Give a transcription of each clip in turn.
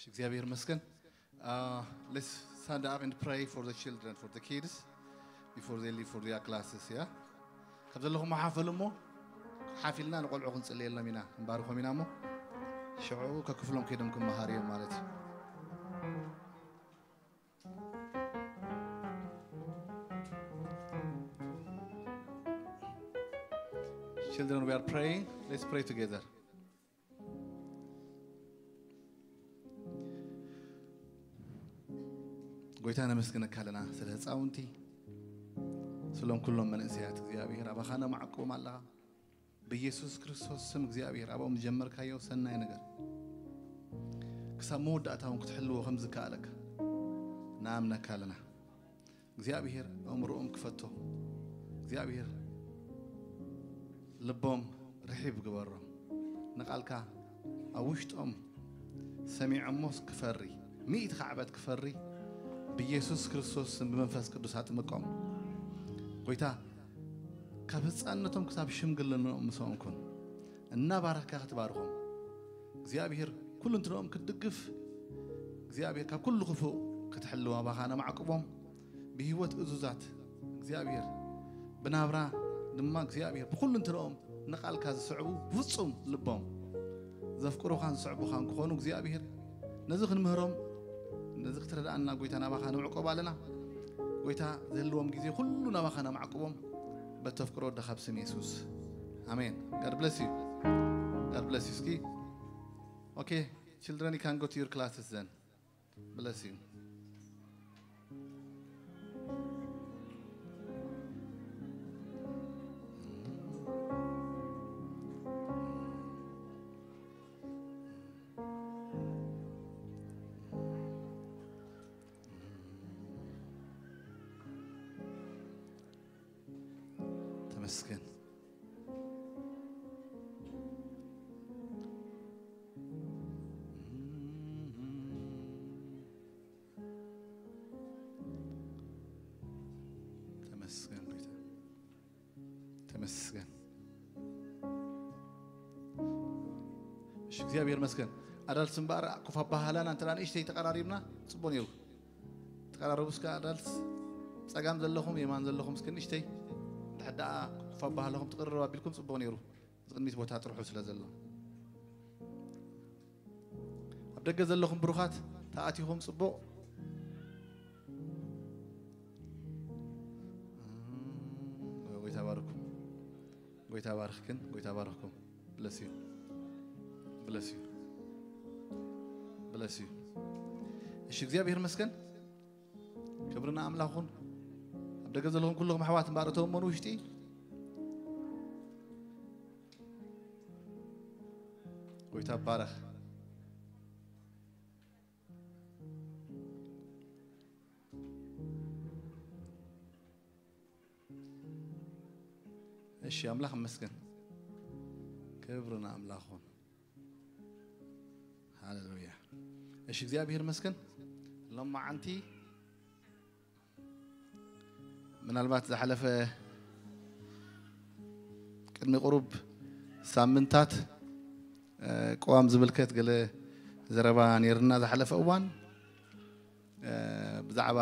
እግዚኣብሔር ይመስገን። Uh, let's stand up and pray for the children, for the kids, before they leave for their classes, yeah? ካብ ዘለኹም ሓፈሉ እሞ፣ ሓፊልና ንቆልዑ ክንጽልየሎም ኢና፣ ክንባርኾም ኢና እሞ፣ ሽዑ ከክፍሎም ከይዶም ክመሃሩ እዮም ማለት እዩ። Children, we are praying. Let's pray together. ጎይታ ነመስግነካ ኣለና ስለ ህፃውንቲ፣ ስሎም ኩሎም መንእሰያት እግዚኣብሔር ኣባኻ ነማዕቆም ኣለኻ። ብኢየሱስ ክርስቶስ ስም እግዚኣብሔር ኣብኦም ዝጀመርካዮ ሰናይ ነገር ክሳብ መወዳእታ እውን ክትሕልዎ ከም ዝከኣለካ ንኣምነካ ኣለና። እግዚኣብሔር ኣእምሮኦም ክፈቶ፣ እግዚኣብሔር ልቦም ርሒብ ግበሮ። ንቓልካ ኣብ ውሽጦም ሰሚዖሞስ ክፈሪ፣ ሚእቲ ካዕበት ክፈሪ ብኢየሱስ ክርስቶስ ስም ብመንፈስ ቅዱስ ኣጥምቆም። ጎይታ ካብ ህፃንነቶም ክሳብ ሽምግልንኦም ምስኦም ኩን። እናባረኽካ ክትባርኾም እግዚኣብሔር ኩሉ እንትንኦም ክትድግፍ እግዚኣብሔር ካብ ኩሉ ክፉእ ክትሕልዎም ኣባኻ ነማዕቅቦም። ብህይወት እዙዛት እግዚኣብሔር ብናብራ ድማ እግዚኣብሔር ብኩሉ እንትንኦም ንቓልካ ዝስዕቡ ብፍጹም ልቦም ዘፍቅሩኻን ዝስዕቡኻን ክኾኑ እግዚኣብሔር ነዚ ክንምህሮም ነዚ ክትረድኣና ጎይታ ናባኻ ንምዕቆብ ኣለና። ጎይታ ዘህልዎም ግዜ ኩሉ ናባኻ ነማዕቅቦም በተፍቅሮ ወድኻ ብስም የሱስ ኣሜን። God bless you. God bless you. እስኪ okay, children, you can go to your classes then. Bless you. ተመስገን። ተመስገን ጎይታ፣ ተመስገን። እሺ፣ እግዚኣብሔር መስገን። ኣዳልስ እምበኣር ኮፍ ኣባሃላና እንተ ንእሽተይ ተቐራሪብና ጽቡቕ ነይሩ። ተቐራረቡ እስከ ኣዳልስ፣ ጸጋም ዘለኹም የማን ዘለኹም እስከ ንእሽተይ እንድሕር ደኣ ኮፍ ኣባሃለኹም ትቕርርብ ኣቢልኩም ጽቡቕ ነይሩ። እዚ ቅድሚት ቦታ ጥርሑ ስለ ዘሎ ኣብ ደገ ዘለኹም ብሩኻት ተኣቲኹም ጽቡቕ። ጎይታ ባርኩም። ጎይታ ባርኽክን፣ ጎይታ ባርኽኩም። Bless you. Bless you. Bless you. እሺ፣ እግዚኣብሔር መስገን። ክብርና ኣምላኹን ኣብ ደገ ዘለኹም ኩልኹም ኣሕዋት እምበኣር እቶም እሞ ንውሽጢ ጎይታ ባረኽ። እሺ ኣምላኽ ይመስገን። ክብሪ ንኣምላኽ ይኹን። ሃሌሉያ። እሺ እግዚኣብሔር ይመስገን። ሎማዓንቲ ምናልባት ዝሓለፈ ቅድሚ ቁሩብ ሳምንታት እ፣ ቅዋም ዝምልከት ገለ ዘረባ ነይርና ዝሓለፈ እዋን እ፣ ብዛዕባ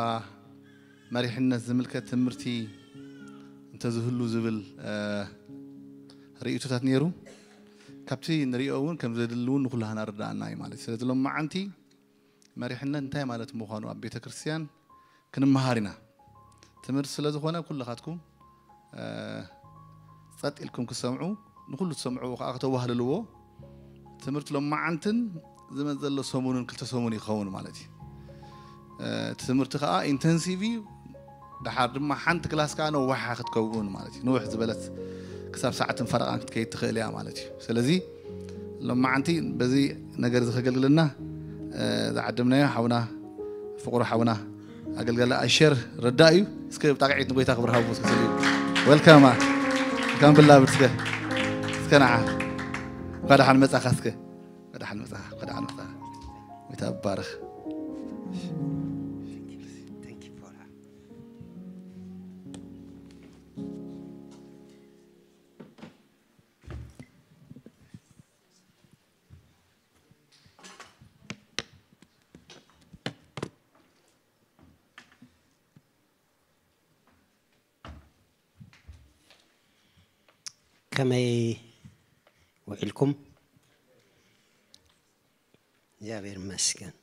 መሪሕነት ዝምልከት ትምህርቲ እንተዝህሉ ዝብል እ፣ ርእይቶታት ነይሩ። ካብቲ ንሪኦ እውን ከም ዘድሊ እውን ንኩላህና ርዳእና እዩ ማለት እዩ። ስለዚ ሎማዓንቲ መሪሕነት እንታይ ማለት ምዃኑ ኣብ ቤተ ክርስቲያን ክንመሃር ኢና። ትምህርቲ ስለ ዝኾነ ኩልኻትኩም እ፣ ጸጥ ኢልኩም ክትሰምዑ፣ ንኩሉ ትሰምዑ ከዓ ከተዋህልልዎ። ትምህርቲ ሎማዓንትን ዝመጽእ ዘሎ ሰሙንን ክልተ ሰሙን ይኸውን ማለት እዩ። እ፣ እቲ ትምህርቲ ከዓ ኢንተንሲቭ እዩ። ደሓር ድማ ሓንቲ ክላስ ከዓ ነዋሓ ክትከውን ማለት እዩ። ንውሕ ዝበለት ክሳብ ሰዓትን ፈረቓን ክትከይድ ትኽእል እያ ማለት እዩ። ስለዚ ሎማዓንቲ በዚ ነገር እዚ ከገልግለና እ፣ ዝዓደምናዮ ሓውና ፍቕሩ ሓውና ኣገልጋሊ ኣሸር ረዳ እዩ። እስከ ብጣቕዒት ንጎይታ ክብሪ ሃቡ እስከ ስልዩ። ወልካም አ-፣ ወልካም ብላብድ እስከ እስከ ንዓ እንኳ ደሓን መጻኻ እስከ እንኳ ደሓን መጻኻ እንኳ ደሓን መጻኻ። ጎይታ ባርኽ። ከመይ ውዒልኩም? እግዚኣብሔር ይመስገን።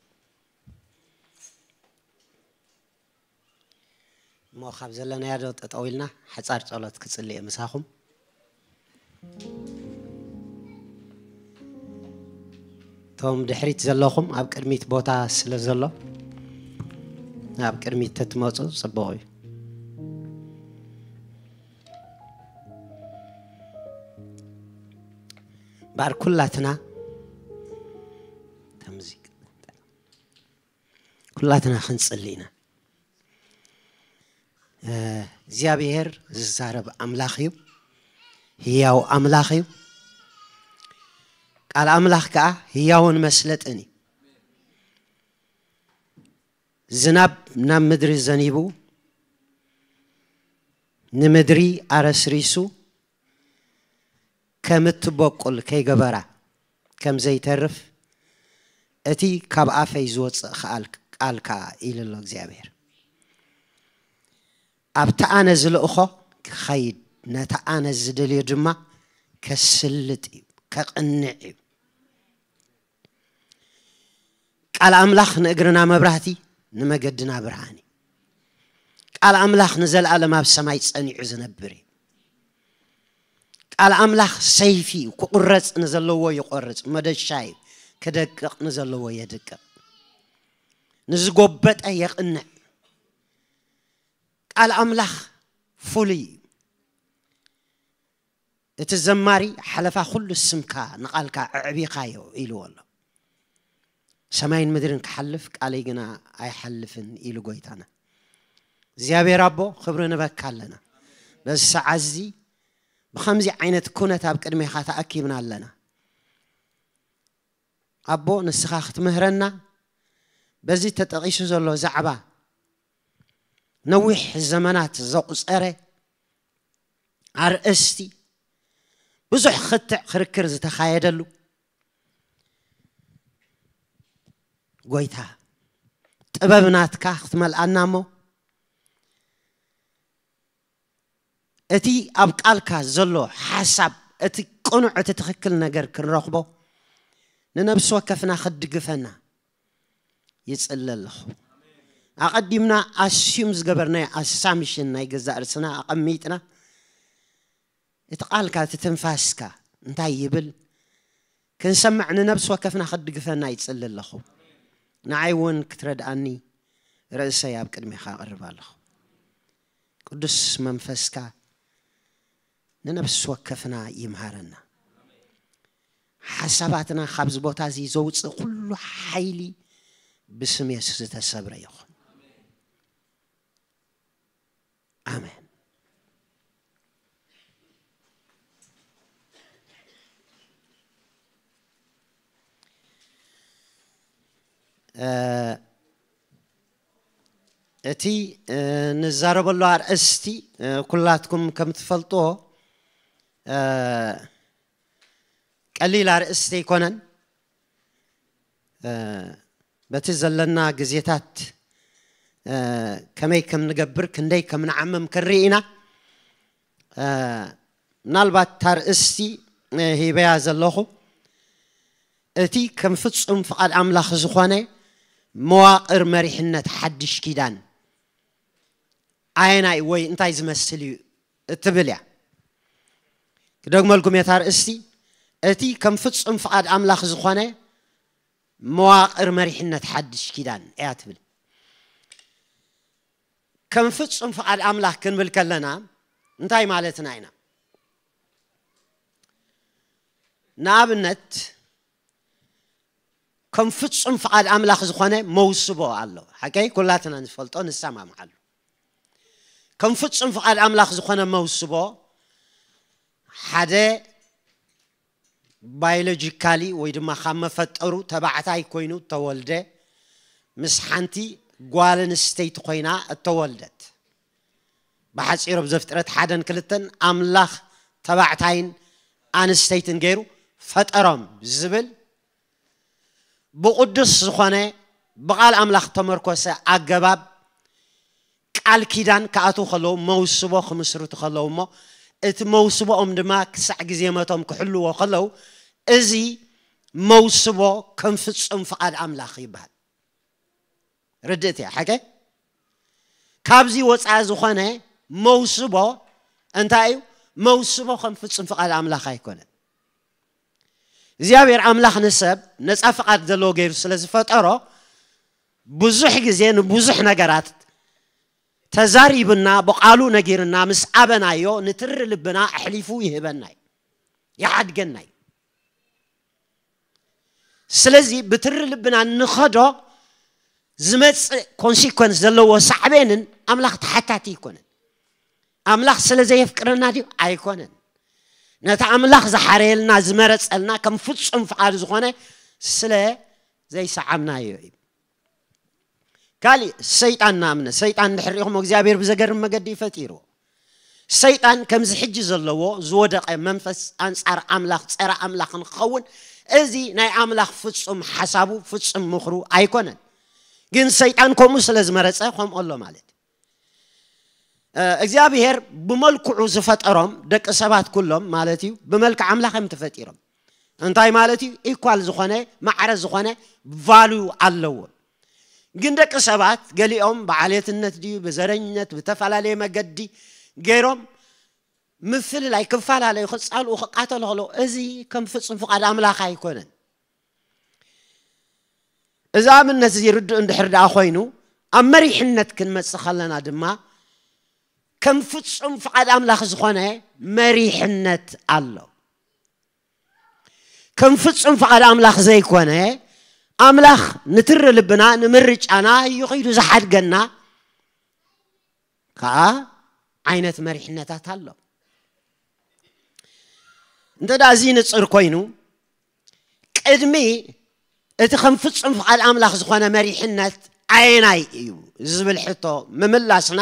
እሞ ካብ ዘለናዮ ዶ ጠጠው ኢልና ሓጻር ጸሎት ክጽሊ እየ ምሳኹም። እቶም ድሕሪት ዘለኹም ኣብ ቅድሚት ቦታ ስለ ዘሎ ኣብ ቅድሚት ተትመጹ ጽቡቕ እዩ። ባር ኩላትና ተምዚ ኩላትና ክንጽሊ ኢና። እ፣ እግዚኣብሔር ዝዛረብ ኣምላኽ እዩ። ህያው ኣምላኽ እዩ። ቃል ኣምላኽ ከኣ ህያውን መስለጥን እዩ። ዝናብ ናብ ምድሪ ዘኒቡ፣ ንምድሪ ኣረስሪሱ፣ ከም እትበቁል ከይገበራ ከም ዘይተርፍ፣ እቲ ካብ ኣፈይ ዝወጽእ ቃል፣ ቃል ከኣ ኢሉ ኣሎ እግዚኣብሔር። ኣብቲ ኣነ ዝልእኾ ክኸይድ፣ ነቲ ኣነ ዝደልዮ ድማ ከስልጥ እዩ፣ ከቕንዕ እዩ። ቃል ኣምላኽ ንእግርና መብራህቲ፣ ንመገድና ብርሃን እዩ። ቃል ኣምላኽ ንዘለኣለም ኣብ ሰማይ ጸኒዑ ዝነብር እዩ። ቃል ኣምላኽ ሰይፊ እዩ፣ ክቑረጽ ንዘለዎ ይቖርጽ፣ መደሻ እዩ፣ ክደቅቕ ንዘለዎ የድቅቕ፣ ንዝጎበጠ የቕንዕ። ቃል ኣምላኽ ፍሉይ እዩ። እቲ ዘማሪ ሓለፋ ኩሉ ስምካ ንቓልካ ኣዕቢኻዮ ኢልዎ ኣሎ። ሰማይን ምድርን ክሓልፍ ቃለይ ግና ኣይሓልፍን ኢሉ ጎይታና እግዚኣብሔር ኣቦ ክብሪ ንበካ ኣለና። በዚ ሰዓት እዚ ብኸምዚ ዓይነት ኩነት ኣብ ቅድሜኻ ተኣኪብና ኣለና። ኣቦ ንስኻ ክትምህረና በዚ ተጠቒሱ ዘሎ ዛዕባ ነዊሕ ዘመናት ዘቑጸረ ኣርእስቲ ብዙሕ ክትዕ ክርክር ዝተኻየደሉ ጎይታ ጥበብ ናትካ ክትመልኣና እሞ እቲ ኣብ ቃልካ ዘሎ ሓሳብ እቲ ቅኑዕ እቲ ትኽክል ነገር ክንረኽቦ ንነብሲ ወከፍና ክትድግፈና ይጽለ ኣለኹ። ኣቐዲምና ኣስዩም ዝገበርናዮ ኣሳምሽን ናይ ገዛእ ርእስና ኣቐሚጥና እቲ ቃልካ እቲ ትንፋስካ እንታይ ይብል ክንሰምዕ ንነብሲ ወከፍና ክትድግፈና ይጽሊ ኣለኹ። ንዓይ እውን ክትረድኣኒ ርእሰይ ኣብ ቅድሜኻ ኣቕርብ ኣለኹ። ቅዱስ መንፈስካ ንነብሲ ወከፍና ይምሃረና። ሓሳባትና ካብዚ ቦታ እዚ ዘውፅእ ኩሉ ሓይሊ ብስም የሱስ ዝተሰብረ ይኹን። ኣሜን። እ፣ እቲ እ፣ ንዛረበሉ ኣርእስቲ እ፣ ኩላትኩም ከም ትፈልጥዎ እ፣ ቀሊል ኣርእስቲ ኣይኮነን። እ፣ በቲ ዘለና ግዜታት እ፣ ከመይ ከም ንገብር ክንደይ ከም ንዓምም ክንርኢ ኢና። እ፣ ምናልባት እታ ኣርእስቲ እ፣ ሂበያ ዘለኹ እቲ ከም ፍጹም ፍቓድ ኣምላኽ ዝኾነ መዋቕር መሪሕነት ሓድሽ ኪዳን ኣየናይ ወይ እንታይ ዝመስል እዩ እትብል እያ። ክደግመልኩም እየ እታ ኣርእስቲ፣ እቲ ከም ፍጹም ፍቓድ ኣምላኽ ዝኾነ መዋቕር መሪሕነት ሓድሽ ኪዳን እያ ትብል። ከም ፍጹም ፍቓድ ኣምላኽ ክንብል ከለና እንታይ ማለትና ኢና? ንኣብነት ከም ፍጹም ፍቓድ ኣምላኽ ዝኾነ መውስቦ ኣሎ። ሓቀይ ኩላትና ንፈልጦ ንሰማምዓሉ። ከም ፍጹም ፍቓድ ኣምላኽ ዝኾነ መውስቦ ሓደ ባዮሎጂካሊ ወይ ድማ ካብ መፈጠሩ ተባዕታይ ኮይኑ ተወልደ ምስ ሓንቲ ጓል ኣንስተይቲ ኮይና እተወልደት። ብሓፂሩ ኣብ ዘፍጥረት ሓደን ክልተን ኣምላኽ ተባዕታይን ኣንስተይትን ገይሩ ፈጠሮም ዝብል ብቕዱስ ዝኾነ ብቓል ኣምላኽ ተመርኮሰ ኣገባብ ቃል ኪዳን ክኣትዉ ከለዉ መውስቦ ክምስርቱ ከለዉ እሞ እቲ መውስቦኦም ድማ ክሳዕ ግዜ መቶም ክሕልዎ ከለዉ፣ እዚ መውስቦ ከም ፍጹም ፍቓድ ኣምላኽ ይበሃል። ርድእት እያ ሓቀ? ካብዚ ወፃኢ ዝኾነ መውስቦ እንታይ እዩ? መውስቦ ከም ፍጹም ፍቓድ ኣምላኽ ኣይኮነን። እግዚኣብሔር ኣምላኽ ንሰብ ነፃ ፍቓድ ዘለዎ ገይሩ ስለ ዝፈጠሮ፣ ብዙሕ ግዜ ንብዙሕ ነገራት ተዛሪብና፣ ብቓሉ ነጊርና፣ ምስ ኣበናዮ፣ ንትሪ ልብና ኣሕሊፉ ይህበና እዩ፣ ይሓድገና እዩ። ስለዚ ብትሪ ልብና እንኸዶ ዝመጽእ ኮንሲኮንስ ዘለዎ ሳዕቤንን ኣምላኽ ተሓታቲ ኣይኮነን። ኣምላኽ ስለ ዘየፍቅረና ድዩ? ኣይኮነን። ነቲ ኣምላኽ ዝሓረየልና፣ ዝመረጸልና፣ ከም ፍጹም ፍቓዱ ዝኾነ ስለ ዘይሰዓብናዮ እዩ። ካሊእ፣ ሰይጣን ንኣብነት፣ ሰይጣን እንድሕር ሪኢኹሞ እግዚኣብሔር ብዘገርም መገዲ እዩ ፈጢርዎ። ሰይጣን ከምዚ ሕጂ ዘለዎ ዝወደቐ መንፈስ ኣንጻር ኣምላኽ፣ ጸረ ኣምላኽ ንክኸውን፣ እዚ ናይ ኣምላኽ ፍጹም ሓሳቡ፣ ፍጹም ምኽሩ ኣይኮነን። ግን ሰይጣን ከምኡ ስለ ዝመረጸ ከምኡ ኣሎ ማለት እዩ። እ፣ እግዚኣብሔር ብመልክዑ ዝፈጠሮም ደቂ ሰባት ኩሎም ማለት እዩ፣ ብመልክዕ ኣምላኽ እዮም ተፈጢሮም። እንታይ ማለት እዩ? ኢኳል ዝኾነ፣ ማዕረ ዝኾነ ቫልዩ ኣለዎም። ግን ደቂ ሰባት ገሊኦም ብዓሌትነት ድዩ፣ ብዘረኝነት፣ ብተፈላለየ መገዲ ገይሮም ምፍልላይ፣ ክፈላለዩ፣ ክጻልኡ፣ ክቃተሉ ከለዉ፣ እዚ ከም ፍጹም ፍቓድ ኣምላኽ ኣይኮነን። እዚ ኣብነት እዚ ርዱእ እንድሕር ደኣ ኮይኑ፣ ኣብ መሪሕነት ክንመጽእ ከለና ድማ፣ ከም ፍጹም ፍቓድ ኣምላኽ ዝኾነ መሪሕነት ኣሎ። ከም ፍጹም ፍቓድ ኣምላኽ ዘይኮነ፣ ኣምላኽ ንትሪ ልብና፣ ንምርጫና እዩ ኸይዱ ዝሓድገና ከኣ ዓይነት መሪሕነታት ኣሎ። እንተ ደኣ እዚ ንጽር ኮይኑ፣ ቅድሚ እቲ ከም ፍጹም ፍቓድ ኣምላኽ ዝኾነ መሪሕነት ኣየናይ እዩ ዝብል ሕቶ ምምላስና፣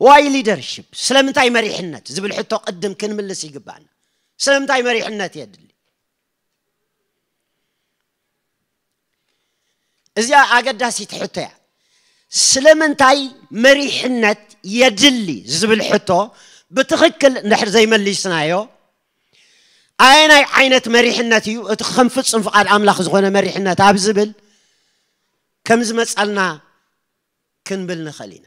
ዋይ ሊደርሺፕ፣ ስለምንታይ መሪሕነት ዝብል ሕቶ ቅድም ክንምልስ ይግባእና። ስለምንታይ መሪሕነት የድሊ? እዚኣ ኣገዳሲት ሕቶ እያ። ስለምንታይ መሪሕነት የድሊ ዝብል ሕቶ ብትኽክል እንድሕር ዘይመሊስናዮ፣ ኣየናይ ዓይነት መሪሕነት እዩ እቲ ከም ፍጹም ፍቓድ ኣምላኽ ዝኾነ መሪሕነት ኣብ ዝብል ከም ዝመጸልና ክንብል ንኽእል ኢና።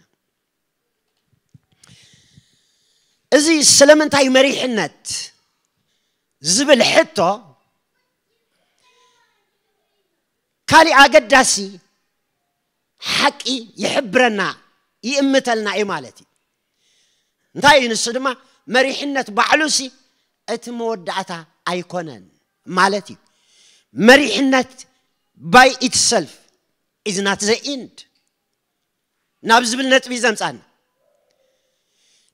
እዚ ስለምንታይ መሪሕነት ዝብል ሕቶ ካሊእ ኣገዳሲ ሓቂ ይሕብረና፣ ይእምተልና እዩ ማለት እዩ። እንታይ እዩ ንሱ ድማ? መሪሕነት ባዕሉሲ እቲ መወዳእታ ኣይኮነን ማለት እዩ። መሪሕነት by itself is not the end ናብ ዝብል ነጥቢ እዩ ዘምጻና።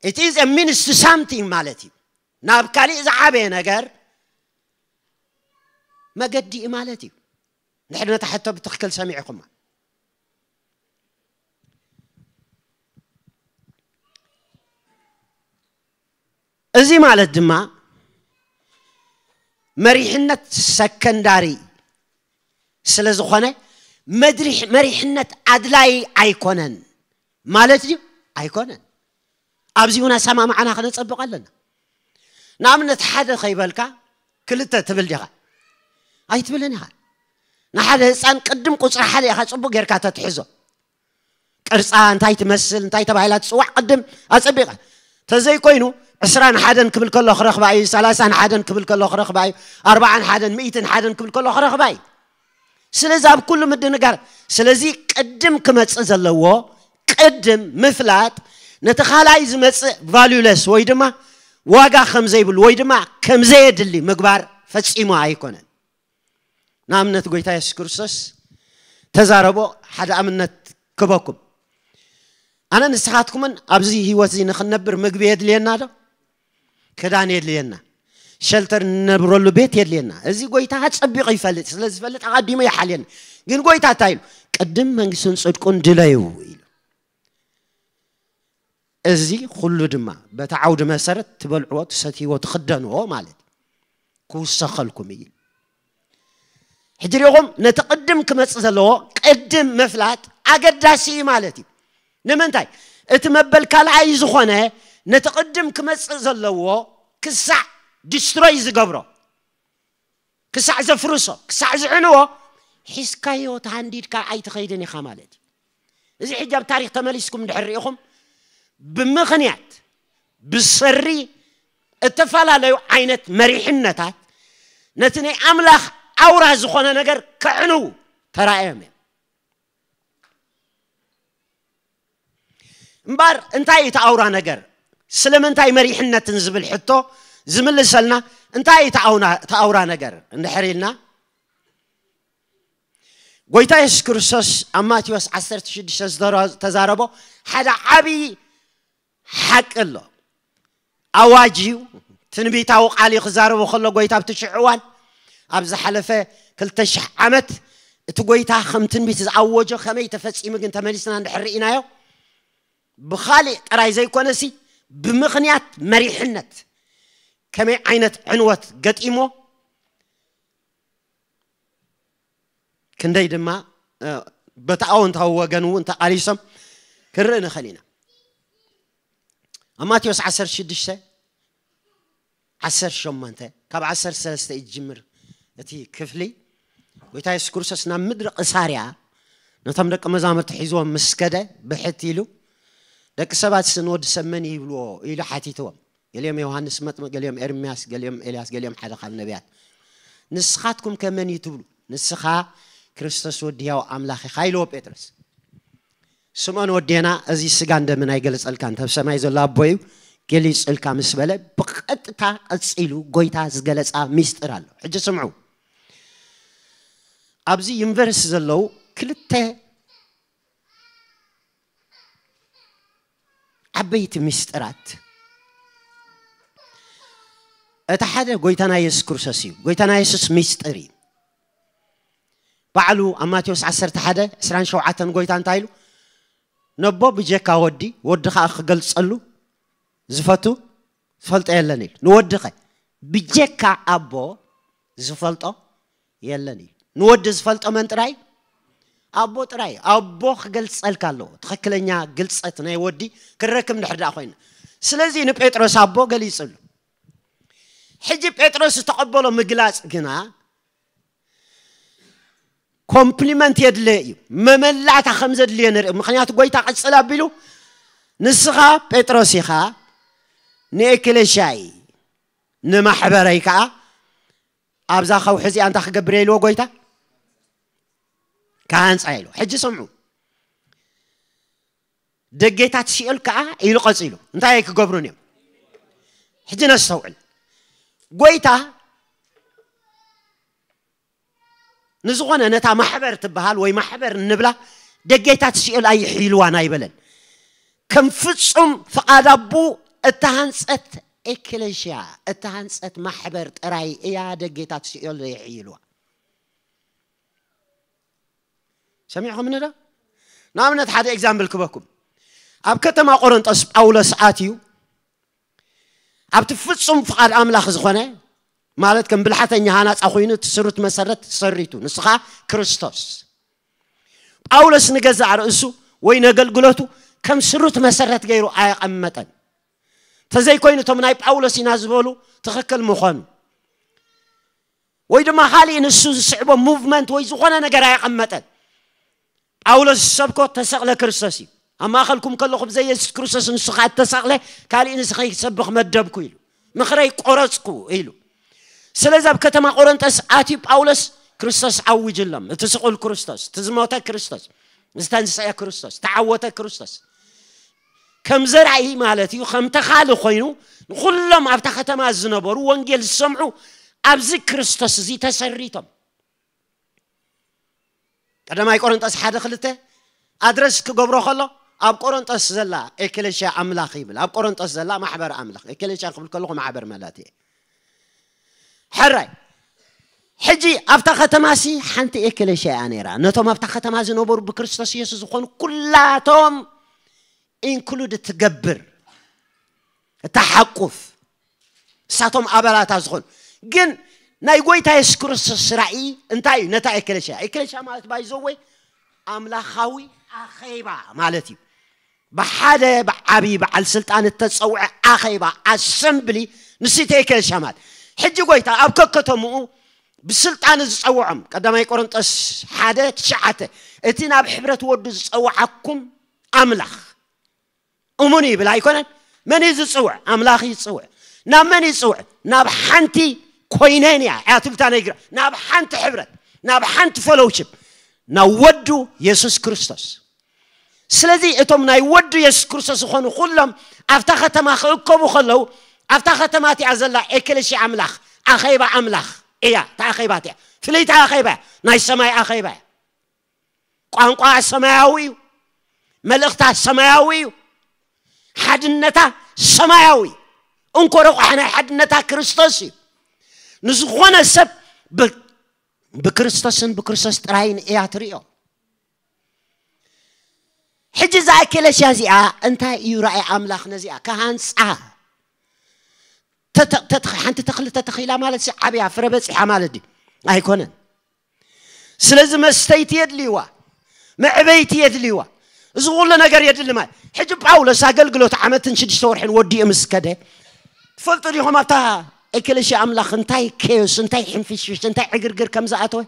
It is a means to something ማለት እዩ። ናብ ካሊእ ዝዓበየ ነገር መገዲ እዩ ማለት እዩ። ንድሕር ነታ ሕቶ ብትኽክል ሰሚዕኹማ። እዚ ማለት ድማ መሪሕነት ሰከንዳሪ ስለ ዝኾነ፣ መድሪሕ-፣ መሪሕነት ኣድላይ ኣይኮነን ማለት ድዩ? ኣይኮነን። ኣብዚ እውን ኣሰማምዓና ክነጸብቕ ኣለና። ንኣብነት፣ ሓደ ከይበልካ ክልተ ትብል ዲኻ? ኣይትብልን ኢኻ። ንሓደ ህፃን ቅድም ቁፅሪ ሓደ ኢኻ ፅቡቅ ጌርካ ተትሕዞ። ቅርፃ እንታይ ትመስል፣ እንታይ ተባሂላ ትፅዋዕ ቅድም ኣፀቢቐ። ተዘይኮይኑ ዕስራን ሓደን ክብል ከሎ ክረኽባ እዩ፣ ሰላሳን ሓደን ክብል ከሎ ክረኽባ እዩ፣ ኣርባዓን ሓደን፣ ሚእትን ሓደን ክብል ከሎ ክረኽባ እዩ። ስለዚ ኣብ ኩሉ ምድንጋር፣ ስለዚ ቅድም ክመፅእ ዘለዎ ቅድም ምፍላጥ፣ ነቲ ካልኣይ ዝመፅእ ቫሉለስ ወይ ድማ ዋጋ ከም ዘይብሉ ወይ ድማ ከም ዘየድሊ ምግባር ፈፂሙ ኣይኮነን። ንኣብነት ጎይታ የሱስ ክርስቶስ ተዛረቦ፣ ሓደ ኣብነት ክበኩም። ኣነ ንስኻትኩምን ኣብዚ ህይወት እዚ ንኽንነብር ምግቢ የድልየና ዶ? ክዳን የድልየና። ሸልተር ንነብረሉ ቤት የድልየና። እዚ ጎይታ ኣጸቢቑ ይፈልጥ። ስለ ዝፈልጥ ኣቐዲሙ ይሓልየና። ግን ጎይታ እንታይ ኢሉ? ቅድም መንግስቱን ጽድቁን ድለዩ ኢሉ። እዚ ኩሉ ድማ በቲ ዓውዲ መሰረት ትበልዕዎ፣ ትሰትይዎ፣ ትኽደንዎ ማለት እዩ። ክውሰኸልኩም እዩ። ሕጂ ሪኹም ነቲ ቅድም ክመጽእ ዘለዎ ቅድም ምፍላጥ ኣገዳሲ እዩ ማለት እዩ። ንምንታይ? እቲ መበል ካልኣይ ዝኾነ ነቲ ቅድም ክመጽእ ዘለዎ ክሳዕ ዲስትሮይ ዝገብሮ፣ ክሳዕ ዘፍርሶ፣ ክሳዕ ዝዕንዎ፣ ሒዝካዮ ተሃንዲድካ ኣይትኸይድን ኢኻ ማለት እዩ። እዚ ሕጂ ኣብ ታሪኽ ተመሊስኩም እንድሕር ርኢኹም፣ ብምኽንያት ብሰሪ እተፈላለዩ ዓይነት መሪሕነታት ነቲ ናይ ኣምላኽ ኣውራ ዝኾነ ነገር ከዕንዉ ተራእዮም እዮም። እምበር እንታይ እዩ እቲ ኣውራ ነገር? ስለምንታይ መሪሕነትን ዝብል ሕቶ ዝምልሰልና እንታይ እዩ እቲ ኣውና- እቲ ኣውራ ነገር እንድሕር ኢልና፣ ጎይታ የሱስ ክርስቶስ ኣብ ማቴዎስ ዓሰርተ ሽዱሽተ ዝተረ- ዝተዛረቦ ሓደ ዓብዪ ሓቂ ኣሎ። ኣዋጅ እዩ። ትንቢታዊ ቃል እዩ ክዛረቦ ከሎ ጎይታ ኣብቲ ሽዑ እዋን፣ ኣብ ዝሓለፈ ክልተ ሽሕ ዓመት እቲ ጎይታ ከም ትንቢት ዝኣወጆ ከመይ ተፈጺሙ ግን ተመሊስና እንድሕር ርኢናዮ፣ ብኻሊእ ጥራይ ዘይኮነሲ ብምኽንያት መሪሕነት ከመይ ዓይነት ዕንወት ገጢሞ፣ ክንደይ ድማ በቲ ኣወንታዊ ወገን እውን ተቓሊሶም ክንርኢ ንኽእል ኢና። ኣብ ማቴዎስ ዓሰርተ ሽዱሽተ ዓሰርተ ሸሞንተ፣ ካብ ዓሰርተ ሰለስተ እዩ ዝጅምር እቲ ክፍሊ። ጎይታ የሱስ ክርስቶስ ናብ ምድሪ ቂሳርያ ነቶም ደቂ መዛሙርቲ ሒዝዎም ምስ ከደ ብሕት ኢሉ፣ ደቂ ሰባት ንወዲ ሰብ መን ይብልዎ ኢሉ ሓቲትዎም። ገሊኦም ዮሃንስ መጥምቅ፣ ገሊኦም ኤርምያስ፣ ገሊኦም ኤልያስ፣ ገሊኦም ሓደ ካብ ነቢያት። ንስኻትኩም ከ መን እዩ ትብሉ? ንስኻ ክርስቶስ ወዲ ህያው ኣምላኽ ኢኻ ኢልዎ ጴጥሮስ። ስምዖን ወዴና፣ እዚ ስጋን ደምን ኣይገለጸልካን፣ ተብ ሰማይ ዘሎ ኣቦ እዩ ገሊጹልካ ምስ በለ፣ ብቐጥታ ቀጺሉ ጎይታ ዝገለጻ ሚስጥር ኣሎ። ሕጂ ስምዑ። ኣብዚ ዩኒቨርስ ዘለዉ ክልተ ዓበይቲ ሚስጥራት፣ እቲ ሓደ ጎይታና የሱስ ክርስቶስ እዩ። ጎይታና የሱስ ሚስጥር እዩ። ባዕሉ ኣብ ማቴዎስ ዓሰርተ ሓደ ዕስራን ሸውዓተን ጎይታ እንታይ ኢሉ? ነቦ ብጀካ ወዲ፣ ወዲ ኸዓ ክገልጸሉ ዝፈቱ ዝፈልጦ የለን ኢሉ። ንወዲ ኸ ብጀካ ኣቦ ዝፈልጦ የለን ኢሉ። ንወዲ ዝፈልጦ መን ጥራይ? ኣቦ ጥራይ። ኣቦ ክገልጸልካ ኣለዎ። ትኽክለኛ ግልጸት ናይ ወዲ ክረክብ እንድሕር ደኣ ኮይኑ። ስለዚ ንጴጥሮስ ኣቦ ገሊጹሉ። ሕጂ ጴጥሮስ ዝተቐበሎ ምግላጽ ግና ኮምፕሊመንት የድለ እዩ። መመላእታ ከም ዘድልዮ ንርኢ። ምኽንያቱ ጎይታ ቅጽል ኣቢሉ፣ ንስኻ ጴጥሮስ ኢኻ፣ ንኤክሌሽያይ፣ ንማሕበረይ ከኣ ኣብዛ ከውሒ እዚኣ እንታይ ክገብር እየ ኢልዎ ጎይታ? ክሃንጻ ኢልዎ። ሕጂ ስምዑ። ደጌታት ሲኦል ከኣ ኢሉ ቀጺሉ። እንታይ ክገብሩን እዮም? ሕጂ ነስተውዕል። ጎይታ ንዝኾነ ነታ ማሕበር ትበሃል ወይ ማሕበር እንብላ ደጌታት ሲኦል ኣይሕይልዋን ኣይበለን። ከም ፍጹም ፍቓድ ኣቡ እተሃንጸት ኤክሌሽያ፣ እተሃንጸት ማሕበር ጥራይ እያ ደጌታት ሲኦል ዘይሕይልዋ። ሰሚዕኹምኒ ዶ? ንኣብነት ሓደ ኤግዛምፕል ክበኩም። ኣብ ከተማ ቆሮንጦስ ጳውሎስ ኣትዩ ኣብቲ ፍጹም ፍቓድ ኣምላኽ ዝኾነ፣ ማለት ከም ብልሓተኛ ሃናጻ ኮይኑ እቲ ስሩት መሰረት ሰሪቱ፣ ንሱ ኸኣ ክርስቶስ። ጳውሎስ ንገዛእ ርእሱ ወይ ነገልግሎቱ ከም ስሩት መሰረት ገይሩ ኣየቐመጠን። ተዘይኮይኑ እቶም ናይ ጳውሎስ ኢና ዝበሉ ትኽክል ምኾኑ፣ ወይ ድማ ካሊእ ንሱ ዝስዕቦ ሙቭመንት ወይ ዝኾነ ነገር ኣየቐመጠን። ጳውሎስ ዝሰብኮ ተሰቕለ ክርስቶስ እዩ። ኣብ ማእኸልኩም ከለኹ ብዘይ የሱስ ክርስቶስ ንሱ ኸኣ እተሰቕለ ካሊእ ንስኸ ይሰብኽ መደብኩ ኢሉ፣ ምኽረይ ቆረጽኩ ኢሉ። ስለዚ ኣብ ከተማ ቆረንጠስ ኣትዩ ጳውሎስ ክርስቶስ ዓውጅሎም። እቲ ስቑል ክርስቶስ፣ እቲ ዝሞተ ክርስቶስ፣ ዝተንስአ ክርስቶስ፣ ተዓወተ ክርስቶስ። ከም ዘርኣይ ማለት እዩ፣ ከም ተኻሊ ኮይኑ ንኹሎም ኣብታ ከተማ ዝነበሩ ወንጌል ዝሰምዑ ኣብዚ ክርስቶስ እዚ ተሰሪቶም። ቀዳማይ ቆሮንጦስ ሓደ ክልተ ኣድረስ ክገብሮ ከሎ ኣብ ቆሮንጦስ ዘላ ኤክሌሽያ ኣምላኽ ይብል። ኣብ ቆሮንጦስ ዘላ ማሕበር ኣምላኽ፣ ኤክሌሽያ ክብል ከለኹ ማሕበር ማለት እየ። ሕራይ ሕጂ ኣብታ ከተማ ሲ ሓንቲ ኤክሌሽያ እያ ነይራ። ነቶም ኣብታ ከተማ ዝነበሩ ብክርስቶስ ኢየሱስ ዝኾኑ ኩላቶም ኢንክሉድ ትገብር፣ እተሓቁፍ፣ እሳቶም ኣባላታ ዝኾኑ። ግን ናይ ጎይታ የሱስ ክርስቶስ ራእይ እንታይ እዩ? ነታ ኤክሌሽያ፣ ኤክሌሽያ ማለት ባይዘወይ ኣምላኻዊ ኣኼባ ማለት እዩ። ብሓደ ብዓብዪ በዓል ስልጣን እተጸውዐ ኣኼባ ኣሰምብሊ ንስተ ኤክለስያ ማለት። ሕጂ ጎይታ ኣብ ከከተምኡ ብስልጣን ዝጸውዖም፣ ቀዳማይ ቆሮንጦስ ሓደ ትሽዓተ፣ እቲ ናብ ሕብረት ወዱ ዝጸውዓኩም ኣምላኽ እሙን ይብል ኣይኮነን? መን እዩ ዝጽውዕ? ኣምላኽ ይጽውዕ። ናብ መን ይጽውዕ? ናብ ሓንቲ ኮይነን እያ እያ ትብልታ ነግራ፣ ናብ ሓንቲ ሕብረት፣ ናብ ሓንቲ ፈሎውሽፕ፣ ናብ ወዱ የሱስ ክርስቶስ። ስለዚ እቶም ናይ ወዱ የሱስ ክርስቶስ ዝኾኑ ኩሎም ኣብታ ከተማ ክእከቡ ከለዉ፣ ኣብታ ከተማ እቲኣ ዘላ ኤክለስያ ኣምላኽ፣ ኣኼባ ኣምላኽ እያ። እታ ኣኼባ እቲኣ ፍልይቲ ኣኼባ እያ። ናይ ሰማይ ኣኼባ እያ። ቋንቋ ሰማያዊ እዩ። መልእኽታ ሰማያዊ እዩ። ሓድነታ ሰማያዊ እዩ። እንኮ ረቋሕ ናይ ሓድነታ ክርስቶስ እዩ። ንዝኾነ ሰብ ብ- ብክርስቶስን ብክርስቶስ ጥራይን እያ ትርእዮ። ሕጂ እዛ ኤክለስያ እዚኣ እንታይ እዩ ራእይ ኣምላኽ ነዚኣ ክሃንጻ? ተተ- ተተ- ሓንቲ ተኽሊ ተተኺላ ማለት ሲ ዓብያ ፍረ በፂሓ ማለት ድዩ? ኣይኮነን። ስለዚ መስተይቲ የድልይዋ፣ መዕበይቲ የድልይዋ፣ እዚ ኩሉ ነገር የድሊ ማለት። ሕጂ ጳውሎስ ኣገልግሎት ዓመትን ሽዱሽተ ወርሕን ወዲኡ ምስ ከደ፣ ትፈልጡ ዲኹም ኣብታ ኤክለስያ ኣምላኽ እንታይ ኬዮስ፣ እንታይ ሕንፍሽፍሽ፣ እንታይ ዕግርግር ከም ዝኣተወ?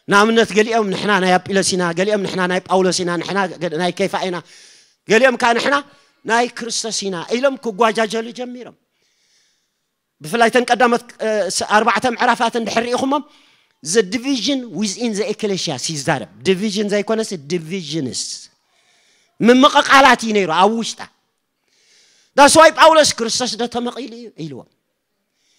ንኣብነት ገሊኦም ንሕና ናይ ኣጲሎስ ኢና፣ ገሊኦም ንሕና ናይ ጳውሎስ ኢና፣ ንሕና ገ- ናይ ኬፋ ኢና፣ ገሊኦም ከዓ ንሕና ናይ ክርስቶስ ኢና ኢሎም ክጓጃጀሉ ጀሚሮም። ብፍላይ ተን ቀዳሞት ኣርባዕተ ምዕራፋት እንድሕር ርኢኹሞም፣ the division within the ecclesia ይዛረብ። ዲቪዥን ዘይኮነስ ዲቪዥንስ፣ ምምቕቓላት እዩ ነይሩ ኣብ ውሽጣ። ዳስዋይ ጳውሎስ ክርስቶስ ዶ ተመቒሉ እዩ ኢልዎም።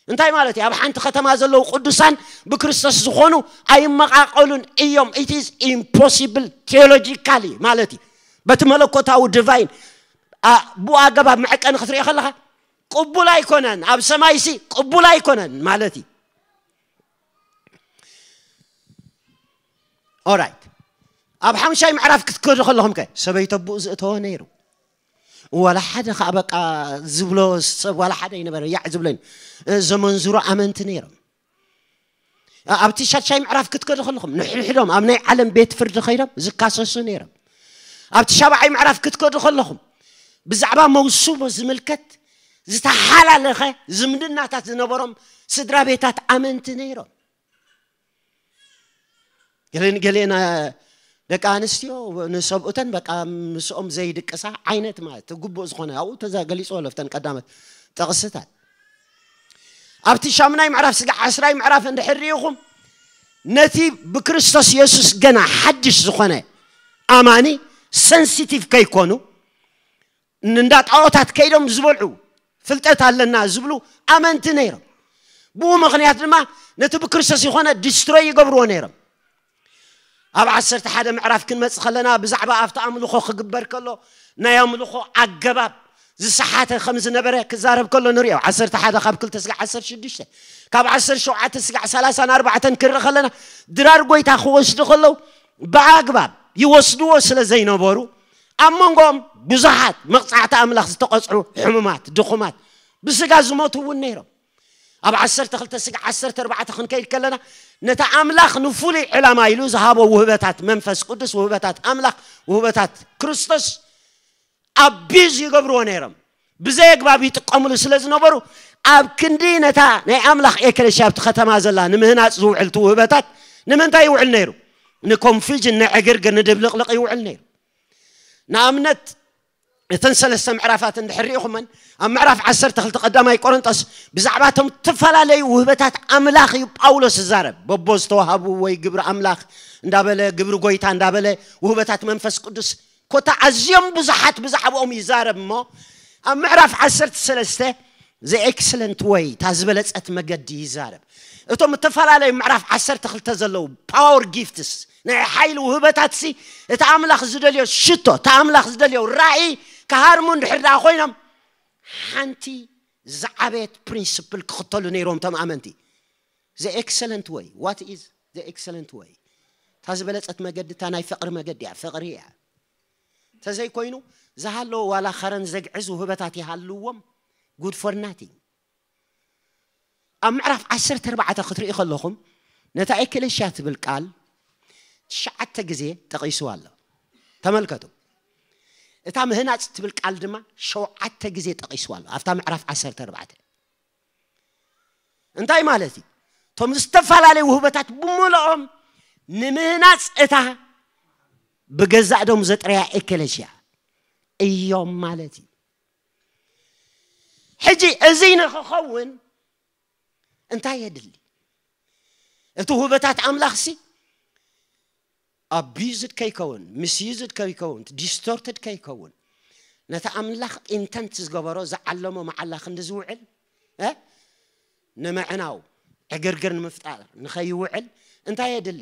እንታይ ማለት እዩ? ኣብ ሓንቲ ከተማ ዘለዉ ቅዱሳን ብክርስቶስ ዝኾኑ ኣይመቓቐሉን እዮም። It is impossible theologically ማለት እዩ። በቲ መለኮታዊ ዲቫይን ብኡ ኣገባብ መዐቀኒ ክትሪኦ ከለኻ ቅቡል ኣይኮነን። ኣብ ሰማይ ሲ ቅቡል ኣይኮነን ማለት እዩ። ኦራይት፣ ኣብ ሓምሻይ ምዕራፍ ክትከዱ ከለኹም ከ ሰበይተ ብኡ ዝእተወ ነይሩ። ዋላ ሓደ ከዓ በቃ ዝብሎ ሰብ ዋላ ሓደ ይነበረ ያዕ ዝብሎ ዘመንዝሮ ኣመንቲ ነይሮም። ኣብቲ ሻድሻይ ምዕራፍ ክትከዱ ከለኹም ንሕድሕዶም ኣብ ናይ ዓለም ቤት ፍርዲ ከይዶም ዝካሰሱ ነይሮም። ኣብቲ ሻብዓይ ምዕራፍ ክትከዱ ከለኹም ብዛዕባ መውስቦ ዝምልከት ዝተሓላለኸ ዝምድናታት ዝነበሮም ስድራ ቤታት ኣመንቲ ነይሮም። ገሌን ገሌን ደቂ ኣንስትዮ ንሰብኡተን በቃ ምስኦም ዘይድቅሳ ዓይነት ማለት ግቡእ ዝኾነ ኣብኡ ተዛ ገሊጾ ለፍተን ቀዳመት ጠቕስታት። ኣብቲ ሻምናይ ምዕራፍ ስጋዕ ዓስራይ ምዕራፍ እንድሕር ርኢኹም ነቲ ብክርስቶስ የሱስ ገና ሓድሽ ዝኾነ ኣማኒ ሰንሲቲቭ ከይኮኑ እንዳ ጣዖታት ከይዶም ዝበልዑ ፍልጠት ኣለና ዝብሉ ኣመንቲ ነይሮም። ብኡ ምኽንያት ድማ ነቲ ብክርስቶስ ዝኾነ ዲስትሮይ ይገብርዎ ነይሮም። ኣብ ዓሰርተ ሓደ ምዕራፍ ክንመጽእ ከለና ብዛዕባ ኣብቲ ኣምልኾ ክግበር ከሎ ናይ ኣምልኾ ኣገባብ ዝሰሓተ ከም ዝነበረ ክዛረብ ከሎ ንሪኦ። ዓሰርተ ሓደ ካብ ክልተ ስጋዕ ዓሰርተ ሽዱሽተ፣ ካብ ዓሰርተ ሸውዓተ ስጋዕ ሰላሳን ኣርባዕተን ክንርኢ ከለና ድራር ጎይታ ክወስዱ ከለዉ ብኣግባብ ይወስድዎ ስለ ዘይነበሩ ኣብ መንጎኦም ብዙሓት መቕጻዕቲ ኣምላኽ ዝተቐጽዑ ሕሙማት፣ ድኹማት፣ ብስጋ ዝሞቱ እውን ነይሮም። ኣብ ዓሰርተ ክልተ ስጋዕ ዓሰርተ ኣርባዕተ ክንከይድ ከለና ነቲ ኣምላኽ ንፍሉይ ዕላማ ኢሉ ዝሃቦ ውህበታት መንፈስ ቅዱስ፣ ውህበታት ኣምላኽ፣ ውህበታት ክርስቶስ ኣቢዝ ይገብርዎ ነይሮም። ብዘይ ኣግባብ ይጥቀምሉ ስለ ዝነበሩ ኣብ ክንዲ ነታ ናይ ኣምላኽ ኤክለስያ ኣብቲ ከተማ ዘላ ንምህናፅ ዝውዕል እቲ ውህበታት ንምንታይ ይውዕል ነይሩ? ንኮንፊዥን፣ ንዕግርግር፣ ንድብልቕልቕ ይውዕል ነይሩ። ንኣብነት እተን ሰለስተ ምዕራፋት እንድሕር ርኢኹመን ኣብ ምዕራፍ ዓሰርተ ክልተ ቀዳማይ ቆሮንጦስ ብዛዕባ እቶም ዝተፈላለዩ ውህበታት ኣምላኽ እዩ ጳውሎስ ዝዛረብ። በቦ ዝተዋሃቡ ወይ ግብሪ ኣምላኽ እንዳበለ ግብሪ ጎይታ እንዳበለ ውህበታት መንፈስ ቅዱስ ኮታ ኣዝዮም ብዙሓት ብዛዕባኦም ይዛረብ እሞ ኣብ ምዕራፍ ዓሰርተ ሰለስተ the excellent way እታ ዝበለጸት መገዲ ይዛረብ። እቶም እተፈላለዩ ምዕራፍ ዓሰርተ ክልተ ዘለዉ ፓወር ጊፍትስ ናይ ሓይሊ ውህበታት ሲ እቲ ኣምላኽ ዝደልዮ ሽቶ እቲ ኣምላኽ ዝደልዮ ራእይ ክሃርሙ እንድሕር ደኣ ኮይኖም ሓንቲ ዝዓበየት ፕሪንስፕል ክኽተሉ ነይሮም እቶም ኣመንቲ። The excellent way, what is the excellent way? እታ ዝበለጸት መገዲ እታ ናይ ፍቕሪ መገዲ እያ። ፍቕሪ እያ። ተዘይኮይኑ ዝሃለዎ ዋላ ኸረን ዘግዕዝ ውህበታት ይሃልዎም good for nothing። ኣብ ምዕራፍ ዓሰርተ ኣርባዕተ ክትርኢ ከለኹም ነታ ኤክለሽያ ትብል ቃል ትሽዓተ ግዜ ጠቒስዋ ኣሎ። ተመልከቱ። እታ ምህናፅ ትብል ቃል ድማ ሸውዓተ ግዜ ጠቒስዋ ኣሎ ኣብታ ምዕራፍ ዓሰርተ ኣርባዕተ። እንታይ ማለት እዩ? እቶም ዝተፈላለዩ ውህበታት ብምልኦም ንምህናፅ እታ ብገዛእ ደሙ ዘጥረያ ኤክለሽያ እዮም ማለት እዩ። ሕጂ እዚ ንክኸውን እንታይ የድሊ? እቲ ውህበታት ኣምላኽ ሲ ኣቢዩዝድ ከይከውን፣ ሚስዩዝድ ከይከውን፣ ዲስቶርትድ ከይከውን፣ ነቲ ኣምላኽ ኢንተንት ዝገበሮ ዝዓለሞ መዓላ ክንዲ ዝውዕል እ? ንምዕናው ዕግርግር ንምፍጣር ንኸይውዕል እንታይ የድሊ?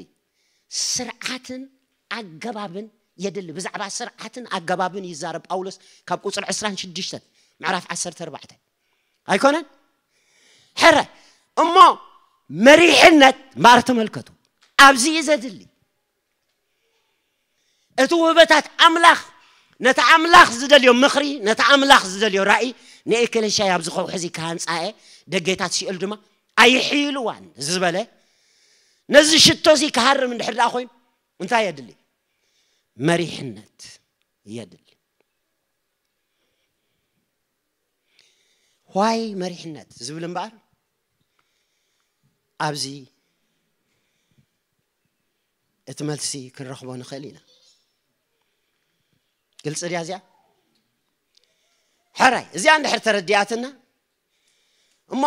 ስርዓትን ኣገባብን የድሊ። ብዛዕባ ስርዓትን ኣገባብን ይዛረብ ጳውሎስ ካብ ቁፅሪ ዕስራን ሽዱሽተን ምዕራፍ ዓሰርተ ኣርባዕተ ኣይኮነን? ሕረ እሞ መሪሕነት ማር ተመልከቱ። ኣብዚ እዩ ዘድሊ። እቲ ውህበታት ኣምላኽ ነቲ ኣምላኽ ዝደልዮ ምኽሪ፣ ነቲ ኣምላኽ ዝደልዮ ራእይ ንኤክለሽያ ኣብዚ ከውሒ እዚ ክሃንጻ እየ፣ ደገታት ሲኦል ድማ ኣይሕይልዋን ዝበለ፣ ነዚ ሽቶ እዚ ክሃርም እንድሕር ደኣ ኮይኑ እንታይ የድሊ? መሪሕነት የድሊ። ዋይ መሪሕነት ዝብል እምበኣር ኣብዚ እቲ መልሲ ክንረኽቦ ንኽእል ኢና። ግልፂ ድያ እዚኣ? ሕራይ እዚኣ እንድሕር ተረዲኣትና እሞ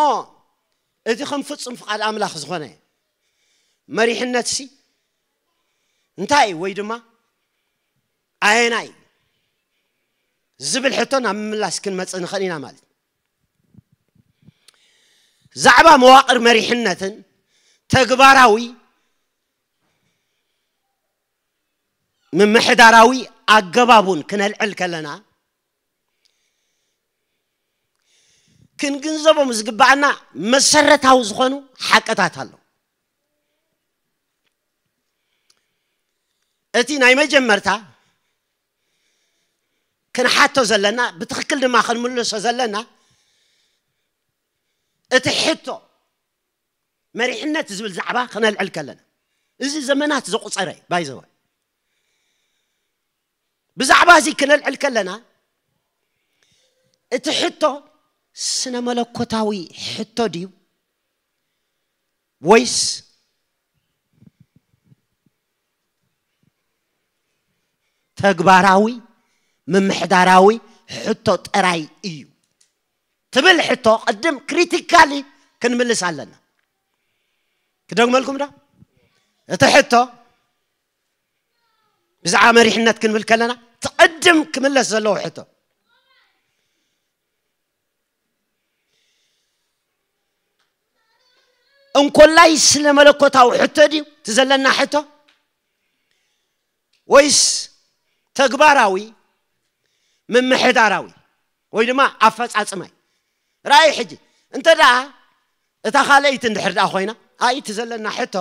እቲ ከም ፍጹም ፍቓድ ኣምላኽ ዝኾነ መሪሕነት ሲ እንታይ ወይ ድማ ኣየናይ ዝብል ሕቶ ናብ ምምላስ ክንመጽእ ንኽእል ኢና ማለት እዩ። ዛዕባ መዋቕር መሪሕነትን ተግባራዊ ምምሕዳራዊ ኣገባቡን ክነልዕል ከለና ክንግንዘቦም ዝግባኣና መሰረታዊ ዝኾኑ ሓቅታት ኣሎ። እቲ ናይ መጀመርታ ክንሓቶ ዘለና ብትኽክል ድማ ክንምልሶ ዘለና እቲ ሕቶ መሪሕነት ዝብል ዛዕባ ክነልዕል ከለና እዚ ዘመናት ዘቁፀረ ባይዘወ ብዛዕባ እዚ ክነልዕል ከለና እቲ ሕቶ ስነ መለኮታዊ ሕቶ ድዩ ወይስ ተግባራዊ ምምሕዳራዊ ሕቶ ጥራይ እዩ ትብል ሕቶ ቅድም ክሪቲካሊ ክንምልስ ኣለና። ክደግመልኩም ዶ? እቲ ሕቶ ብዛዕባ መሪሕነት ክንብል ከለና ትቕድም ክምለስ ዘለዎ ሕቶ እንኮላይ ስለ መለኮታዊ ሕቶ ድዩ እቲ ዘለና ሕቶ ወይስ ተግባራዊ ምምሕዳራዊ ወይ ድማ ኣፈፃፅማይ? ራእይ ሕጂ እንተ ደኣ እታ ካልኣይቲ እንድሕር ደኣ ኮይና ኣይቲ ዘለና ሕቶ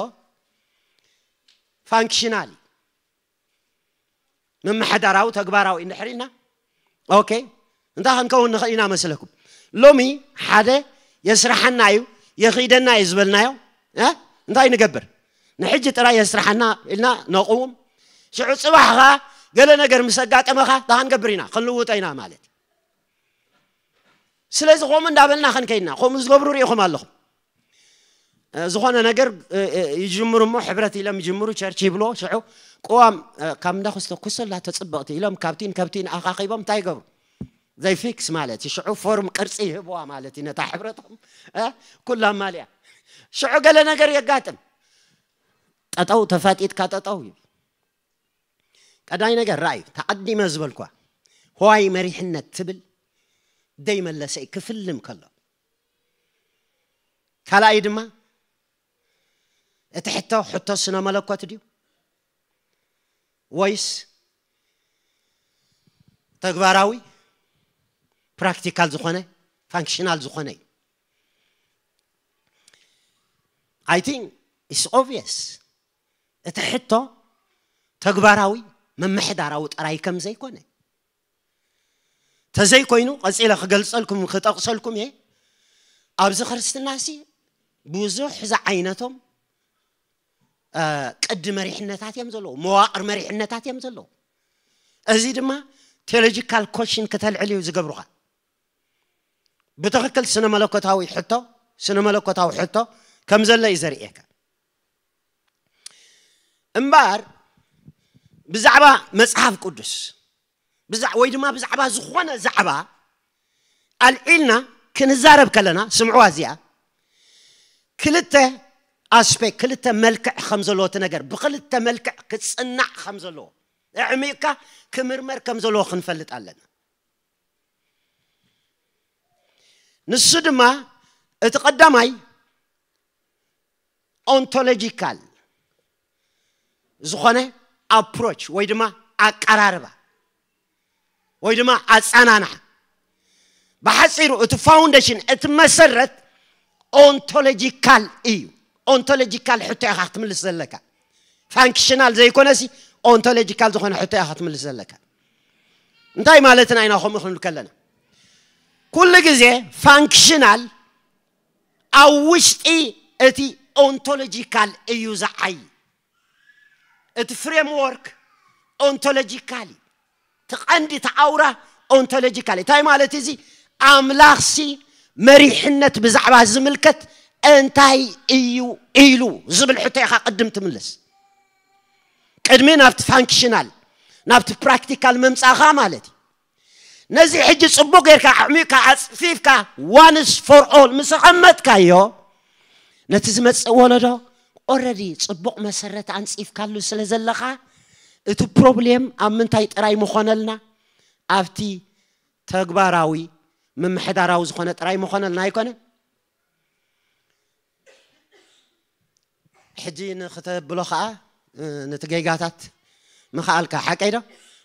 ፋንክሽናል ምምሕዳራዊ ተግባራዊ እንድሕር ኢልና ኦኬ እንታይ ክንከውን ንኽእል ኢና መስለኩም? ሎሚ ሓደ የስራሓና እዩ የኽይደና እዩ ዝበልናዮ እንታይ ንገብር? ንሕጂ ጥራይ የስራሓና ኢልና ነቕውም። ሽዑ ፅባሕ ኸዓ ገለ ነገር ምስ ኣጋጠመኻ እንታይ ክንገብር ኢና? ክንልውጦ ኢና ማለት እዩ። ስለዚ ከምኡ እንዳበልና ክንከይድና ከምኡ ዝገብሩ ሪኢኹም ኣለኹም። ዝኾነ ነገር ይጅምሩ እሞ ሕብረት ኢሎም ይጅምሩ ቸርች ይብልዎ ሽዑ ቅዋም ካብ እንዳክስቶ ኩሰላ ተፅብቕቲ ኢሎም ካብቲን ከብቲን ኣኻኺቦም እንታይ ይገብሩ ዘይ ፊክስ ማለት እዩ ሽዑ ፎርም ቅርፂ ይህብዋ ማለት እዩ ነታ ሕብረቶም ኩላ ማልያ ሽዑ ገለ ነገር የጋጥም ጠጠው ተፋጢጥካ ጠጠው እዩ ቀዳይ ነገር ራእዩ ተቐዲመ ዝበልኳ ህዋይ መሪሕነት ትብል ደይመለሰ ክፍልም ከሎ ካልኣይ ድማ እቲ ሕቶ ሕቶ ስነ መለኮት ድዩ ወይስ ተግባራዊ ፕራክቲካል ዝኾነ ፋንክሽናል ዝኾነ እዩ I think it's obvious እቲ ሕቶ ተግባራዊ ምምሕዳራዊ ጥራይ ከም ዘይኮነ ተዘይኮይኑ ቀፂለ ክገልፀልኩም ክጠቕሰልኩም እየ ኣብዚ ክርስትናሲ ብዙሕ ዝዓይነቶም ቅዲ መሪሕነታት እዮም ዘለዉ መዋቕር መሪሕነታት እዮም ዘለዉ እዚ ድማ ቴዎሎጂካል ኮሽን ከተልዕል እዩ ዝገብሩኻ። ብትኽክል ስነ መለኮታዊ ሕቶ ስነ መለኮታዊ ሕቶ ከም ዘሎ እዩ ዘርእየካ። እምበኣር ብዛዕባ መጽሓፍ ቅዱስ ወይ ድማ ብዛዕባ ዝኾነ ዛዕባ ኣልዒልና ክንዛረብ ከለና፣ ስምዕዋ እዚኣ ክልተ ኣስፔክት ክልተ መልክዕ ከም ዘለዎ እቲ ነገር ብክልተ መልክዕ ክጽናዕ ከም ዘለዎ፣ ኣዕሚቕካ ክምርመር ከም ዘለዎ ክንፈልጥ ኣለና። ንሱ ድማ እቲ ቀዳማይ ኦንቶሎጂካል ዝኾነ ኣፕሮች ወይ ድማ ኣቀራርባ ወይ ድማ ኣጸናንዓ። ብሓጺሩ እቲ ፋውንዴሽን እቲ መሰረት ኦንቶሎጂካል እዩ። ኦንቶሎጂካል ሕቶ ኢኻ ክትምልስ ዘለካ። ፋንክሽናል ዘይኮነሲ ኦንቶሎጂካል ዝኾነ ሕቶ ኢኻ ክትምልስ ዘለካ። እንታይ ማለትና ኢና ከምኡ ክንብል ከለና? ኩሉ ግዜ ፋንክሽናል ኣብ ውሽጢ እቲ ኦንቶሎጂካል እዩ ዝዓይ። እቲ ፍሬምወርክ ኦንቶሎጂካል እዩ። እቲ ቀንዲ እቲ ኣውራ ኦንቶሎጂካል እዩ። እንታይ ማለት እዚ? ኣምላኽሲ መሪሕነት ብዛዕባ ዝምልከት እንታይ እዩ ኢሉ ዝብል ሕቶ ኢኻ ቅድም ትምልስ። ቅድሚ ናብቲ ፋንክሽናል ናብቲ ፕራክቲካል ምምጻእኻ ማለት እዩ። ነዚ ሕጂ ጽቡቕ ጌርካ ኣዕሚቕካ ኣጽፊፍካ ዋንስ ፎር ኦል ምስ ኣቐመጥካዮ፣ ነቲ ዝመጽእ ወለዶ ኦረዲ ጽቡቕ መሰረት ኣንጺፍካሉ ስለ ዘለኻ፣ እቲ ፕሮብሌም ኣብ ምንታይ ጥራይ ምኾነልና? ኣብቲ ተግባራዊ ምምሕዳራዊ ዝኾነ ጥራይ ምኾነልና ኣይኮነ። ሕጂ ንክተብሎ ከዓ ነቲ ጌጋታት ምኽኣልካ ሓቀይ ዶ?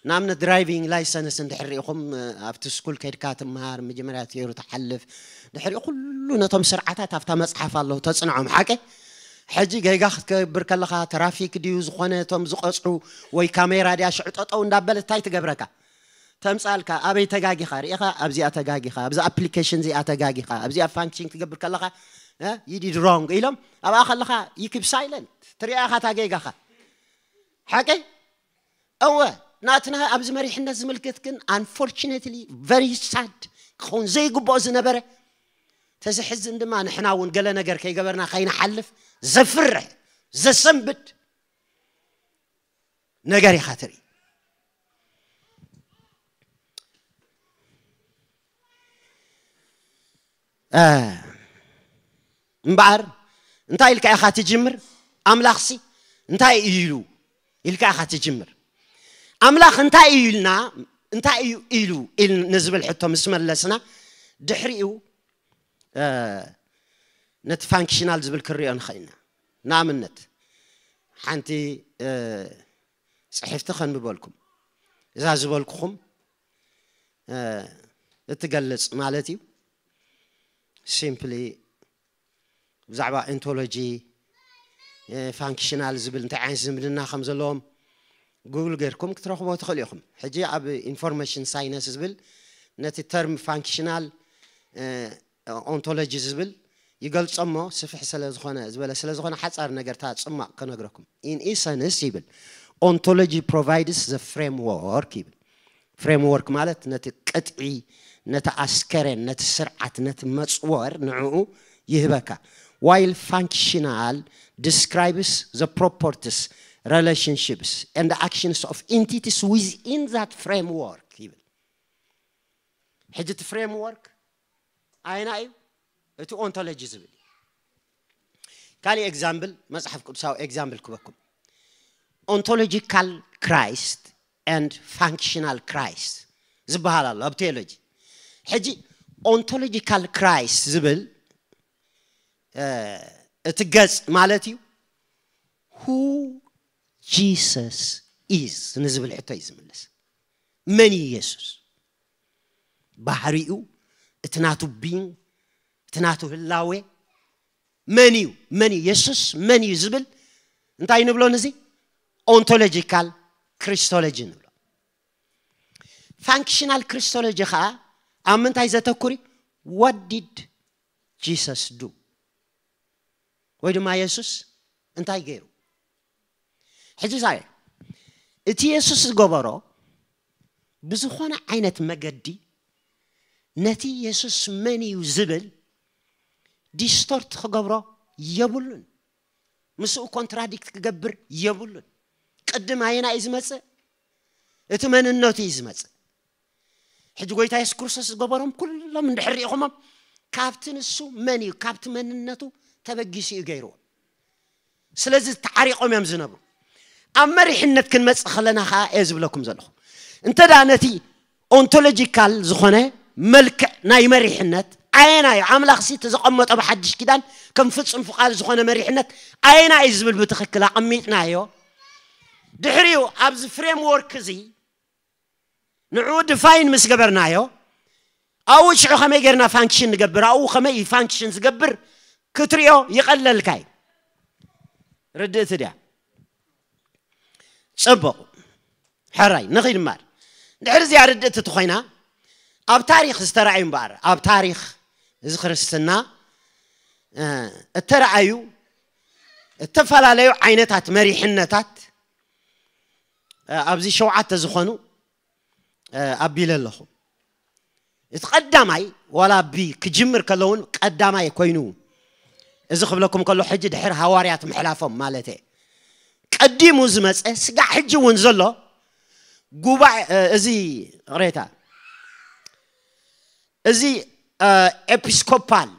ንኣብነት ድራይቪንግ ላይሰንስ እንድሕር ሪኢኹም፣ ኣብቲ ስኩል ከድካ ትምሃር፣ መጀመርያ ቴሩ ትሓልፍ፣ ድሕሪኡ ኩሉ ነቶም ስርዓታት ኣብታ መፅሓፍ ኣለዉ ተፅንዖም ሓቀይ። ሕጂ ጌጋ ክትገብር ከለኻ፣ ትራፊክ ድዩ ዝኾነ እቶም ዝቐፅዑ ወይ ካሜራ ድያ ሽዑ ጠጠው እንዳበለት እንታይ ትገብረካ? ተምጻልካ ኣበይ ተጋጊኻ ርኢኻ ኣብዚኣ ተጋጊኻ ኣብዛ ኣፕሊኬሽን እዚኣ ተጋጊኻ ኣብዚኣ ፋንክሽን ክትገብር ከለኻ ይዲድ ሮንግ ኢሎም ኣብኣ ከለኻ ይክብ ሳይለንት ትሪኣ ኢኻ ታጌጋኻ ሓቂ እወ ናትና ኣብዚ መሪሕነት ዝምልክት ግን unfortunately very sad ክኸውን ዘይግብኦ ዝነበረ ተዝሕዝን ድማ ንሕና እውን ገለ ነገር ከይገበርና ከይንሓልፍ ዘፍርሕ ዘሰንብድ ነገር ኢኻ ትርኢ እምበኣር እንታይ ኢልካ ኢኻ ትጅምር ኣምላኽሲ እንታይ እዩ ኢሉ ኢልካ ኢኻ ትጅምር ኣምላኽ እንታይ እዩ ኢልና እንታይ እዩ ኢሉ ንዝብል ሕቶ ምስ መለስና ድሕሪኡ ነቲ ፋንክሽናል ዝብል ክንሪኦ ንኽእል ኢና ንኣብነት ሓንቲ ፅሕፍቲ ከንብበልኩም እዛ ዝበልኩኹም እትገልፅ ማለት እዩ simply ብዛዕባ ኦንቶሎጂ ፋንክሽናል ዝብል እንታይ ዓይነት ዝምድና ከም ዘለዎም ጉግል ጌርኩም ክትረኽቦ ትኽእሉ ኢኹም ሕጂ ኣብ ኢንፎርሜሽን ሳይነስ ዝብል ነቲ ተርም ፋንክሽናል ኦንቶሎጂ ዝብል ይገልጾ እሞ ስፍሕ ስለ ዝኾነ ዝበለ ስለ ዝኾነ ሓጻር ነገርታ ጽማቕ ከነግረኩም in essence ይብል ontology provides the framework ይብል framework ማለት ነቲ ቅጥዒ ነቲ ኣስከሬን ነቲ ስርዓት ነቲ መጽወር ንዕኡ ይህበካ while functional describes the properties relationships and actions of entities within that framework ይብል ሕጂ እቲ framework ኣየና እዩ እቲ ontology ዝብል እዩ ካሊእ example መፅሓፍ ቅዱሳዊ example ክበኩም ontological Christ and functional Christ ዝበሃል ኣሎ ኣብ ቴዎሎጂ ሕጂ ontological Christ ዝብል እቲ ገፅ ማለት እዩ who Jesus is ንዝብል ሕቶ እዩ ዝምልስ መን እዩ የሱስ ባህሪኡ እቲ ናቱ being እቲ ናቱ ህላዌ መን እዩ መን እዩ የሱስ መን እዩ ዝብል እንታይ ንብሎ ንዚ ontological Christology ንብሎ functional Christology ከዓ ኣብ ምንታይ ዘተኩር እዩ what did Jesus do ወይ ድማ የሱስ እንታይ ገይሩ ሕጂ ሳይ እቲ የሱስ ዝገበሮ ብዝኾነ ዓይነት መገዲ ነቲ የሱስ መን እዩ ዝብል ዲስቶርት ክገብሮ የብሉን። ምስኡ ኮንትራዲክት ክገብር የብሉን። ቅድም ኣየና እዩ ዝመጽእ? እቲ መንነቱ እዩ ዝመጽእ። ሕጂ ጎይታ የሱስ ክርስቶስ ዝገበሮም ኩሎም እንድሕር ርኢኹሞም፣ ካብቲ ንሱ መን እዩ፣ ካብቲ መንነቱ ተበጊሱ እዩ ገይርዎ። ስለዚ ተዓሪቆም እዮም ዝነብሩ። ኣብ መሪሕነት ክንመጽእ ከለና ከዓ እየ ዝብለኩም ዘለኹ፣ እንተ ደኣ ነቲ ኦንቶሎጂካል ዝኾነ መልክዕ ናይ መሪሕነት ኣየና እዩ፣ ኣምላኽ ሲ እቲ ዘቐመጦ ብሓድሽ ኪዳን ከም ፍጹም ፍቓድ ዝኾነ መሪሕነት ኣየና እዩ ዝብል ብትኽክል ኣቐሚጥናዮ፣ ድሕሪኡ ኣብዚ ፍሬምወርክ እዚ ንዕኡ ድፋይን ምስ ገበርናዮ፣ ኣብኡ ሽዑ ከመይ ጌርና ፋንክሽን ንገብር፣ ኣብኡ ከመይ እዩ ፋንክሽን ዝገብር ክትሪኦ ይቐለልካ እዩ። ርድእቲ ድያ? ጽቡቕ። ሕራይ ንኺድ እምበር፣ ድሕሪ እዚኣ ርድእቲ እቲ ኮይና፣ ኣብ ታሪኽ ዝተረኣዩ እምበኣር፣ ኣብ ታሪኽ እዚ ክርስትና እተረኣዩ እተፈላለዩ ዓይነታት መሪሕነታት ኣብዚ ሸውዓተ ዝኾኑ ኣቢለ ኣለኹ። እቲ ቀዳማይ ዋላ ቢ ክጅምር ከለውን ቀዳማይ ኮይኑ፣ እዚ ክብለኩም ከሎ ሕጂ ድሕር ሃዋርያት ምሕላፎም ማለት እየ። ቀዲሙ ዝመፀ ስጋዕ ሕጂ እውን ዘሎ ጉባኤ እዚ ሬታ እዚ ኤፒስኮፓል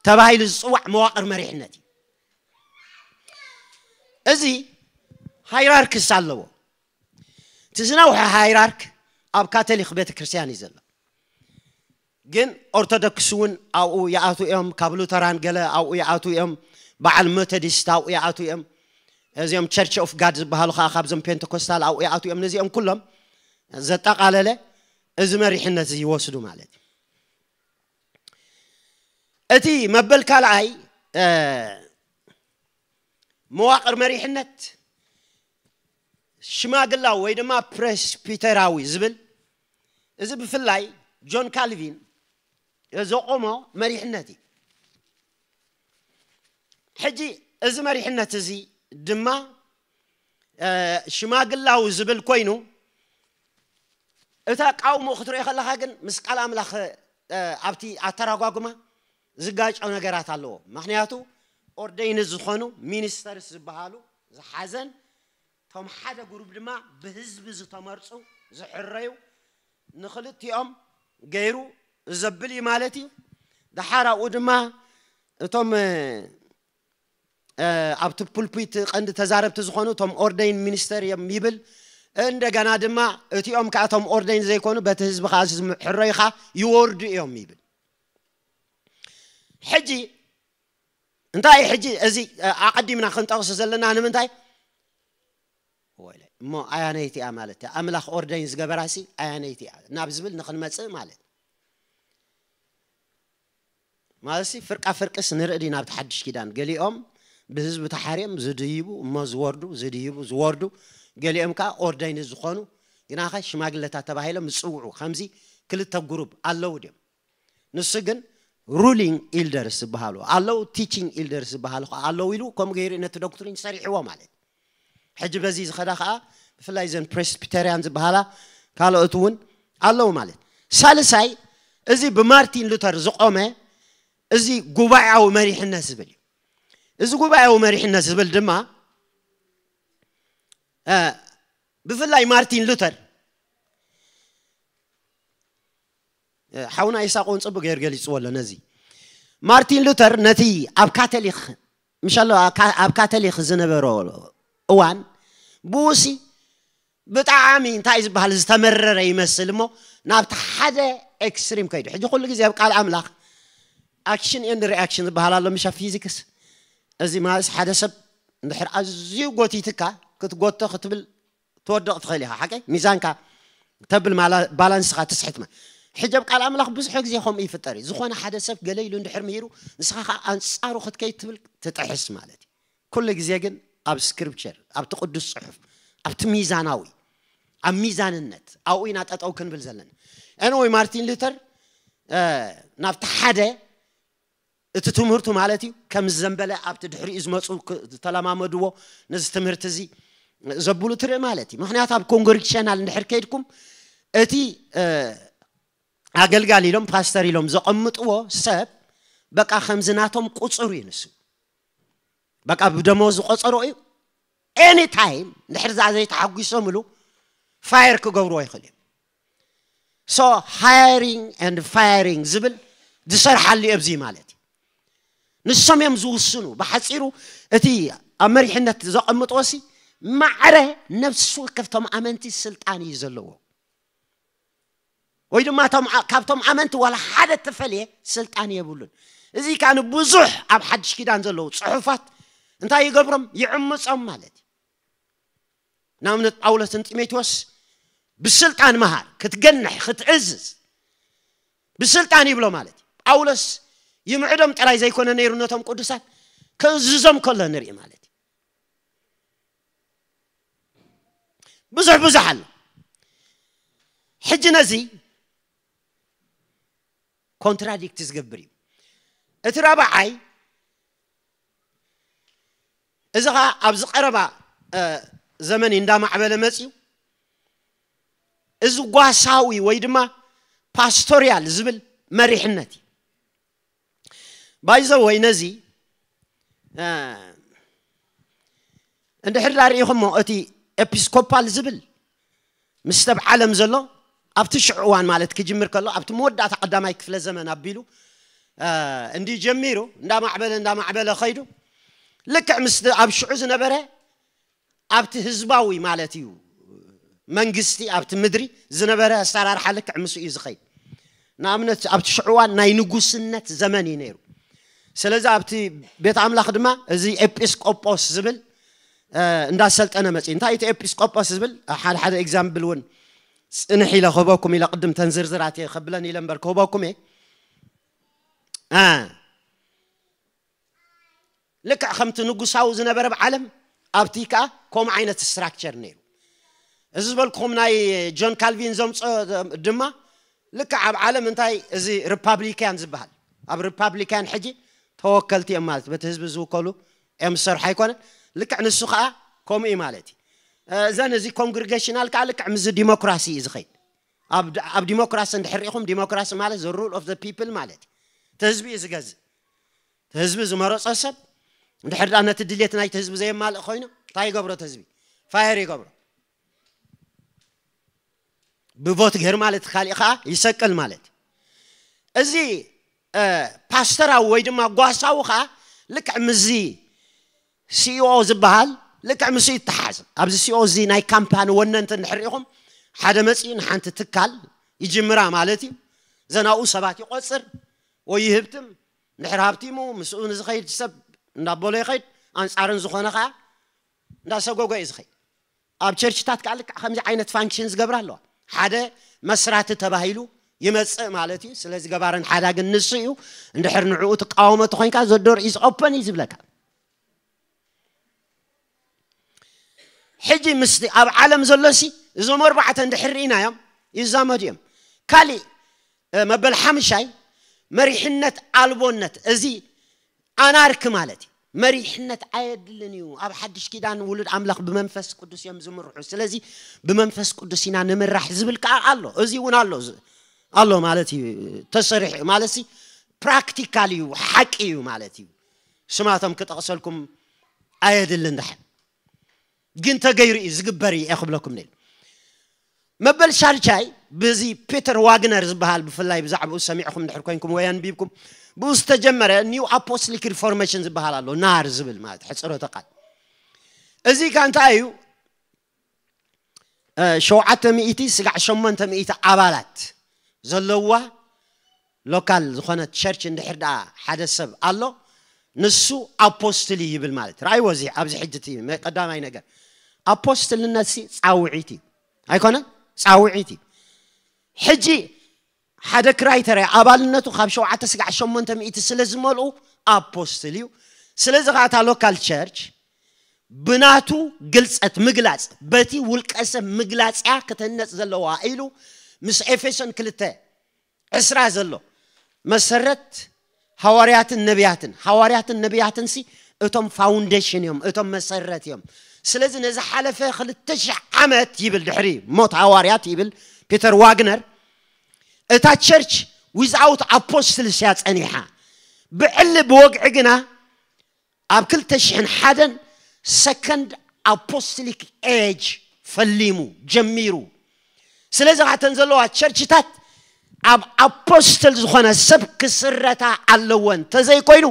ተባሂሉ ዝፅዋዕ መዋቕር መሪሕነት እዩ። እዚ ሃይራርክስ ኣለዎ። እቲ ዝነውሐ ሃይራርክ ኣብ ካቶሊክ ቤተ ክርስቲያን እዩ ዘሎ። ግን ኦርቶዶክስ እውን ኣብኡ ይኣቱ እዮም፣ ካብ ሉተራን ገለ ኣብኡ ይኣቱ እዮም፣ በዓል ሜቶዲስት ኣብኡ ይኣቱ እዮም። እዚኦም ቸርች ኦፍ ጋድ ዝበሃሉ ከዓ ካብዞም ፔንቴኮስታል ኣብኡ ይኣቱ እዮም። ነዚኦም ኩሎም ዘጠቓለለ እዚ መሪሕነት እዚ ይወስዱ ማለት እዩ። እቲ መበል ካልኣይ መዋቕር መሪሕነት ሽማግላዊ ወይ ድማ ፕሬስፒተራዊ ዝብል፣ እዚ ብፍላይ ጆን ካልቪን ዘቆሞ መሪሕነት እዩ። ሕጂ እዚ መሪሕነት እዚ ድማ ሽማግላዊ ዝብል ኮይኑ፣ እታ ቃውሞ ክትሪኦ ከለኻ ግን ምስ ቃል ኣምላኽ ኣብቲ ኣተራጓጉማ ዝጋጮ ነገራት ኣለዎ። ምክንያቱ ኦርደይን ዝኾኑ ሚኒስተርስ ዝበሃሉ ዝሓዘን፣ እቶም ሓደ ግሩፕ ድማ ብህዝቢ ዝተመርፁ ዝሕረዩ፣ ንክልቲኦም ገይሩ ዘብል እዩ ማለት እዩ። ደሓር ኣብኡ ድማ እቶም ኣብቲ ፑልፒት ቀንዲ ተዛረብቲ ዝኾኑ እቶም ኦርደይን ሚኒስተር እዮም ይብል። እንደገና ድማ እቲኦም ከዓ እቶም ኦርደይን ዘይኮኑ በቲ ህዝቢ ከዓ ዝሕረዩ ከዓ ይወርዱ እዮም ይብል። ሕጂ እንታይ ሕጂ እዚ ኣቐዲምና ክንጠቕስ ዘለና ንምንታይ? እሞ ኣያነይቲ እያ ማለት እያ፣ ኣምላኽ ኦርደይን ዝገበራሲ ኣያነይቲ እያ ናብ ዝብል ንክንመፅእ ማለት ማለት ሲ ፍርቃ ፍርቅስ ንርኢ ዲና ኣብቲ ሓድሽ ኪዳን? ገሊኦም ብህዝቢ ተሓርዮም ዝድይቡ እሞ ዝወርዱ፣ ዝድይቡ ዝወርዱ፣ ገሊኦም ከዓ ኦርደይን ዝኾኑ። ግናኸ ሽማግለታት ተባሂሎም ዝፅውዑ ከምዚ ክልተ ጉሩብ ኣለዉ ድዮም? ንሱ ግን ሩሊንግ ኢልደርስ ዝበሃሉ ኣለዉ፣ ቲቺንግ ኢልደርስ ዝበሃሉ ከዓ ኣለዉ ኢሉ ከምኡ ገይሩ ነቲ ዶክትሪን ሰሪሕዎ ማለት። ሕጂ በዚ ዝኸዳ ከዓ ብፍላይ ዘን ፕሬስቢተርያን ዝበሃላ ካልኦት እውን ኣለዉ ማለት። ሳልሳይ እዚ ብማርቲን ሉተር ዝቆመ እዚ ጉባኤያዊ መሪሕነት ዝብል እዩ። እዚ ጉባኤያዊ መሪሕነት ዝብል ድማ ብፍላይ ማርቲን ሉተር ሓውና ኢሳቆን ጽቡቅ ገይሩ ገሊጽዎ ኣሎ። ነዚ ማርቲን ሉተር ነቲ ኣብ ካቶሊክ ምሻሎ ኣብ ካቶሊክ ዝነበሮ እዋን ብኡሲ ብጣዕሚ እንታይ ዝበሃል ዝተመረረ ይመስል እሞ ናብቲ ሓደ ኤክስትሪም ከይዱ። ሕጂ ኩሉ ግዜ ኣብ ቃል ኣምላኽ ኣክሽን ኤንድ ሪኣክሽን ዝበሃል ኣሎ ምሻ ፊዚክስ። እዚ ማለት ሓደ ሰብ እንድሕር ኣዝዩ ጎቲትካ ክትጎቶ ክትብል ትወድቕ ትኽእል ኢኻ። ሓቀይ ሚዛንካ ተብል ባላንስኻ ትስሕት ማለት። ሕጂ ኣብ ቃል ኣምላኽ ብዙሕ ግዜ ከምኡ ይፍጠር እዩ። ዝኾነ ሓደ ሰብ ገለ ኢሉ እንድሕር ምሂሩ ንስኻ ከዓ ኣንጻሩ ክትከይድ ትብል ትጥሕስ ማለት እዩ። ኩሉ ግዜ ግን ኣብ ስክሪፕቸር ኣብቲ ቅዱስ ጽሑፍ ኣብቲ ሚዛናዊ ኣብ ሚዛንነት ኣብኡ ኢና ጠጠው ክንብል ዘለና። ኤንወይ ማርቲን ሉተር ናብቲ ሓደ እቲ ትምህርቱ ማለት እዩ ከም ዘንበለ ኣብቲ ድሕሪኡ ዝመፁ ዝተለማመድዎ ነዚ ትምህርቲ እዚ ዘብሉ ትርኢ ማለት እዩ። ምክንያቱ ኣብ ኮንግሪግሽናል እንድሕር ከይድኩም እቲ ኣገልጋሊ ኢሎም ፓስተር ኢሎም ዘቐምጥዎ ሰብ በቃ ከምዚ ናቶም ቁፅሩ እዩ ንሱ። በቃ ብደሞዝ ዝቆፀሮ እዩ። ኤኒ ታይም እንድሕር ዛ ዘይተሓጒሶምሉ ፋየር ክገብርዎ ይኽእል እዩ። So hiring and firing ዝብል ዝሰርሓሉ ኣብዚ ማለት እዩ። ንሶም እዮም ዝውስኑ። ብሓፂሩ እቲ ኣብ መሪሕነት ዘቐምጥዎ ሲ ማዕረ ነፍሲ ወከፍቶም ኣመንቲ ስልጣን እዩ ዘለዎ። ወይ ድማ ካብቶም ኣመንቲ ዋላ ሓደ ተፈልየ ስልጣን የብሉን። እዚ ከዓ ንብዙሕ ኣብ ሓድሽ ኪዳን ዘለዉ ፅሑፋት እንታይ ይገብሮም? ይዕምፆም ማለት እዩ። ንኣብነት ጳውሎስ ንጢሞቴዎስ ብስልጣን መሃር ክትገንሕ ክትእዝዝ ብስልጣን ይብሎ ማለት እዩ። ጳውሎስ ይምዕዶም ጥራይ ዘይኮነ ነይሩ ነቶም ቅዱሳት ከእዝዞም ከሎ ንርኢ ማለት እዩ። ብዙሕ ብዙሕ ኣሎ። ሕጂ ነዚ ኮንትራዲክት ዝገብር እዩ። እቲ ረባዓይ እዚ ኸዓ ኣብዚ ቀረባ ዘመን እንዳማዕበለ መፅዩ። እዚ ጓሳዊ ወይ ድማ ፓስቶሪያል ዝብል መሪሕነት እዩ። ባይዘወይ ነዚ እንድሕር ዳ ርኢኹሞ እቲ ኤፒስኮፓል ዝብል ምስ ተብ ዓለም ዘሎ ኣብቲ ሽዑ እዋን ማለት ክጅምር ከሎ ኣብቲ መወዳእታ ቀዳማይ ክፍለ ዘመን ኣቢሉ እንዲ ጀሚሩ እንዳማዕበለ እንዳማዕበለ ኸይዱ ልክዕ ምስ ኣብ ሽዑ ዝነበረ ኣብቲ ህዝባዊ ማለት እዩ መንግስቲ ኣብቲ ምድሪ ዝነበረ ኣሰራርሓ ልክዕ ምስ እዩ ዝኸይድ። ንኣብነት ኣብቲ ሽዑ እዋን ናይ ንጉስነት ዘመን እዩ ነይሩ። ስለዚ ኣብቲ ቤት ኣምላኽ ድማ እዚ ኤጲስቆጶስ ዝብል እንዳሰልጠነ መፅእ። እንታይ እቲ ኤጲስቆጶስ ዝብል ሓደ ሓደ ኤግዛምብል እውን ፅንሕ ኢለ ክህበኩም ኢለ ቅድም ተንዝርዝራት እየ ከብለን ኢለ እምበር ክህበኩም እየ። ልክዕ ከምቲ ንጉሳዊ ዝነበረ ብዓለም ኣብቲ ከዓ ከምኡ ዓይነት ስትራክቸር ነይሩ። እዚ ዝበልኩኹም ናይ ጆን ካልቪን ዘምፅኦ ድማ ልክዕ ኣብ ዓለም እንታይ እዚ ሪፓብሊካን ዝበሃል ኣብ ሪፓብሊካን ሕጂ ተወከልቲ እዮም ማለት በቲ ህዝቢ ዝውከሉ እዮም ዝሰርሑ ኣይኮነን። ልክዕ ንሱ ከዓ ከምኡ እዩ ማለት እዩ። እዘን እዚ ኮንግሪጌሽናል ከዓ ልክዕ ምስዚ ዲሞክራሲ እዩ ዝኸይድ። ኣብ ዲሞክራሲ እንድሕር ርኢኹም ዲሞክራሲ ማለት the rule of the people ማለት እዩ። እቲ ህዝቢ እዩ ዝገዝእ። እቲ ህዝቢ ዝመረፆ ሰብ እንድሕር ዳ ነቲ ድሌት ናይቲ ህዝቢ ዘየማልእ ኮይኑ እንታይ ይገብሮ? እቲ ህዝቢ ፋየር ይገብሮ። ብቮት ገይሩ ማለት ካሊእ ከዓ ይሰቅል ማለት እዩ። እዚ ፓስተራዊ ወይ ድማ ጓሳዊ ከዓ ልክዕ ምስዚ ሲኢኦ ዝበሃል ልክዕ ምስ ይተሓዝ። ኣብዚ ሲኢኦ እዚ ናይ ካምፓኒ ወነንቲ እንድሕር ርኢኹም ሓደ መፂኡ ንሓንቲ ትካል ይጅምራ ማለት እዩ። ዘናኡ ሰባት ይቆፅር ወይ ይህብትም እንድሕር ሃብቲሙ ምስኡ ንዝኸይድ ሰብ እንዳበሎ ይኸይድ። ኣንፃርን ዝኾነ ከዓ እንዳሰጎጎ እዩ ዝኸይድ። ኣብ ቸርችታት ከዓ ልክዕ ከምዚ ዓይነት ፋንክሽን ዝገብራ ኣለዋ። ሓደ መስራቲ ተባሂሉ ይመፅእ ማለት እዩ። ስለዚ ገባርን ሓዳግን ንሱ እዩ። እንድሕር ንዕኡ ትቃወሞ ተኮይንካ ዘዶር ኢዝ ኦፐን እዩ ዝብለካ። ሕጂ ምስቲ ኣብ ዓለም ዘሎሲ እዞም ኣርባዕተ እንድሕር ርኢናዮም ይዛመዱ እዮም። ካሊእ መበል ሓምሻይ መሪሕነት ኣልቦነት እዚ ኣናርክ ማለት እዩ። መሪሕነት ኣየድልን እዩ። ኣብ ሓድሽ ኪዳን ውሉድ ኣምላኽ ብመንፈስ ቅዱስ እዮም ዝምርሑ። ስለዚ ብመንፈስ ቅዱስ ኢና ንምራሕ ዝብል ከዓ ኣሎ። እዚ እውን ኣሎ ኣሎ ማለት እዩ። ተሰሪሑ ማለት ሲ ፕራክቲካል እዩ፣ ሓቂ እዩ ማለት እዩ። ስማቶም ክጠቕሰልኩም ኣየድልን ዳሕን ግን ተገይሩ እዩ ዝግበር እዩ ክብለኩም ነ መበል ሻልቻይ ብዚ ፒተር ዋግነር ዝበሃል ብፍላይ ብዛዕባኡ ሰሚዕኩም ድሕር ኮይንኩም ወይ ኣንቢብኩም ብኡ ዝተጀመረ ኒው ኣፖስቶሊክ ሪፎርሜሽን ዝበሃል ኣሎ። ናር ዝብል ማለት ሕፅረተ ቃል እዚ ካ እንታይ እዩ? ሸውዓተ ሚእቲ ስጋዕ ሸሞንተ ሚእቲ ኣባላት ዘለዋ ሎካል ዝኾነት ቸርች እንድሕር ደኣ ሓደ ሰብ ኣሎ ንሱ ኣፖስትል እዩ ይብል ማለት ረኣይዎ። እዚ ኣብዚ ሕጂ እቲ ቀዳማይ ነገር ኣፖስትልነት ሲ ፃውዒት እዩ ኣይኮነን? ፃውዒት እዩ። ሕጂ ሓደ ክራይተርያ ኣባልነቱ ካብ ሸውዓተ ስጋዕ ሸሞንተ ሚእቲ ስለ ዝመልኡ ኣፖስትል እዩ። ስለዚ ከዓ እታ ሎካል ቸርች ብናቱ ግልፀት ምግላፅ በቲ ውልቀ ሰብ ምግላፅያ ክትህነፅ ዘለዋ ኢሉ ምስ ኤፌሶን ክልተ ዕስራ ዘሎ መሰረት ሃዋርያትን ነቢያትን ሃዋርያትን ነቢያትን ሲ እቶም ፋውንዴሽን እዮም፣ እቶም መሰረት እዮም። ስለዚ ነዚ ሓለፈ ክልተ ሽሕ ዓመት ይብል ድሕሪ ሞት ሃዋርያት ይብል ፒተር ዋግነር፣ እታ ቸርች without apostles እያ ጸኒሓ። ብዕሊ ብወግዒ ግና ኣብ ክልተ ሽሕን ሓደን ሰከንድ ኣፖስቶሊክ ኤጅ ፈሊሙ ጀሚሩ። ስለዚ ካተን ዘለዋ ቸርችታት ኣብ ኣፖስትል ዝኾነ ሰብ ክስረታ ኣለወን፣ ተዘይኮይኑ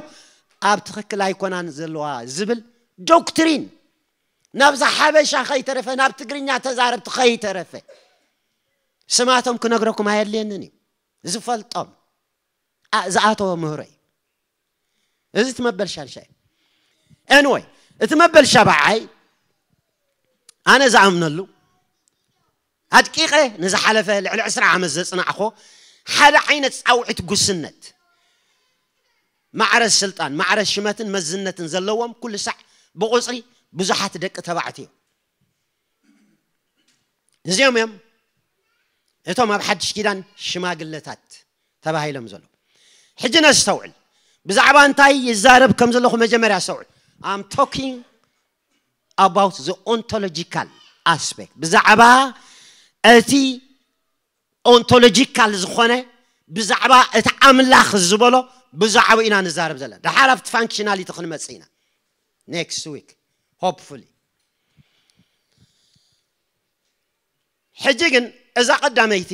ኣብ ትኽክል ኣይኮናን ዘለዋ ዝብል ዶክትሪን ናብዛ ሓበሻ ከይተረፈ፣ ናብ ትግርኛ ተዛረብቲ ከይተረፈ ስማቶም ክነግረኩም ኣየድልየንን እዩ። ዝፈልጦም፣ ኣ-፣ ዝኣተወ ምህሮ እዩ። እዚ እቲ መበል ሻድሻይ እዩ። ኤንወይ፣ እቲ መበል ሻብዓይ ኣነ ዝኣምነሉ፣ ኣድቂቐ ንዝሓለፈ ልዕሊ ዕስራ ዓመት ዘጽናዕኾ ሓደ ዓይነት ጻውዒት ጉስነት፣ ማዕረ ስልጣን፣ ማዕረ ሽመትን መዝነትን ዘለዎም ኩሉ ሳዕ ብቑጽሪ ብዙሓት ደቂ ተባዕትዮ። እዚኦም እዮም እቶም ኣብ ሓድሽ ኪዳን ሽማግለታት ተባሂሎም ዘለዉ። ሕጂ ነስተውዕል። ብዛዕባ እንታይ ይዛረብ ከም ዘለኹ መጀመርያ ኣስተውዕል። I'm talking about the ontological aspect። ብዛዕባ እቲ ኦንቶሎጂካል ዝኾነ፣ ብዛዕባ እቲ ኣምላኽ ዝበሎ ብዛዕባ ኢና ንዛረብ ዘለና። ደሓር ኣብቲ ፋንክሽናሊቲ ክንመጽእ ኢና። Next week, hopefully። ሕጂ ግን እዛ ቀዳመይቲ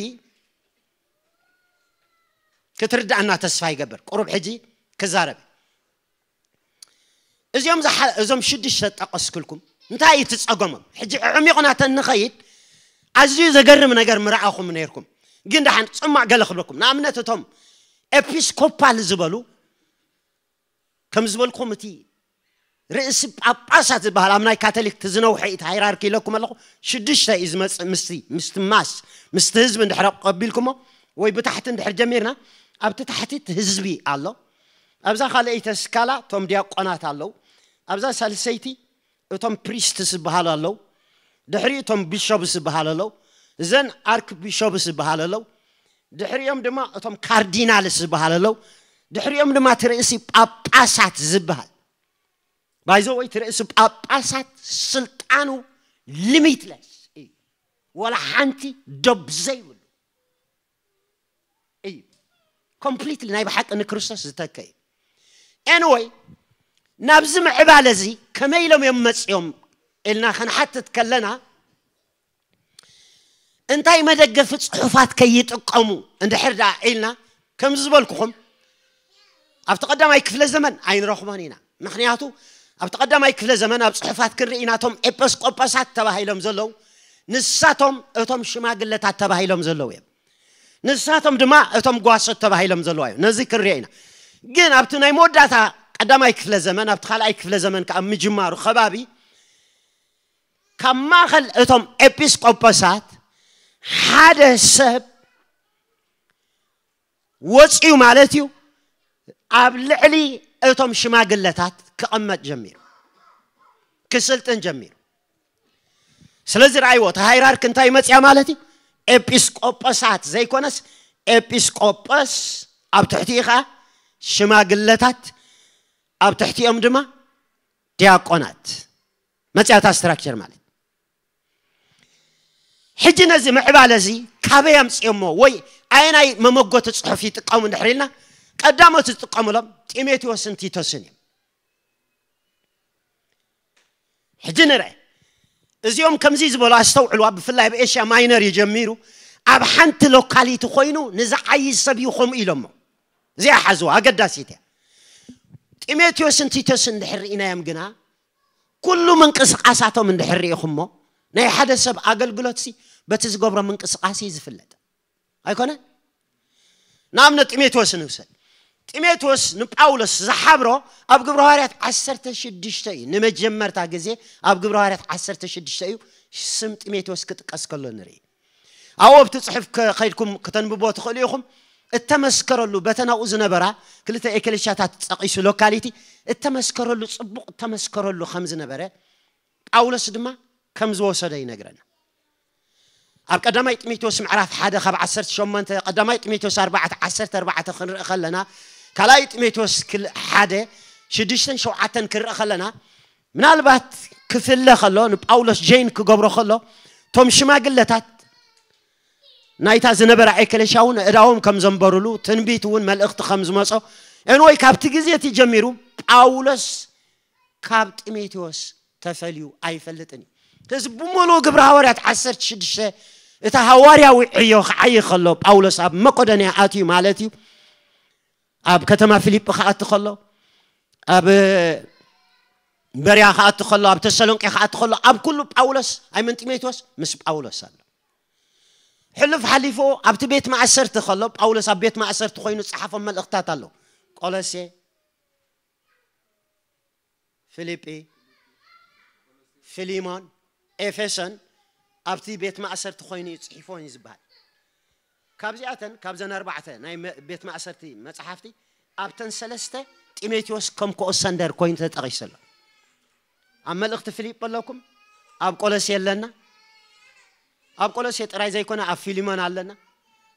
ክትርዳእና ተስፋ ይገብር። ቁሩብ ሕጂ ክዛረብ። እዚኦም ዝሓ-፣ እዞም ሽዱሽተ ጠቀስክልኩም እንታይ እዩ እቲ ጸገሞም? ሕጂ ዕሚቑና ተንኸይድ ኣዝዩ ዘገርም ነገር ምረኣኹም ነይርኩም። ግን ደሓን ጽማቕ ገለ ክብለኩም። ንኣብነት እቶም ኤፒስኮፓል ዝበሉ፣ ከም ዝበልኩም እቲ ርእሲ ጳጳሳት ዝበሃል ኣብ ናይ ካቶሊክ እቲ ዝነውሐ እዩ፣ እቲ ሃይራርኪ ኢለኩም ኣለኹ። ሽዱሽተ እዩ ዝመጽእ ምስቲ፣ ምስቲ ማስ፣ ምስቲ ህዝቢ እንድሕር ቀቢልኩሞ ወይ ብታሕቲ እንድሕር ጀሚርና ኣብቲ ታሕቲ እቲ ህዝቢ ኣሎ። ኣብዛ ካልኣይቲ ስካላ እቶም ዲያቆናት ኣለዉ። ኣብዛ ሳልሰይቲ እቶም ፕሪስትስ ዝበሃሉ ኣለዉ። ድሕሪ እቶም ቢሾፕስ ዝበሃሉ ኣለዉ። እዘን ኣርክ ቢሾፕስ ዝበሃሉ ኣለዉ። ድሕሪኦም ድማ እቶም ካርዲናልስ ዝበሃሉ ኣለዉ። ድሕሪኦም ድማ እቲ ርእሲ ጳጳሳት ዝበሃል። ባይዘ ወይ እቲ ርእሲ ጳጳሳት ስልጣኑ ሊሚትለስ እዩ። ወላ ሓንቲ ዶብ ዘይብሉ እዩ። ኮምፕሊትሊ ናይ ብሓቂ ንክርስቶስ ዝተከ እዩ። ኤንወይ፣ ናብዚ ምዕባለ እዚ ከመይ ኢሎም እዮም መጺኦም ኢልና ክንሓትት ከለና፣ እንታይ መደገፊ ጽሑፋት ከይጥቀሙ እንድሕር ደኣ ኢልና፣ ከም ዝበልኩኹም ኣብቲ ቀዳማይ ክፍለ ዘመን ኣይንረኽቦን ኢና። ምኽንያቱ ኣብቲ ቀዳማይ ክፍለ ዘመን ኣብ ጽሑፋት ክንርኢ ኢና፣ እቶም ኤጲስቆጶሳት ተባሂሎም ዘለዉ ንሳቶም እቶም ሽማግለታት ተባሂሎም ዘለዉ እዮም። ንሳቶም ድማ እቶም ጓሶት ተባሂሎም ዘለዉ እዮም። ነዚ ክንሪኦ ኢና። ግን ኣብቲ ናይ መወዳእታ ቀዳማይ ክፍለ ዘመን፣ ኣብቲ ካልኣይ ክፍለ ዘመን ከኣ ምጅማሩ ከባቢ ካብ ማእኸል እቶም ኤጲስቆጶሳት ሓደ ሰብ ወፂኡ ማለት እዩ፣ ኣብ ልዕሊ እቶም ሽማግለታት ክቐመጥ ጀሚሩ፣ ክስልጥን ጀሚሩ። ስለዚ ረኣይዎ፣ እቲ ሃይራርክ እንታይ መፅያ ማለት እዩ? ኤጲስቆጶሳት ዘይኮነስ ኤጲስቆጶስ፣ ኣብ ትሕቲኡ ኸዓ ሽማግለታት፣ ኣብ ትሕቲኦም ድማ ዲያቆናት መፅያ እታ ስትራክቸር ማለት። ሕጂ ነዚ ምዕባለ እዚ ካበይ ኣምፅኦሞ ወይ ኣየናይ መመጎቲ ፅሑፍ ይጥቀሙ እንድሕር ኢልና፣ ቀዳሞት ዝጥቀሙሎም ጢሞቴዎስን ቲቶስን እዮም። ሕጂ ንርአ፣ እዚኦም ከምዚ ዝበሉ ኣስተውዕልዋ፣ ብፍላይ ኣብ ኤሽያ ማይነር እዩ ጀሚሩ። ኣብ ሓንቲ ሎካሊቲ ኮይኑ ንዝዓይይ ሰብ እዩ ከምኡ ኢሎሞ። እዚኣ ሓዝዋ፣ ኣገዳሲት እያ። ጢሞቴዎስን ቲቶስን እንድሕር ርኢናዮም ግና፣ ኩሉ ምንቅስቃሳቶም እንድሕር ርኢኹሞ፣ ናይ ሓደ ሰብ ኣገልግሎትሲ በቲ ዝገብሮ ምንቅስቃስ እዩ ዝፍለጥ። ኣይኮነ? ንኣብነት ጢሞቴዎስ ንውሰድ። ጢሞቴዎስ ንጳውሎስ ዝሓብሮ ኣብ ግብረ ሃዋርያት ዓሰርተ ሽዱሽተ እዩ። ንመጀመርታ ግዜ ኣብ ግብረ ሃዋርያት ዓሰርተ ሽዱሽተ እዩ ስም ጢሞቴዎስ ክጥቀስ ከሎ ንርኢ። ኣብኡ ኣብቲ ጽሑፍ ከ-፣ ከይድኩም ከተንብቦ ትኽእሉ ኢኹም። እተመስከረሉ፣ በተን ኣብኡ ዝነበራ ክልተ ኤክሌሽያታት ጠቒሱ፣ ሎካሊቲ፣ እተመስከረሉ፣ ጽቡቕ እተመስከረሉ ከም ዝነበረ፣ ጳውሎስ ድማ ከም ዝወሰዶ ይነግረና። ኣብ ቀዳማይ ጢሞቴዎስ ምዕራፍ ሓደ ካብ ዓሰርተ ሸሞንተ፣ ቀዳማይ ጢሞቴዎስ ኣርባዕተ ዓሰርተ ኣርባዕተ ክንርኢ ከለና፣ ካልኣይ ጢሞቴዎስ ክል-፣ ሓደ ሽዱሽተን ሸውዓተን ክንርኢ ከለና፣ ምናልባት ክፍለ ከሎ ንጳውሎስ ጀይን ክገብሮ ከሎ እቶም ሽማግለታት ናይታ ዝነበረ ኤክለሻ እውን እዳዎም ከም ዘንበሩሉ ትንቢት እውን መልእኽቲ ከም ዝመጾ ኤንወይ ካብቲ ግዜ እቲ ጀሚሩ ጳውሎስ ካብ ጢሞቴዎስ ተፈልዩ ኣይፈልጥን እዩ። ስለዚ ብምሉእ ግብሪ ሃዋርያት ዓሰርተ ሽዱሽተ እቲ ሃዋርያዊ ዕዮ ክዓይ ከሎ ጳውሎስ ኣብ መቄዶንያ ኣትዩ ማለት እዩ። ኣብ ከተማ ፊሊጲ ክኣቲ ከሎ ኣብ በርያ ክኣቲ ከሎ ኣብ ተሰሎንቄ ክኣቲ ከሎ ኣብ ኩሉ ጳውሎስ ኣይመን ጢሞቴዎስ ምስ ጳውሎስ ኣሎ። ሕሉፍ ሓሊፉ ኣብቲ ቤት ማእሰርቲ ከሎ ጳውሎስ ኣብ ቤት ማእሰርቲ ኮይኑ ዝጸሓፎም መልእኽታት ኣለዉ። ቆሎሴ፣ ፊልጲ፣ ፊሊሞን፣ ኤፌሶን ኣብቲ ቤት ማእሰርቲ ኮይኑ እዩ ጽሒፎን እዩ ዝበሃል። ካብዚኣተን ካብዘን ኣርባዕተ ናይ መ- ቤት ማእሰርቲ መጽሓፍቲ ኣብተን ሰለስተ ጢሞቴዎስ ከም ኮኦሰንደር ኮይኑ ተጠቒሱ ኣሎ። ኣብ መልእኽቲ ፊልጲ ኣለኩም፣ ኣብ ቆሎሴ ኣለና፣ ኣብ ቆሎሴ ጥራይ ዘይኮነ ኣብ ፊሊሞን ኣለና፣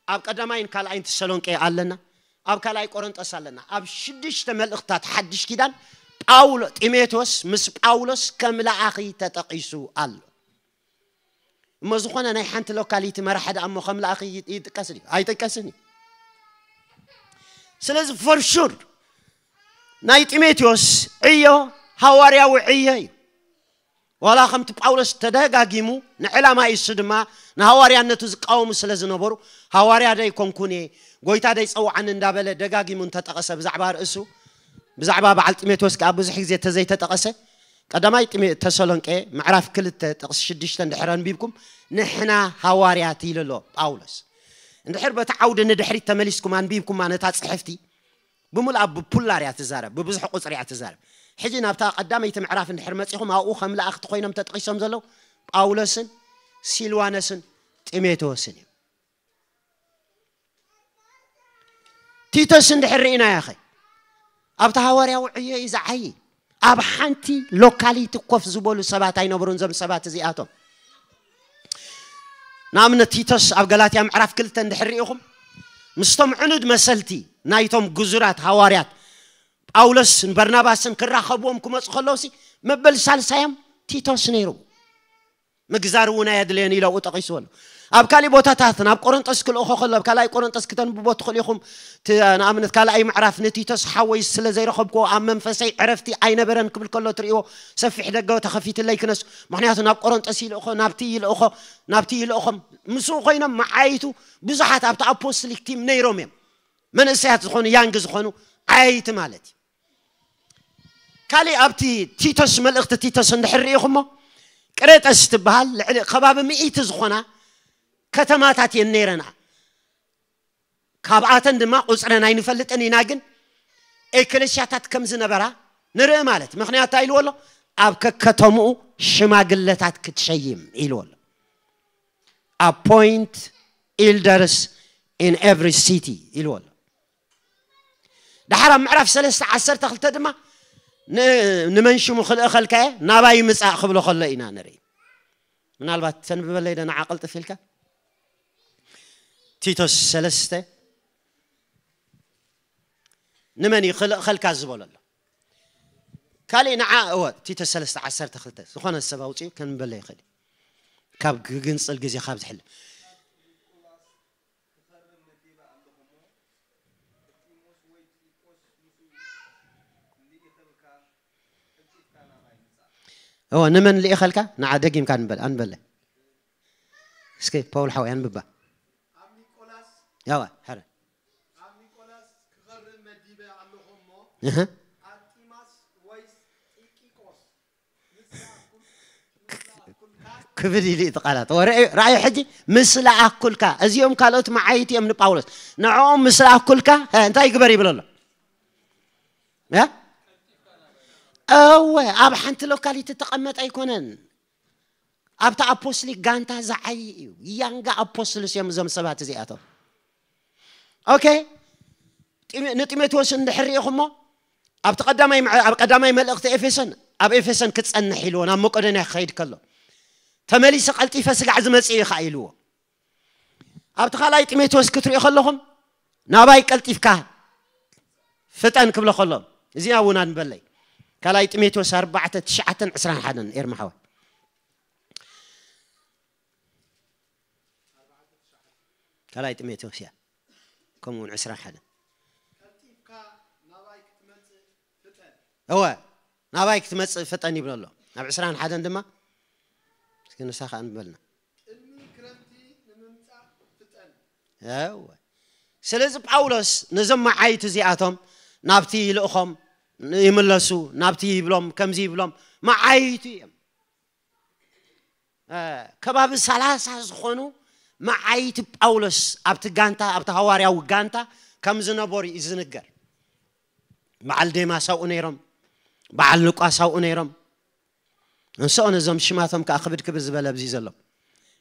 ኣብ ቀዳማይን ካልኣይን ተሰሎንቄ ኣለና፣ ኣብ ካልኣይ ቆሮንጦስ ኣለና። ኣብ ሽዱሽተ መልእኽታት ሓድሽ ኪዳን ጳውሎ ጢሞቴዎስ ምስ ጳውሎስ ከም ለኣኺ ተጠቒሱ ኣሎ። እሞ ዝኾነ ናይ ሓንቲ ሎካሊቲ መራሒ ደኣ እሞ ከም ለኣኺ ይጥቀስ ድዩ? ኣይጥቀስን እዩ። ስለዚ ፎር ሹር ናይ ጢሞቴዎስ ዕዮ ሃዋርያዊ ዕዮ እዩ። ዋላ ከምቲ ጳውሎስ ተደጋጊሙ ንዕላማ ኢሱ ድማ ንሃዋርያነቱ ዝቃወሙ ስለ ዝነበሩ ሃዋርያ ዶ ኣይኮንኩን እየ፣ ጎይታ ዶ ኣይጸውዓኒ እንዳበለ ደጋጊሙ እንተጠቐሰ ብዛዕባ ርእሱ ብዛዕባ በዓል ጢሞቴዎስ ከዓ ብዙሕ ግዜ ተዘይተጠቐሰ ቀዳማይ ጢሞ- ተሰሎንቄ ምዕራፍ ክልተ ጥቕሲ ሽዱሽተ እንድሕር ኣንቢብኩም ንሕና ሃዋርያት ኢሉ ኣሎ ጳውሎስ። እንድሕር በቲ ዓውዲ ንድሕሪት ተመሊስኩም ኣንቢብኩማ ነታ ጽሕፍቲ ብምልኣ ብፑላር እያ ትዛረብ፣ ብብዙሕ ቁፅሪ እያ ትዛረብ። ሕጂ ናብታ ቀዳመይቲ ምዕራፍ እንድሕር መፂኹም ኣብኡ ከም ለኣኽቲ ኮይኖም ተጠቂሶም ዘለዉ ጳውሎስን ሲልዋኖስን ጢሞቴዎስን እዩ። ቲቶስ እንድሕር ርኢናዮ ኸ ኣብቲ ሃዋርያዊ ዕዮ እዩ ዝዓዪ። ኣብ ሓንቲ ሎካሊቲ ኮፍ ዝበሉ ሰባት ኣይነበሩን እዞም ሰባት እዚኣቶም። ንኣብነት ቲቶስ ኣብ ገላትያ ምዕራፍ ክልተ እንድሕር ርኢኹም ምስቶም ዕኑድ መሰልቲ ናይቶም ግዙራት ሃዋርያት ጳውሎስን በርናባስን ክራኸብዎም ክመፁ ከለውሲ መበል ሳልሳዮም ቲቶስ ነይሩ። ምግዛር እውን ኣየድልየን ኢለ ኣብኡ ጠቒስዎ ኣሎ። ኣብ ካሊእ ቦታታት ናብ ቆሮንጦስ ክልእኾ ከሎ ኣብ ካልኣይ ቆሮንጦስ ክተንብቦ ትኽእሉ ኢኹም። እቲ ንኣብነት ካልኣይ ምዕራፍ ንቲቶስ ሓወይ ስለ ዘይረኸብክዎ ኣብ መንፈሰይ ዕረፍቲ ኣይነበረን ክብል ከሎ ትርእይዎ ሰፊሕ ደገ ተኸፊትለይ ክነሱ። ምኽንያቱ ናብ ቆሮንጦስ ይልእኾ ናብቲ ይልእኾ ናብቲ ይልእኾም ምስኡ ኮይኖም መዓይቱ ብዙሓት ኣብቲ ኣፖስትሊክ ቲም ነይሮም እዮም። መንእሰያት ዝኾኑ ያንግ ዝኾኑ ዓያይቲ ማለት እዩ። ካሊእ ኣብቲ ቲቶስ መልእኽቲ ቲቶስ እንድሕር ርኢኹሞ ቅሬጠስ ትበሃል ልዕሊ ከባቢ ሚእቲ ዝኾና ከተማታት እየን ነይረና። ካብኣተን ድማ ቁፅረን ኣይንፈልጥን ኢና፣ ግን ኤክለስያታት ከም ዝነበራ ንርኢ ማለት እዩ። ምኽንያት እንታይ ኢልዎ ኣሎ? ኣብ ከከተምኡ ሽማግለታት ክትሸይም ኢልዎ ኣሎ። Appoint elders in every city ኢልዎ ኣሎ። ድሓር ኣብ ምዕራፍ ሰለስተ ዓሰርተ ክልተ ድማ ን- ንመን ሽሙ ክልእኸልካ እየ ናባይ ምፃእ ክብሎ ከሎ ኢና ንርኢ። ምናልባት ተንብበለይ ዶ ንዓ ቅልጥፍ ኢልካ ቲቶስ ሰለስተ ንመን እዩ ክልእኸልካ ዝበሎ ኣሎ። ካሊእ ንዓ እወ ቲቶስ ሰለስተ ዓሰርተ ክልተ ዝኾነ ሰብ ኣውፅኡ ከንበለ ይኽእል እዩ። ካብ ግግንፅል ግዜ ካብ ዝሕልፍ እወ ንመን ልኢኸልካ ንዓ ደጊምካ ንበል ኣንበለ እስከ ፓውል ሓወይ ኣንብባ ያዋ ሕረ እህ ክብል ኢሉ እቲ ቃላት ወረ- ረኣዩ ሕጂ ምስ ለኣኩልካ እዚኦም ካልኦት መዓይቲ እዮም ንጳውሎስ ንዕኦም ምስ ለኣኩልካ ሀ፣ እንታይ ይግበር ይብል ኣሎ ያ? እወ ኣብ ሓንቲ ሎካሊቲ ተቐመጠ ኣይኮነን ኣብቲ ኣፖስሊክ ጋንታ ዝዓይ እዩ ያንጋ ኣፖስትልስ እዮም እዞም ሰባት እዚኣቶም ኦኬ ጢሞ- ንጢሞቴዎስ እንድሕር ርኢኹሞ ኣብቲ ቀዳማይ ምዕ- ኣብ ቀዳማይ መልእኽቲ ኤፌሶን ኣብ ኤፌሶን ክጸንሕ ኢልዎ ናብ መቄዶንያ ክኸይድ ከሎ ተመሊሰ ቀልጢፈ ስጋዕ ዝመጽእ እዩ ኸዓ ኢልዎ ኣብቲ ካልኣይ ጢሞቴዎስ ክትሪኦ ከለኹም ናባይ ቀልጢፍካ ፍጠን ክብሎ ከሎ እዚኣ እውን ኣንበለይ ካልኣይ ጢሞቴዎስ ኣርባዕተ ትሽዓተን ዕስራን ሓደን ኤርሚ ሓወይ። ካልኣይ ጢሞቴዎስ እያ። ከምኡ እውን ዕስራን ሓደን። ቀልጢፍካ ናባይ ክትመጽእ ፍጠን። እወ፣ ናባይ ክትመጽእ ፍጠን ይብሎ ኣሎ። ኣብ ዕስራን ሓደን ድማ፣ እስኪ ንሳ ከኣ ኣንብበልና። ቅድሚ ክረምቲ ንምምጻእ ፍጠን። እወ። ስለዚ ጳውሎስ ነዞም መዓይቲ እዚኣቶም ናብቲ ይልእኾም ይምለሱ፣ ናብቲ ይብሎም፣ ከምዚ ይብሎም፣ መዓይቲ እዮም። እ፣ ከባቢ ሰላሳ ዝኾኑ መዓይቲ ጳውሎስ ኣብቲ ጋንታ፣ ኣብቲ ሃዋርያዊ ጋንታ ከም ዝነበሩ እዩ ዝንገር። በዓል ዴማስ ኣብኡ ነይሮም፣ በዓል ሉቃስ ኣብኡ ነይሮም። እንስኦ ነዞም ሽማቶም ከዓ ክብድ ክብድ ዝበለ ኣብዚ ዘሎ።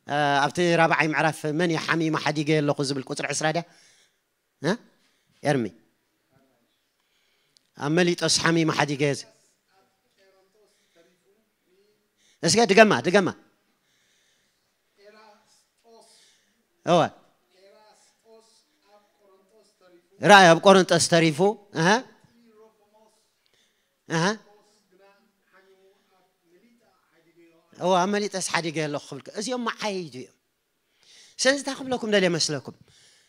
እ፣ ኣብቲ ራብዓይ ምዕራፍ መን እዩ ሓሚሙ ሓዲገ ኣለኹ ዝብል ቁፅሪ ዕስራ ድያ? እ? ኤርሚ። ኣብ መሊጦስ ሓሚሙ ሓዲገ ዝ-፣ እስከ ድገማ፣ ድገማ። እወ። ራእይ ኣብ ቆሮንጦስ ተሪፉ። እህ። እህ። እወ፣ ኣብ መሊጦስ ሓዲገ ኣለኹ ክብል ከ-፣ እዚኦም መዓይዱ እዮም። ስለዚ እንታይ ክብለኩም ደልየ መስለኩም?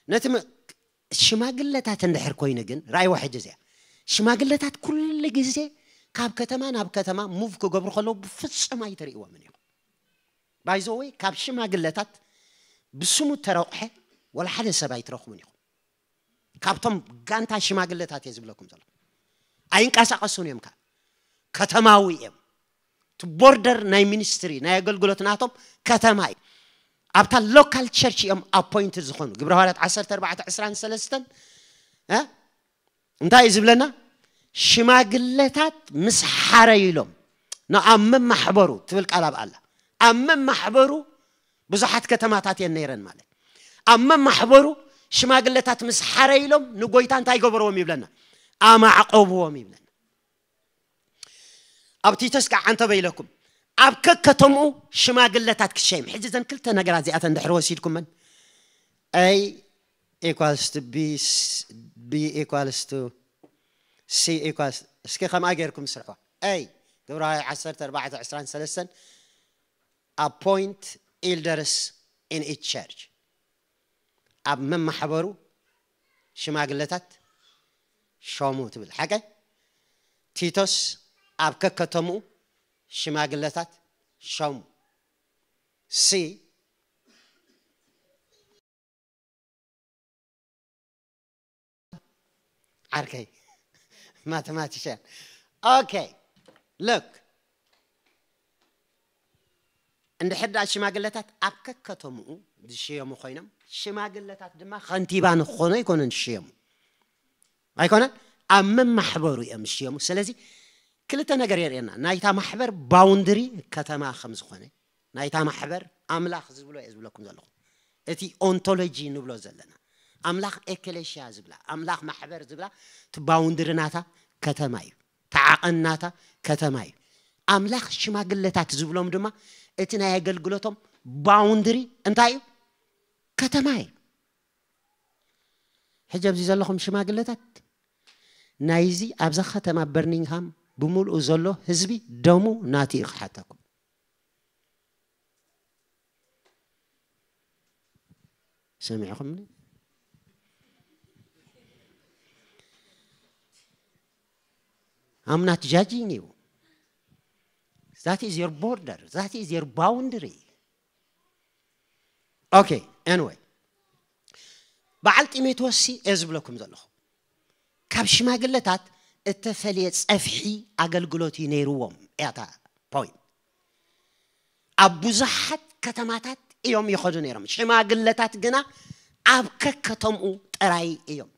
ነቲ መ-፣ ሽማግለታት እንድሕር ኮይኑ ግን፣ ራእይዋ ሕጂ እዚኣ። ሽማግለታት ኩሉ ግዜ ካብ ከተማ ናብ ከተማ ሙቭ ክገብሩ ከለዉ ብፍጹም ኣይትርእይዎምን ኢኹም። ባይ ዘ ወይ፣ ካብ ሽማግለታት ብስሙ ተረቑሐ ወላ ሓደ ሰብ ኣይትረኽቡን ኢኹም። ካብቶም ጋንታ ሽማግለታት እየ ዝብለኩም ዘሎ። ኣይንቀሳቐሱን እዮም። ካብ ከተማዊ እዮም። እቲ ቦርደር ናይ ሚኒስትሪ፣ ናይ ኣገልግሎት ናቶም ከተማ እዩ። ኣብታ ሎካል ቸርች እዮም ኣፖይንትድ ዝኾኑ። ግብረ ሃዋርያት ዓሰርተ ኣርባዕተ ዕስራን ሰለስተን፣ እ? እንታይ እዩ ዝብለና? ሽማግለታት ምስ ሓረዩ ኢሎም፣ ንኣብ መማሕበሩ ትብል ቃል ኣብ ኣላ። ኣብ መማሕበሩ ብዙሓት ከተማታት እየን ነይረን ማለት። ኣብ መማሕበሩ ሽማግለታት ምስ ሓረዩ ኢሎም ንጎይታ እንታይ ገበርዎም ይብለና? ኣማዕቆብዎም ይብለና። ኣብ ቲቶስ ከዓ እንተ በይለኩም፣ ኣብ ከከተምኡ ሽማግለታት ክሸይም። ሕጂ እዘን ክልተ ነገራት እዚኣተን እንድሕር ወሲድኩመን፣ A equals to B, s-, B equals to C equals፣ እስኪ ከምኣ ጌርኩም ስርሖ። A፣ ግብረ ሃዋርያት ዓሰርተ ኣርባዕተ ዕስራን ሰለስተን፣ appoint elders in each church። ኣብ መማሕበሩ ሽማግለታት ሾሙ ትብል። ሓቀ? ቲቶስ ኣብ ከከተምኡ ሽማግለታት ሾሙ። ሲ፣ ዓርከይ ማተማቲሽያን። ኦኬ፣ ሎክ፣ እንድሕር ደኣ ሽማግለታት ኣብ ከከተምኡ ዝሽየሙ ኮይኖም፣ ሽማግለታት ድማ ከንቲባ ንክኾኑ ኣይኮነን ዝሽየሙ። ኣይኮነን? ኣብ መማሕበሩ እዮም ዝሽየሙ። ስለዚ ክልተ ነገር የርእየና። ናይታ ማሕበር ባውንድሪ ከተማ ከም ዝኾነ፣ ናይታ ማሕበር ኣምላኽ ዝብሎ እየ ዝብለኩም ዘለኹ። እቲ ኦንቶሎጂ ንብሎ ዘለና። ኣምላኽ ኤክሌሽያ ዝብላ፣ ኣምላኽ ማሕበር ዝብላ፣ እቲ ባውንድሪ ናታ ከተማ እዩ። እቲ ዓቐን ናታ ከተማ እዩ። ኣምላኽ ሽማግለታት ዝብሎም ድማ፣ እቲ ናይ ኣገልግሎቶም ባውንድሪ እንታይ እዩ? ከተማ እዩ። ሕጂ ኣብዚ ዘለኹም ሽማግለታት፣ ናይዚ ኣብዛ ከተማ በርሚንግሃም ብምልኡ ዘሎ ህዝቢ ደሙ ናቱ እዩ ክሓተኩም። ሰሚዕኹምኒ? I'm not judging you. That is your border. That is your boundary. ኦኬ፣ ኤንወይ፣ በዓል ጢሞቴዎስ ሲ እየ ዝብለኩም ዘለኹ። ካብ ሽማግለታት እተፈልየ ጸፍሒ ኣገልግሎት እዩ ነይርዎም እያ እታ ፖይንት። ኣብ ብዙሓት ከተማታት እዮም ይኸዱ ነይሮም። ሽማግለታት ግና ኣብ ከከተምኡ ጥራይ እዮም።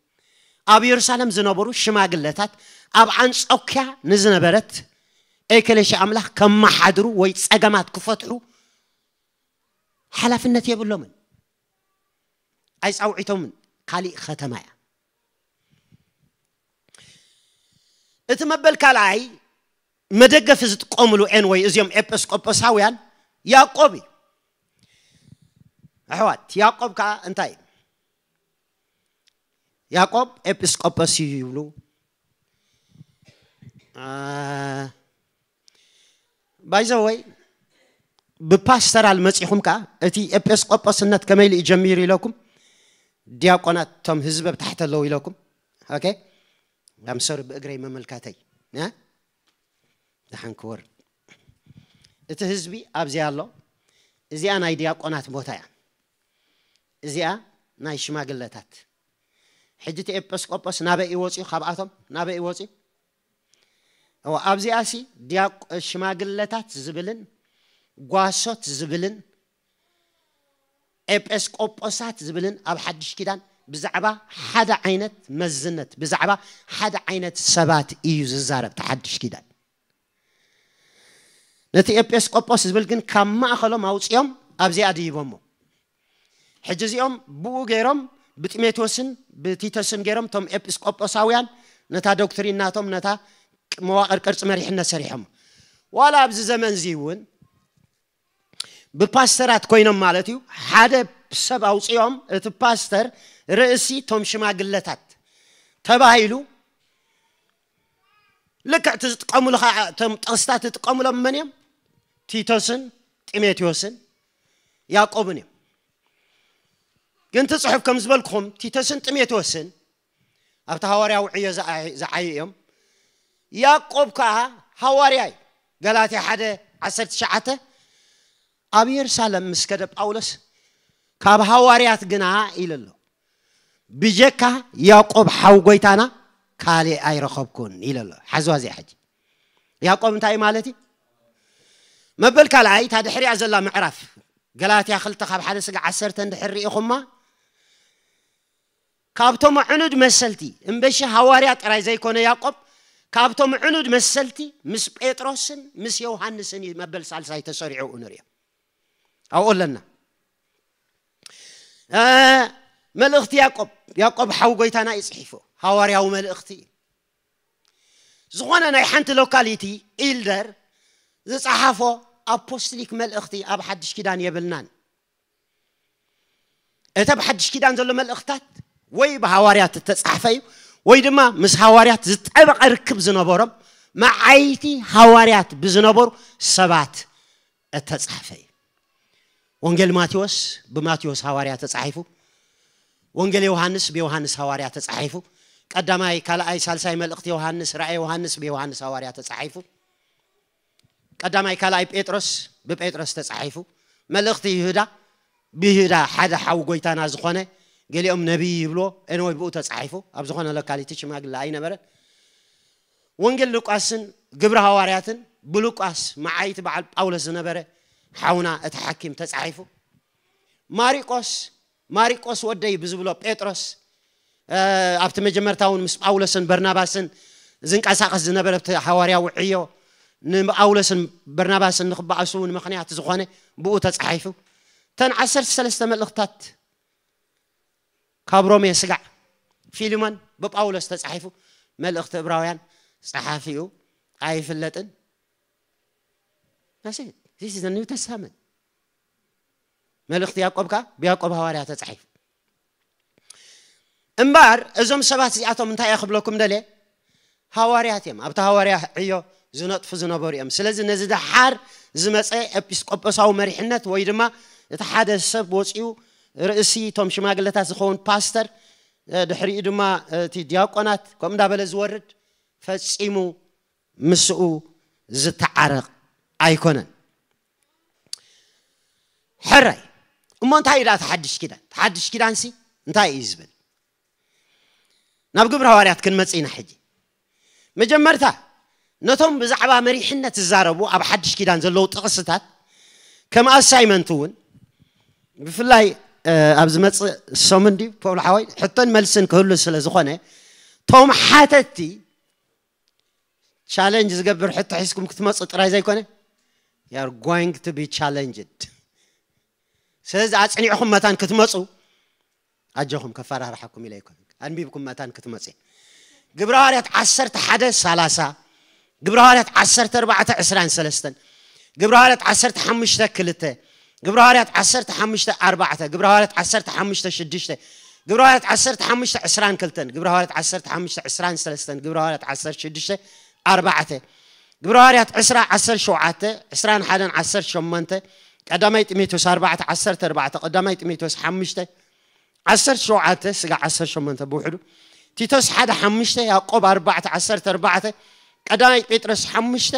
ኣብ የሩሳሌም ዝነበሩ ሽማግለታት ኣብ ኣንጾኪያ ንዝነበረት ኤክሌሽያ ኣምላኽ ከመሓድሩ ወይ ጸገማት ክፈትሑ ሓላፍነት የብሎምን። ኣይጻውዒቶምን። ካሊእ ከተማ እያ። እቲ መበል ካልኣይ መደገፊ ዝጥቀምሉ ኤንወይ እዚኦም ኤጲስቆጶሳውያን ያዕቆብ እዩ። ኣሕዋት፣ ያዕቆብ ከዓ እንታይ እዩ? ያዕቆብ ኤጲስቆጶስ እዩ ይብሉ። ባይዘወይ ብፓስተራል መፂኹም ከዓ እቲ ኤጲስቆጶስነት ከመይ ኢሉ ጀሚሩ ኢለኩም፣ ዲያቆናት እቶም ህዝቢ ብታሕቲ ኣለዉ ኢለኩም። ኦኬ፣ ኣምሰሩ ብእግረይ መመልካተይ እ? ደሓን ክወርድ። እቲ ህዝቢ ኣብዚኣ ኣሎ። እዚኣ ናይ ዲያቆናት ቦታ እያ። እዚኣ ናይ ሽማግለታት። ሕጂ እቲ ኤጲስቆጶስ ናበይ ይወፅዩ? ካብኣቶም ናበይ ይወፅዩ? እወ፣ ኣብዚኣ ሲ ዲያቆ ሽማግለታት ዝብልን ጓሶት ዝብልን ኤጲስቆጶሳት ዝብልን ኣብ ሓድሽ ኪዳን ብዛዕባ ሓደ ዓይነት መዝነት፣ ብዛዕባ ሓደ ዓይነት ሰባት እዩ ዝዛረብ እቲ ሓድሽ ኪዳን። ነቲ ኤጲስቆጶስ ዝብል ግን ካብ ማእኸሎም ኣውፅኦም ኣብዚኣ ድይቦሞ። ሕጂ እዚኦም ብኡ ገይሮም ብጢሞቴዎስን ብቲቶስን ገይሮም እቶም ኤጲስቆጶሳውያን ነታ ዶክትሪን ናቶም ነታ መዋቕር ቅርፂ መሪሕነት ሰሪሖም። ዋላ ኣብዚ ዘመን እዚ እውን ብፓስተራት ኮይኖም ማለት እዩ። ሓደ ሰብ ኣውፅኦም እቲ ፓስተር ርእሲ እቶም ሽማግለታት ተባሂሉ ልክዕ እቲ ዝጥቀሙሉ ከዓ እቶም ጥቕስታት ዝጥቀሙሎም መን እዮም? ቲቶስን ጢሞቴዎስን ያዕቆብን እዮም። ግን እቲ ፅሑፍ ከም ዝበልኩኹም ቲቶስን ጢሞቴዎስን ኣብቲ ሃዋርያዊ ዕዮ ዝዓይ- ዝዓዩ እዮም። ያዕቆብ ከዓ ሃዋርያ እዩ። ገላትያ ሓደ ዓሰርተ ትሽዓተ ኣብ የሩሳሌም ምስ ከደ ጳውሎስ ካብ ሃዋርያት ግና ኢሉ ኣሎ ብጀካ ያዕቆብ ሓው ጎይታና ካልእ ኣይረኸብኩን ኢሉ ኣሎ። ሓዝዋ እዚኣ ሕጂ ያዕቆብ እንታይ እዩ ማለት እዩ? መበል ካልኣይ እታ ድሕሪኣ ዘላ ምዕራፍ ገላትያ ክልተ ካብ ሓደ ስጋ ዓሰርተ እንድሕር ርኢኹማ ካብቶም ዕኑድ መሰልቲ እምበሺ ሃዋርያ ጥራይ ዘይኮነ ያዕቆብ ካብቶም ዕኑድ መሰልቲ ምስ ጴጥሮስን ምስ ዮሃንስን እዩ መበል ሳልሳይ ተሰሪዑ ንሪኦ ኣብኡ ኣለና። እ፣ መልእኽቲ ያዕቆብ ያዕቆብ ሓው ጎይታና እዩ ፅሒፎ። ሃዋርያዊ መልእኽቲ እዩ። ዝኾነ ናይ ሓንቲ ሎካሊቲ ኢልደር ዝፀሓፎ ኣፖስቶሊክ መልእኽቲ ኣብ ሓድሽ ኪዳን የብልናን። እቲ ኣብ ሓድሽ ኪዳን ዘሎ መልእኽታት ወይ ብሃዋርያት እተፃሕፈ እዩ ወይ ድማ ምስ ሃዋርያት ዝጠበቐ ርክብ ዝነበሮም መዓይቲ ሃዋርያት ብዝነበሩ ሰባት እተፃሕፈ እዩ። ወንጌል ማቴዎስ ብማቴዎስ ሃዋርያ ተፃሒፉ፣ ወንጌል ዮሃንስ ብዮሃንስ ሃዋርያ ተፃሒፉ፣ ቀዳማይ ካልኣይ ሳልሳይ መልእኽቲ ዮሃንስ ራእየ ዮሃንስ ብዮሃንስ ሃዋርያ ተፃሒፉ፣ ቀዳማይ ካልኣይ ጴጥሮስ ብጴጥሮስ ተፃሒፉ፣ መልእኽቲ ይሁዳ ብይሁዳ ሓደ ሓው ጎይታና ዝኾነ ገሊኦም ነቢይ ይብልዎ ኤንወይ ብኡ ተፃሒፉ ኣብ ዝኾነ ሎካሊቲ ሽማግለ ኣይነበረን። ወንጌል ሉቃስን ግብሪ ሃዋርያትን ብሉቃስ መዓይቲ በዓል ጳውሎስ ዝነበረ ሓውና እቲ ሓኪም ተፃሒፉ። ማሪቆስ ማሪቆስ ወደይ ብዝብሎ ጴጥሮስ ኣብቲ መጀመርታ እውን ምስ ጳውሎስን በርናባስን ዝንቀሳቐስ ዝነበረ ኣብቲ ሃዋርያዊ ዕዮ ንጳውሎስን በርናባስን ንክበኣሱ እውን ምኽንያት ዝኾነ ብኡ ተፃሒፉ። እተን ዓሰርተ ሰለስተ መልእኽታት ካብ ሮሜ ስጋዕ ፊልሞን ብጳውሎስ ተፃሒፉ። መልእኽቲ እብራውያን ፀሓፊኡ ኣይፍለጥን። ዚስ ኒው ተስታመንት። መልእኽቲ ያዕቆብ ከዓ ብያዕቆብ ሃዋርያ ተፃሒፉ። እምበኣር እዞም ሰባት እዚኣቶም እንታይ እየ ክብለኩም ደልየ? ሃዋርያት እዮም። ኣብቲ ሃዋርያ ዕዮ ዝነጥፉ ዝነበሩ እዮም። ስለዚ ነዚ ደሓር ዝመፀ ኤጲስቆጶሳዊ መሪሕነት ወይ ድማ እቲ ሓደ ሰብ ወፂኡ ርእሲ እቶም ሽማግለታት ዝኸውን ፓስተር፣ ድሕሪኡ ድማ እቲ ዲያቆናት ከምኡ እንዳበለ ዝወርድ ፈፂሙ ምስኡ ዝተዓረቕ ኣይኮነን። ሕራይ እሞ እንታይ እዩ ደኣ ተሓድሽ ኪዳን? ተሓድሽ ኪዳንሲ እንታይ እዩ ዝብል? ናብ ግብሪ ሃዋርያት ክንመጽእ ኢና ሕጂ። መጀመርታ ነቶም ብዛዕባ መሪሕነት ዝዛረቡ ኣብ ሓድሽ ኪዳን ዘለዉ ጥቕስታት ከም ኣሳይመንት እውን ብፍላይ ኣብ ዝመጽእ ሰሙን ድዩ ፖውል ሓወይ ሕቶን መልስን ክህሉ ስለ ዝኾነ ቶም ሓተቲ ቻለንጅ ዝገብር ሕቶ ሒዝኩም ክትመፁ ጥራይ ዘይኮነ you are going to be challenged። ስለዚ ኣፅኒዕኹም መታን ክትመፁ ኣጆኹም ከፈራርሓኩም ኢለ ኣይኮነ ኣንቢብኩም መታን ክትመፁ። ግብረ ሃዋርያት ዓሰርተ ሓደ ሰላሳ፣ ግብረ ሃዋርያት ዓሰርተ ኣርባዕተ ዕስራን ሰለስተን፣ ግብረ ሃዋርያት ዓሰርተ ሓሙሽተ ክልተ፣ ግብረ ሃዋርያት ዓሰርተ ሓሙሽተ ኣርባዕተ፣ ግብረ ሃዋርያት ዓሰርተ ሓሙሽተ ሽዱሽተ፣ ግብረ ሃዋርያት ዓሰርተ ሓሙሽተ ዕስራን ክልተን፣ ግብረ ሃዋርያት ዓሰርተ ሓሙሽተ ዕስራን ሰለስተን፣ ግብረ ሃዋርያት ዓሰርተ ሽዱሽተ ኣርባዕተ፣ ግብረ ሃዋርያት ዕስራ ዓሰርተ ሸውዓተ፣ ዕስራን ሓደን ዓሰርተ ሸሞንተ፣ ቀዳማይ ጢሞቴዎስ ኣርባዕተ ዓሰርተ ኣርባዕተ፣ ቀዳማይ ጢሞቴዎስ ሓሙሽተ ዓሰርተ ሸውዓተ ስጋ ዓሰርተ ሸሞንተ ብውሕዱ፣ ቲቶስ ሓደ ሓሙሽተ፣ ያዕቆብ ኣርባዕተ ዓሰርተ ኣርባዕተ፣ ቀዳማይ ጴጥሮስ ሓሙሽተ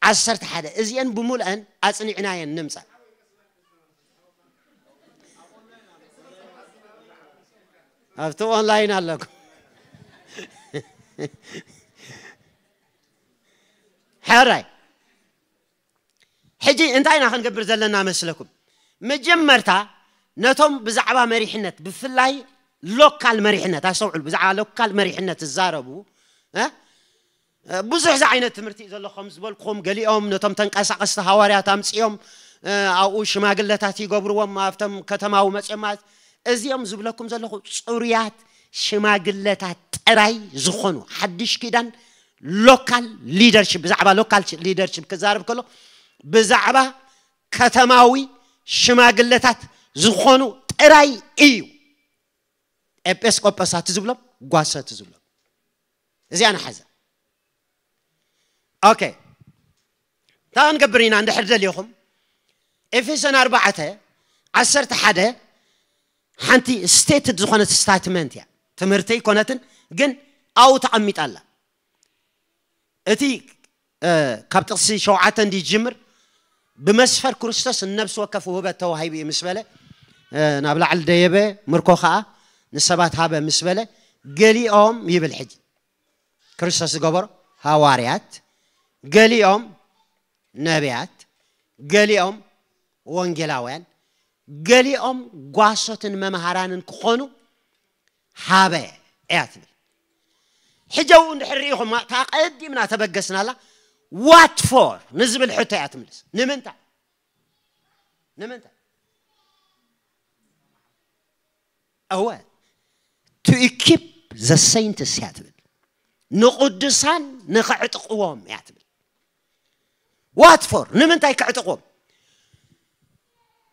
ዓሰርተ ሓደ። እዚአን ብምሉአን ኣጽኒዕናየን ንምጻእ። ኣብቲ ኦንላይን ኣለኩም። ሕራይ። ሕጂ እንታይ ኢና ክንገብር ዘለና መስለኩም? መጀመርታ ነቶም ብዛዕባ መሪሕነት፣ ብፍላይ ሎካል መሪሕነት፣ ኣስተውዕሉ፣ ብዛዕባ ሎካል መሪሕነት ዝዛረቡ፣ እ? ብዙሕ ዝዓይነት ትምህርቲ እዩ ዘሎ። ከም ዝበልኩኹም፣ ገሊኦም ነቶም ተንቀሳቐስቲ ሃዋርያት ኣምጺኦም፣ እ፣ ኣብኡ ሽማግለታት ይገብርዎም፣ ኣብቶም ከተማዊ መጺኦም ማለት። እዚኦም ዝብለኩም ዘለኹ ጽሩያት ሽማግለታት ጥራይ ዝኾኑ፣ ሓድሽ ኪዳን ሎካል ሊደርሺፕ፣ ብዛዕባ ሎካል ሊደርሺፕ ክዛረብ ከሎ፣ ብዛዕባ ከተማዊ ሽማግለታት ዝኾኑ ጥራይ እዩ። ኤጲስቆጶሳት ዝብሎም፣ ጓሶት ዝብሎም። እዚኣ ንሓዛ። ኦኬ። እንታይ ክንገብር ኢና እንድሕር ደሊኹም? ኤፌሶን ኣርባዕተ ዓሰርተ ሓደ ሓንቲ ስቴትድ ዝኾነት ስታትመንት እያ። ትምህርቲ ኣይኮነትን፣ ግን ኣብኡ ተቐሚጣ ኣላ። እቲ፣ እ፣ ካብ ጥቕሲ ሸውዓተ እንዲ ይጅምር፣ "ብመስፈር ክርስቶስ ንነፍሲ ወከፍ ውህበት ተዋሂቡ እዩ" ምስ በለ፣ እ፣ ናብ ላዕሊ ደየበ፣ ምርኮ ኸኣ ንሰባት ሃበ ምስ በለ፣ ገሊኦም ይብል። ሕጂ ክርስቶስ ዝገበሮ፣ ሃዋርያት፣ ገሊኦም ነቢያት፣ ገሊኦም ወንጌላውያን፣ ገሊኦም ጓሶትን መምሃራንን ክኾኑ ሃበ እያ ትብል። ሕጂ ኣብኡ እንድሕር ርኢኹማ፣ እታ ቀዲምና ተበገስናላ፣ "ዋት ፎር?" ንዝብል ሕቶ እያ ትምልስ። ንምንታይ? ንምንታይ? እወ፣ "ቱ ኢኪፕ ዘ ሰይንትስ" እያ ትብል። ንቕዱሳን ንኸዕጥቕዎም እያ ትብል። "ዋት ፎር?" ንምንታይ ከዕጥቕዎም?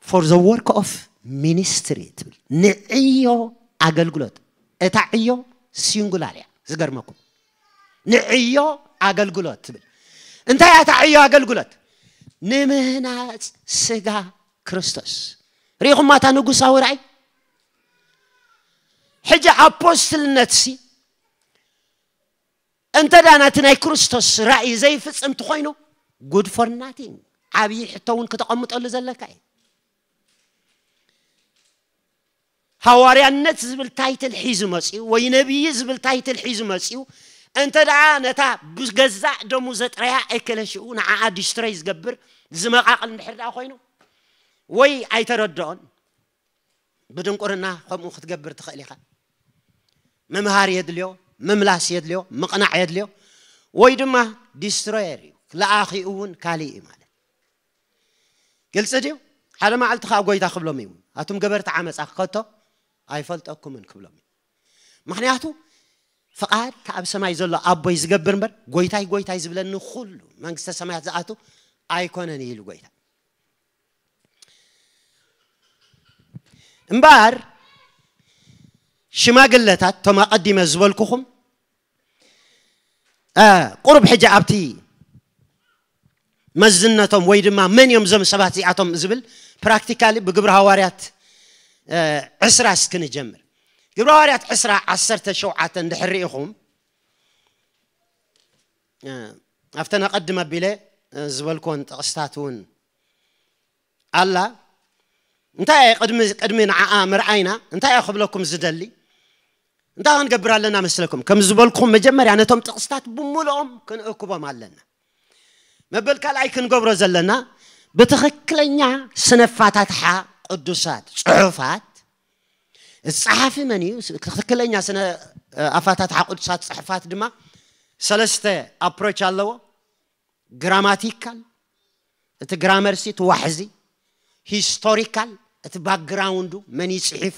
"ፎር ዘ ወርክ ኦፍ ሚኒስትሪ" ትብል። ንዕዮ ኣገልግሎት። እታ ዕዮ ሲንጉላር እያ። ዝገርመኩም፣ ንዕዮ ኣገልግሎት ትብል። እንታይ እያ እታ ዕዮ ኣገልግሎት? ንምህናጽ ስጋ ክርስቶስ። ርኢኹማ እታ ንጉሳዊ ራእይ? ሕጂ ኣፖስትልነት ሲ እንተ ደኣ ናቲ ናይ ክርስቶስ ራእይ ዘይፍጽም እንተኾይኑ፣ ጉድ ፎር ናቲንግ፣ ዓብዪ ሕቶ እውን ክተቐምጠሉ ዘለካ እዩ። ሃዋርያነት ዝብል ታይትል ሒዙ መጺኡ፣ ወይ ነቢይ ዝብል ታይትል ሒዙ መጺኡ፣ እንተ ደኣ ነታ ብገዛእ ደሙ ዘጥረያ ኤከለሽኡ ንዓኣ ዲስትሮይ ዝገብር ዝመቓቕል እንድሕር ደኣ ኮይኑ፣ ወይ ኣይተረድኦን፣ ብድንቁርና ከምኡ ክትገብር ትኽእል ኢኻ። ምምሃር የድልዮ፣ ምምላስ የድልዮ፣ ምቕናዕ የድልዮ፣ ወይ ድማ ዲስትሮየር እዩ። ለኣኺኡ እውን ካልእ እዩ ማለት። ግልጺ ድዩ? ሓደ መዓልቲ ከኣ ጎይታ ክብሎም እዩ፣ "ኣቱም ገበርቲ ዓመጻ፣ ከቶ ኣይፈልጠኩምን" ክብሎም እዩ። ምኽንያቱ ፍቓድ ኣብ ሰማይ ዘሎ ኣቦይ ዝገብር እምበር፣ "ጎይታይ፣ ጎይታይ" ዝብለኒ ኩሉ መንግስተ ሰማያት ዝኣቱ ኣይኮነን ኢሉ ጎይታ። እምበኣር ሽማግለታት፣ እቶም ኣቐዲመ ዝበልኩኹም፣ እ፣ ቁሩብ ሕጂ ኣብቲ መዝነቶም ወይ ድማ መን እዮም እዞም ሰባት እዚኣቶም ዝብል ፕራክቲካሊ ብግብሪ ሃዋርያት፣ እ፣ ዕስራ እስኪ ንጀምር። ግብሪ ሃዋርያት ዕስራ ዓሰርተ ሸውዓተ እንድሕር ርኢኹም፣ እ፣ ኣብተን ኣቐድም ኣቢለ፣ እ፣ ዝበልኩወን ጥቕስታት እውን ኣላ። እንታይ እየ ቅድሚ፣ ቅድሚ ንዓኣ ምርኣይና እንታይ እየ ክብለኩም ዝደሊ? እንታይ ክንገብር ኣለና መስለኩም? ከም ዝበልኩኹም መጀመርያ ነቶም ጥቕስታት ብምልኦም ክንእክቦም ኣለና። መበል ካልኣይ ክንገብሮ ዘለና ብትኽክለኛ ስነ ኣፋታትሓ ቅዱሳት ጽሑፋት፣ እቲ ጸሓፊ መን እዩ? ትኽክለኛ ስነ ኣፋታትሓ ቅዱሳት ጽሑፋት ድማ ሰለስተ ኣፕሮች ኣለዎ። ግራማቲካል፣ እቲ ግራመርሲ፣ እቲ ዋሕዚ፣ ሂስቶሪካል፣ እቲ ባክግራውንዱ፣ መን እዩ ጽሒፎ፣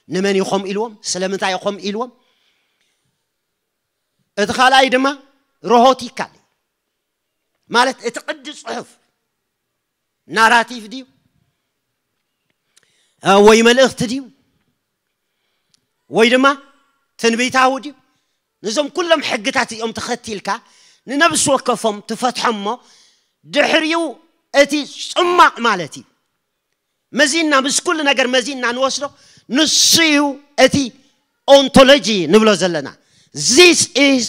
ንመን እዩ ከምኡ ኢልዎም፣ ስለምንታይ እዩ ከምኡ ኢልዎም። እቲ ካልኣይ ድማ ሮሆቲካል፣ ማለት እቲ ቅዲ ጽሑፍ ናራቲቭ ድዩ፣ እ፣ ወይ መልእኽቲ ድዩ፣ ወይ ድማ ትንቢታዊ ድዩ? ነዞም ኩሎም ሕግታት እዮም ተኸቲልካ ንነብሲ ወከፎም ትፈትሖም እሞ ድሕሪኡ እቲ ጽማቕ ማለት እዩ። መዚና ምስ ኩሉ ነገር መዚና ንወስዶ ንሱ እዩ እቲ ኦንቶሎጂ ንብሎ ዘለና። This is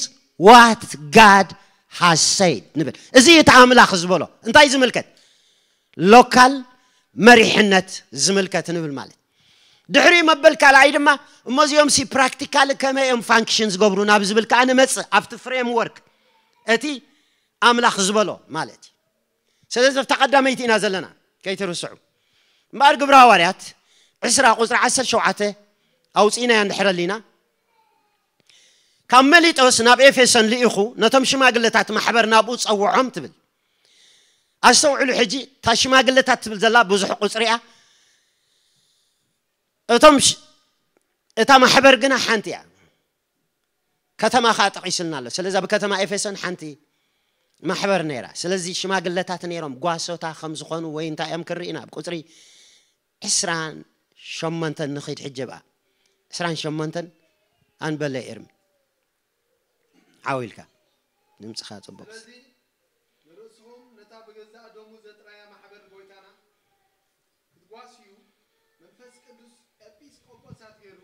what God has said ንብል። እዚ እቲ ኣምላኽ ዝበሎ እንታይ ዝምልከት? ሎካል መሪሕነት ዝምልከት ንብል ማለት። ድሕሪ መበል ካልኣይ ድማ እሞ እዚኦም ሲ ፕራክቲካል ከመይ እዮም ፋንክሽን ዝገብሩ ናብ ዝብል ከዓ ንመፅእ ኣብቲ ፍሬምወርክ እቲ ኣምላኽ ዝበሎ ማለት እዩ። ስለዚ ኣብታ ቀዳመይቲ ኢና ዘለና ከይትርስዑ። እምበኣር ግብረ ሃዋርያት ዕስራ ቁፅሪ ዓሰርተ ሸውዓተ ኣውፂእናያ እንድሕር ኣሊና ካብ መሊጦስ ናብ ኤፌሶን ልኢኹ ነቶም ሽማግለታት ማሕበር ናብኡ ጸውዖም ትብል። ኣስተውዕሉ ሕጂ እታ ሽማግለታት ትብል ዘላ ብዙሕ ቁፅሪ እያ። እቶም ሽ- እታ ማሕበር ግና ሓንቲ እያ። ከተማ ከዓ ጠቒስልና ኣሎ። ስለዚ ኣብ ከተማ ኤፌሶን ሓንቲ ማሕበር ነይራ። ስለዚ ሽማግለታት ነይሮም ጓሶታ ከም ዝኾኑ ወይ እንታይ እዮም ክርኢ ኢና ኣብ ቁፅሪ ዕስራን ሸሞንተን ንኺድ ሕጂ ብኣ ዕስራን ሸሞንተን ኣንበለ ኤርሚ ዓው ኢልካ ድምፅኻ ፅቡቕ ስለዚ ንርእስኹም ነታ ብገዛእ ደሙ ዘጥራያ ማሕበር ጎይታና ክትጓስዩ መንፈስ ቅዱስ ኤጲስቆጶሳት ገይሩ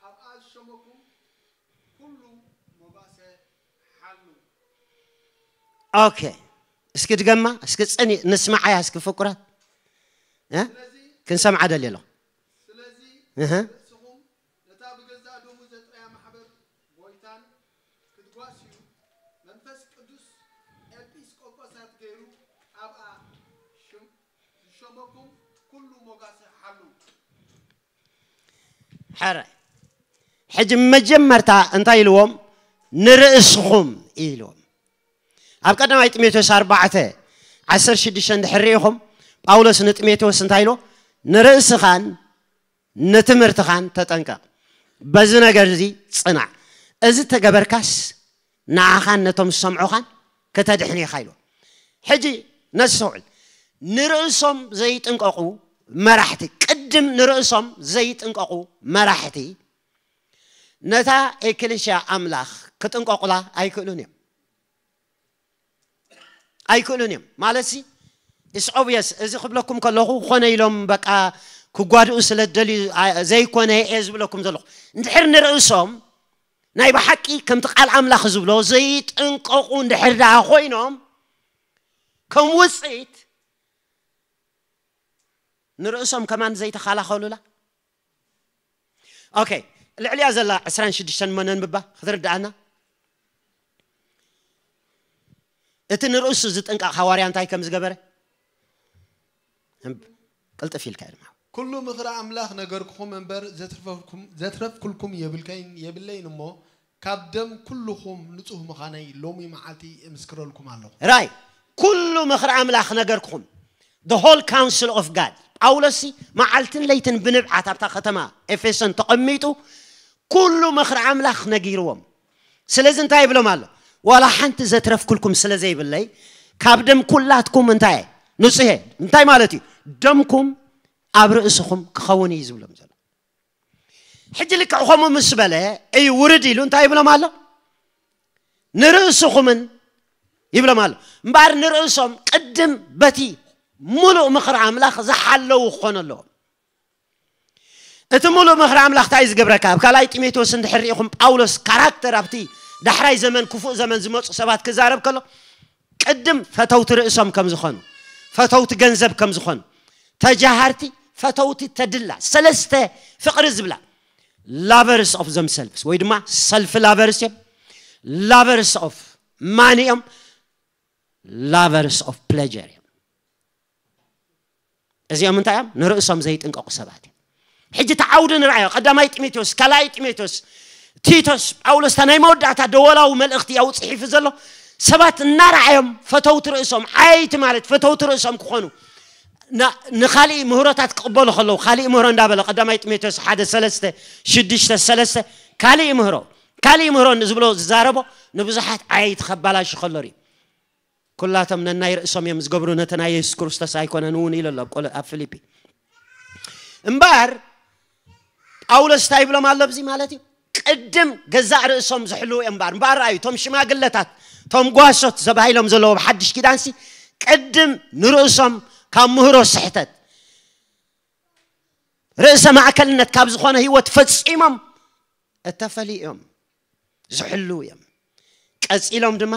ኣብኣ ዝሸመኩም ኩሉ መጓሰ ሓሉ። ኦኬ እስኪ ድገማ እስኪ ፅኒ ንስማዓያ እስኪ ፍቁራት እ? ስለዚ ክንሰምዓ ደልየ ኣለኹ ስለዚ እህ። ርእስኹም ነታ ብገዛእ ደሙ ዘጥረያ ማሕበር ጎይታን ክትጓስዩ መንፈስ ቅዱስ ኤጲስቆጶሳት ገይሩ ኣብኣ ሽም- ዝሸመኩም ኩሉ ሞጋሰ ሓሉ። ሕረ ሕጂ መጀመርታ እንታይ ኢልዎም ንርእስኹም ኢልዎም ኣብ ቀዳማይ ጢሞቴዎስ ኣርባዕተ ዓሰርተ ሽዱሽተ እንድሕር ርኢኹም ጳውሎስ ንጢሞቴዎስ እንታይ ኢልዎ ንርእስኻን ንትምህርትኻን ተጠንቀቕ በዚ ነገር እዚ ጽናዕ እዚ ተገበርካስ ንዓኻን ነቶም ዝሰምዑኻን ከተድሕን ኢኻ ኢልዎ ሕጂ ነስተውዕል ንርእሶም ዘይጥንቀቑ መራሕቲ ቅድም ንርእሶም ዘይጥንቀቑ መራሕቲ ነታ ኤክልሽያ ኣምላኽ ክጥንቀቑላ ኣይክእሉን እዮም ኣይክእሉን እዮም ማለት ሲ it's obvious እዚ ክብለኩም ከለኹ ኮነ ኢሎም በቃ ክጓድኡ ስለ ደልዩ ዘይኮነ እየ ዝብለኩም ዘለኹ እንድሕር ንርእሶም ናይ ብሓቂ ከምቲ ቃል ኣምላኽ ዝብሎ ዘይጥንቀቑ እንድሕር ደኣ ኮይኖም ከም ውፅኢት ንርእሶም ከማን ዘይተኸላኸሉላ ኦኬ ልዕሊያ ዘላ ዕስራን ሽዱሽተን መነንብባ ክትርድኣና እቲ ንርእሱ ዝጥንቀቕ ሃዋርያ እንታይ ከም ዝገበረ ቅልጥፍ ኢልካ ድማ ኩሉ ምኽሪ ኣምላኽ ነገርኩኹም እምበር ዘትረፍኩልኩም የብልከይን የብለይን እሞ ካብ ደም ኩልኹም ንጹህ ምዃነይ ሎሚ መዓልቲ እምስክረልኩም ኣለኹ። ራይ ኩሉ ምኽሪ ኣምላኽ ነገርኩኹም the whole counsel of God ጳውሎስ መዓልትን ለይትን ብንብዓት ኣብታ ከተማ ኤፌሶን ተቐሚጡ ኩሉ ምኽሪ ኣምላኽ ነጊርዎም ስለዚ እንታይ ይብሎም ኣሎ ዋላ ሓንቲ ዘትረፍኩልኩም ስለ ዘይብለይ ካብ ደም ኩላትኩም እንታይ ንጹህ እንታይ ማለት እዩ ደምኩም ኣብ ርእስኹም ክኸውን እዩ ዝብሎም ዘሎ ሕጂ ልክዕ ከምኡ ምስ በለ እዩ ውርድ ኢሉ እንታይ ይብሎም ኣሎ ንርእስኹምን ይብሎም ኣሎ እምበኣር ንርእሶም ቅድም በቲ ሙሉእ ምኽሪ ኣምላኽ ዝሓለዉ ክኾኑ ኣለዎም እቲ ሙሉእ ምኽሪ ኣምላኽ እንታይ ዝገብረካ ኣብ ካልኣይ ጢሞቴዎስ እንድሕር ርኢኹም ጳውሎስ ካራክተር ኣብቲ ዳሕራይ ዘመን ክፉእ ዘመን ዝመፁ ሰባት ክዛረብ ከሎ ቅድም ፈተውቲ ርእሶም ከም ዝኾኑ ፈተውቲ ገንዘብ ከም ዝኾኑ ተጃሃርቲ ፈተውቲ ተድላ ሰለስተ ፍቕሪ ዝብላ lovers of themselves ወይ ድማ ሰልፍ ላቨርስ እዮም lovers of money እዮም lovers of pleasure እዮም እዚኦም እንታይ እዮም ንርእሶም ዘይጥንቀቑ ሰባት እዮም ሕጂ ተዓውዱ ንርኣዮ ቀዳማይ ጢሞቴዎስ ካልኣይ ጢሞቴዎስ ቲቶስ ጳውሎስ እታ ናይ መወዳእታ ደወላዊ መልእኽቲ ያው ጽሒፉ ዘሎ ሰባት እናረኣዮም ፈተውቲ ርእሶም ዓይቲ ማለት ፈተውቲ ርእሶም ክኾኑ ንኻሊእ ምህሮታት ክቕበሉ ከለዉ ካሊእ ምህሮ እንዳበለ ቀዳማይ ጢሞቴዎስ ሓደ ሰለስተ ሽዱሽተ ሰለስተ ካሊእ ምህሮ ካሊእ ምህሮ ዝብሎ ዝዛረቦ ንብዙሓት ዓይቲ ከባላሹ ከሎ ርዩ ኩላቶም ነናይ ርእሶም እዮም ዝገብሩ ነቲ ናይ የሱስ ክርስቶስ ኣይኮነን እውን ኢሉ ኣሎ ኣብ ፊልፒ እምበኣር ጳውሎስ እንታይ ይብሎም ኣሎ ብዚ ማለት እዩ ቅድም ገዛእ ርእሶም ዝሕልው እዮም እምበኣር እምበኣር ርኣዩ እቶም ሽማግለታት እቶም ጓሶት ዘባሂሎም ዘለዎም ሓድሽ ኪዳንሲ ቅድም ንርእሶም ካብ ምህሮ ስሕተት ርእሰ ማእከልነት ካብ ዝኾነ ህይወት ፈጺሞም እተፈልዩ እዮም፣ ዝሕልው እዮም። ቀጺሎም ድማ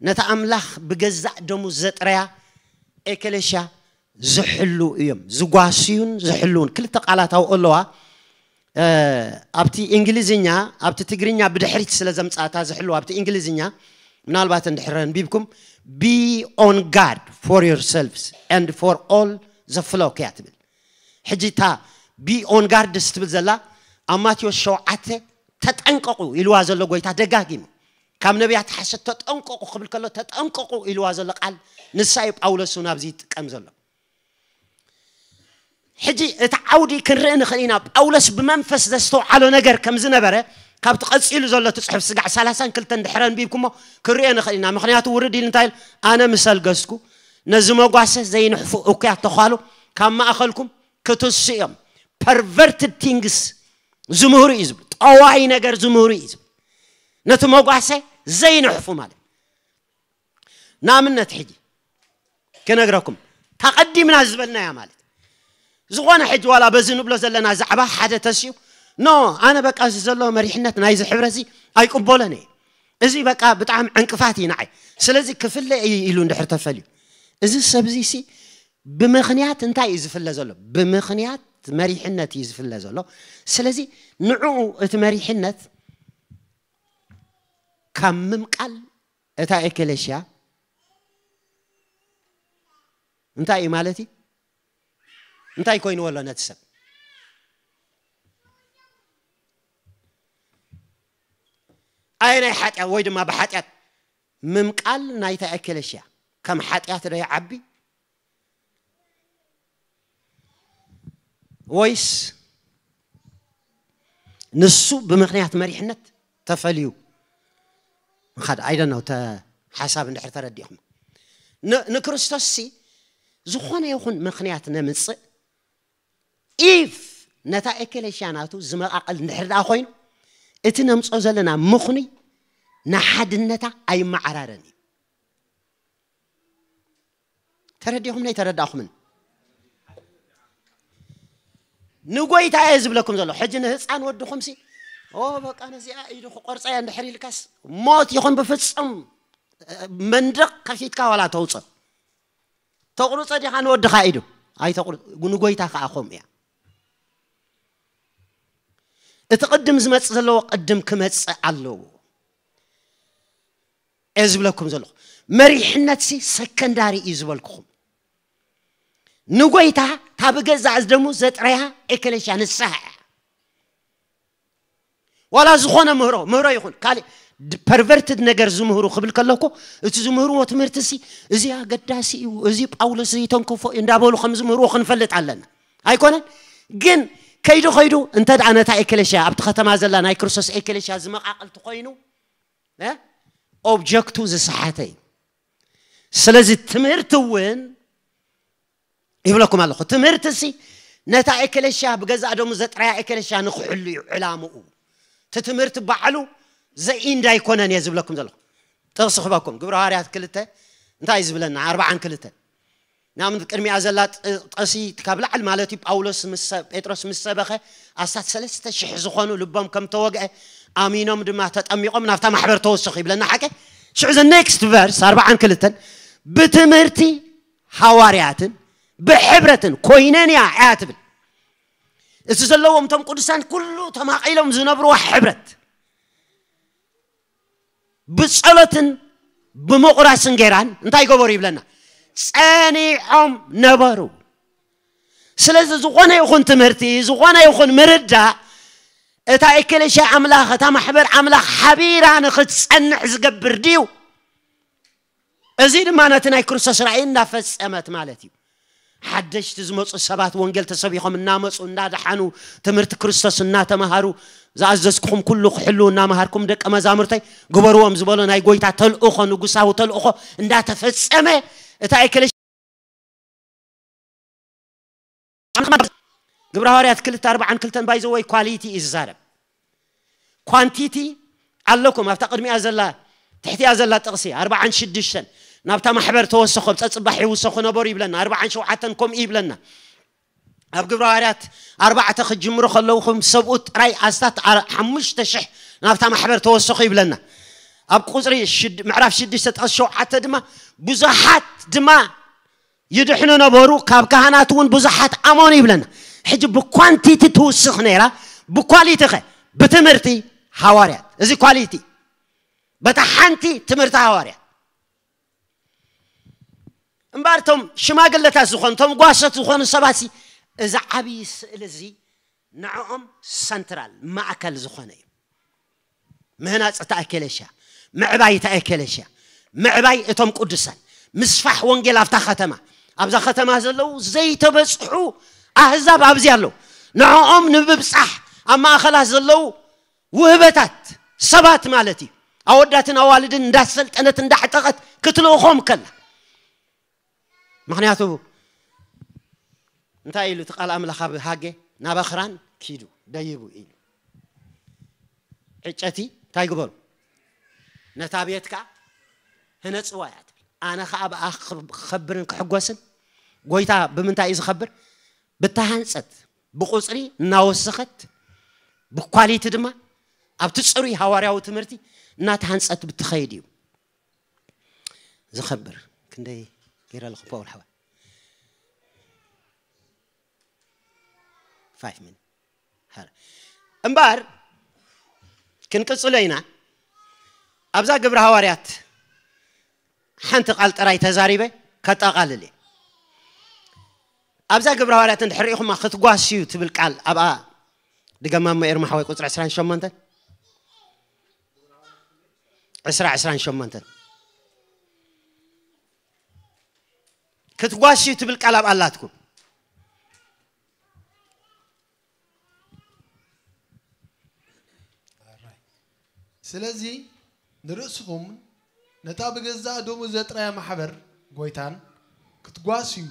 ነታ ኣምላኽ ብገዛእ ደሙ ዘጥረያ ኤክሌሽያ ዝሕልው እዮም። ዝጓስዩን ዝሕልውን ክልተ ቃላት ኣብኡ ኣለዋ። ኣብቲ እንግሊዝኛ፣ ኣብቲ ትግርኛ ብድሕሪት ስለ ዘምጻእታ ዝሕልው፣ ኣብቲ እንግሊዝኛ ምናልባት እንድሕር ኣንቢብኩም፣ be on guard for yourselves and for all the flock እያ ትብል። ሕጂ እታ be on guard ትብል ዘላ ኣብ ማቴዎስ ሸውዓተ ተጠንቀቑ ኢልዋ ዘሎ ጎይታ ደጋጊሙ፣ ካብ ነቢያት ሓሰት ተጠንቀቑ ክብል ከሎ ተጠንቀቑ ኢልዋ ዘሎ ቃል ንሳ እዩ ጳውሎስ እውን ኣብዚ ይጥቀም ዘሎ። ሕጂ እቲ ዓውዲ ክንርኢ ንኽእል ኢና። ጳውሎስ ብመንፈስ ዘስተውዓሎ ነገር ከም ዝነበረ ካብቲ ቀጺሉ ዘሎ እቲ ጽሑፍ ስጋዕ ሰላሳን ክልተን ድሕረ ኣንቢብኩሞ ክንሪኦ ንኽእል ኢና። ምኽንያቱ ውርድ ኢሉ እንታይ ኢሉ? ኣነ ምስ ኣልገስኩ ነዚ መጓሰ ዘይንሕፉ እኩያት ተዃሉ ካብ ማእኸልኩም ክትሱ እዮም። Perverted things ዝምህሩ እዩ ዝብል፣ ጠዋይ ነገር ዝምህሩ እዩ ዝብል። ነቲ መጓሰ ዘይንሕፉ ማለት ንኣብነት ሕጂ ክነግረኩም ተቐዲምና ዝበልናያ ማለት ዝኾነ ሕጂ ዋላ በዚ ንብሎ ዘለና ዛዕባ ሓደ ተስዩ ኖ ኣነ በቃ እዚ ዘሎ መሪሕነት ናይዚ ሕብረት እዚ ኣይቅበሎን እየ፣ እዚ በቃ ብጣዕሚ ዕንቅፋት እዩ ንዓይ፣ ስለዚ ክፍለ እዩ ኢሉ እንድሕር ተፈልዩ፣ እዚ ሰብዚ ሲ ብምኽንያት እንታይ እዩ ዝፍለ ዘሎ? ብምኽንያት መሪሕነት እዩ ዝፍለ ዘሎ። ስለዚ ንዕኡ እቲ መሪሕነት ካብ ምምቃል እታ ኤክሌሽያ እንታይ እዩ ማለት እዩ? እንታይ ኮይንዎ ኣሎ ነቲ ሰብ? ኣየናይ ሓጢኣት ወይ ድማ ብሓጢኣት ምምቃል ናይታ ኤክሌሽያ ከም ሓጢኣት ዶ ይዓቢ? ወይስ ንሱ ብምኽንያት መሪሕነት ተፈልዩ ምኻድ? I don't know፣ ተ ሓሳብ እንድሕር ተረዲእኹም። ን-፣ ንክርስቶስ ሲ ዝኾነ ይኹን ምኽንያት ነምጽእ፣ if ነታ ኤክሌሽያ ናቱ ዝመቓቐል እንድሕር ደኣ ኮይኑ፣ እቲ ነምጾ ዘለና ምኽኑይ ንሓድነታ ኣይመዓራረን እዩ። ተረዲኹም ናይ ተረዳእኹምን? ንጎይታ እየ ዝብለኩም ዘሎ። ሕጂ ንህፃን ወድኹም ሲ፣ ኦ በቃ ነዚኣ ኢዱ ክቆርፃ እያ እንድሕር ኢልካስ፣ ሞት ይኹን ብፍፁም መንደቕ ከፊትካ ዋላ ተውፅእ። ተቑርፀ ዲኻ ንወድኻ ኢዱ? ኣይተቑርፅ። ንጎይታ ከዓ ከምኡ እያ። እቲ ቅድም ዝመፅእ ዘለዎ ቅድም ክመፅእ ኣለዎ እየ ዝብለኩም ዘለኹ። መሪሕነት ሲ ሰከንዳሪ እዩ ዝበልኩኹም። ንጎይታ እታ ብገዛእ ደሙ ዘጥረያ ኤክሌሽያ ንስሓ እያ። ዋላ ዝኾነ ምህሮ፣ ምህሮ ይኹን ካልእ ድ-፣ ፐርቨርትድ ነገር ዝምህሩ ክብል ከለኩ፣ እቲ ዝምህርዎ ትምህርቲ ሲ፣ እዚ ኣገዳሲ እዩ፣ እዚ ጳውሎስ ዘይተንከፎ እዩ እንዳበሉ ከም ዝምህርዎ ክንፈልጥ ኣለና። ኣይኮነን? ግን ከይዱ ከይዱ እንተ ደኣ ነታ ኤክሌሽያ፣ ኣብቲ ከተማ ዘላ ናይ ክርስቶስ ኤክሌሽያ ዝመቓቕልቲ ኮይኑ፣ እ? ኦብጀክቱ ዝሰሓተ እዩ። ስለዚ ትምህርቲ እውን ይብለኩም ኣለኹ። ትምህርቲ ሲ ነታ ኤክሌሽያ ብገዛእ ደሙ ዘጥረያ ኤክሌሽያ ንክሕሉ እዩ ዕላምኡ። እቲ ትምህርቲ ባዕሉ ዘኢንድ ኣይኮነን እየ ዝብለኩም ዘለኹ። ጥቕሲ ክበኩም፣ ግብረ ሃዋርያት ክልተ እንታይ እዩ ዝብለና? ኣርባዓን ክልተን። ንኣብነት ቅድሚኣ ዘላ ጥ-፣ ጠሲ ካብ ላዕሊ ማለት እዩ፣ ጳውሎስ ምስ ሰ-፣ ጴጥሮስ ምስ ሰበኸ ኣስታት ሰለስተ ሽሕ ዝኾኑ ልቦም ከም ተወግአ ኣሚኖም ድማ ተጠሚቖም ናብታ ማሕበር ተወሰኹ ይብለና ሓቀ። ሽዑ the next verse ኣርባዓን ክልተን ብትምህርቲ ሃዋርያትን ብሕብረትን ኮይነን እያ እያ ትብል። እቲ ዘለዎም እቶም ቅዱሳን ኩሉ ተማቒሎም ዝነብርዋ ሕብረት ብጸሎትን ብምቑራስን ጌራን እንታይ ገበሩ ይብለና? ጸኒዖም ነበሩ። ስለዚ ዝኾነ ይኹን ትምህርቲ፣ ዝኾነ ይኹን ምርዳእ፣ እታ ኤክሌሽያ ኣምላኽ፣ እታ ማሕበር ኣምላኽ ሓቢራ ንኽትጸንሕ ዝገብር ድዩ? እዚ ድማ ነቲ ናይ ክርስቶስ ራእይ እንዳፈጸመት ማለት እዩ። ሓደሽቲ ዝመጹ ሰባት ወንጌል ተሰቢኾም እናመጹ፣ እንዳደሓኑ፣ ትምህርቲ ክርስቶስ እናተማሃሩ፣ ዝኣዘዝኩኹም ኩሉ ክሕልዉ እናመሃርኩም ደቀ መዛሙርተይ ግበርዎም ዝበሎ ናይ ጎይታ ተልእኾ፣ ንጉሳዊ ተልእኾ እንዳተፈጸመ፣ እታ ኤክሌሽያ ግብረ ሃዋርያት ክልተ ኣርባዓን ክልተን by the way ኳሊቲ እዩ ዝዛረብ። ኳንቲቲ ኣለኩም ኣብታ ቅድሚኣ ዘላ ትሕቲያ ዘላ ጥቕሲ ኣርባዓን ሽዱሽተን ናብታ ማሕበር ተወሰኹ፣ ኣብ ጸጽባሕ ይውሰኹ ነበሩ ይብለና። ኣርባዓን ሸውዓተን ከምኡ ይብለና። ኣብ ግብረ ሃዋርያት ኣርባዕተ ክጅምሩ ከለዉ፣ ከም ሰብኡት ጥራይ ኣስታት ኣር-፣ ሓሙሽተ ሽሕ ናብታ ማሕበር ተወሰኹ ይብለና። ኣብ ቁጽሪ ሽድ-፣ ምዕራፍ ሽዱሽተ ጥቕሲ ሸውዓተ ድማ ብዙሓት ድማ ይድሕኑ ነበሩ፣ ካብ ካህናት እውን ብዙሓት ኣመኑ ይብለና። ሕጂ ብኳንቲቲ ትውስኽ ነይራ፣ ብኳሊቲ ኸ? ብትምህርቲ ሃዋርያት። እዚ ኳሊቲ በታ ሓንቲ ትምህርቲ ሃዋርያት። እምበኣር እቶም ሽማግለታት ዝኾኑ፣ እቶም ጓሶት ዝኾኑ ሰባት ሲ፣ እዚ ዓብዪ ስእሊ እዚ ንዕኦም ሰንትራል፣ ማእከል ዝኾነ እዩ። ምህናጽ እታ ኤከለሽያ፣ ምዕባይ እታ ኤከለሽያ፣ ምዕባይ እቶም ቅዱሳን፣ ምስፋሕ ወንጌል ኣብታ ከተማ። ኣብዛ ከተማ ዘለዉ ዘይተበጽሑ ኣህዛብ ኣብዚ ኣለዉ። ንዕኦም ንምብጻሕ ኣብ ማእከላት ዘለዉ ውህበታት ሰባት ማለት እዩ። ኣወዳትን ኣዋልድን እንዳሰልጠነት እንዳዕጠቐት ክትልእኾም ከላ። ምኽንያቱ እንታይ ኢሉ እቲ ቃል ኣምላኽ ኣብ ሃጌ? ናብ ኣኽራን ኪዱ ደይቡ ኢሉ። ዕጨቲ እንታይ ግበሩ? ነታ ቤትካ ህነጽዋ እያ ትብል። ኣነ ኸኣ ብኣ ክኸብርን ክሕጎስን። ጎይታ ብምንታይ እዩ ዝኸብር? ብተሃንጸት፣ ብቁጽሪ እናወሰኸት፣ ብኳሊቲ ድማ ኣብቲ ጽሩይ ሃዋርያዊ ትምህርቲ እናተሃንጸት ብትኸይድ እዩ ዝኸብር። ክንደይ ገይረ ኣለኹ ፓውል ሓዋ? ፋይቭ ሚኒት። ሃረ። እምበኣር ክንቅጽሎ ኢና። ኣብዛ ግብረ ሃዋርያት ሓንቲ ቃል ጥራይ ተዛሪበ ከጠቓልል እየ። ኣብዛ ግብረ ሃዋርያት እንድሕር ርኢኹማ ክትጓስዩ ትብል ቃል ኣብኣ ድገማ እሞ ኤርማ ሓወይ ቁጽሪ ዕስራን ሸሞንተን፣ ዕስራ ዕስራን ሸሞንተን ክትጓስዩ ትብል ቃል ኣብኣ ኣላትኩም። ስለዚ ንርእስኹም ነታ ብገዛእ ደሙ ዘጥረያ ማሕበር ጎይታን ክትጓስዩ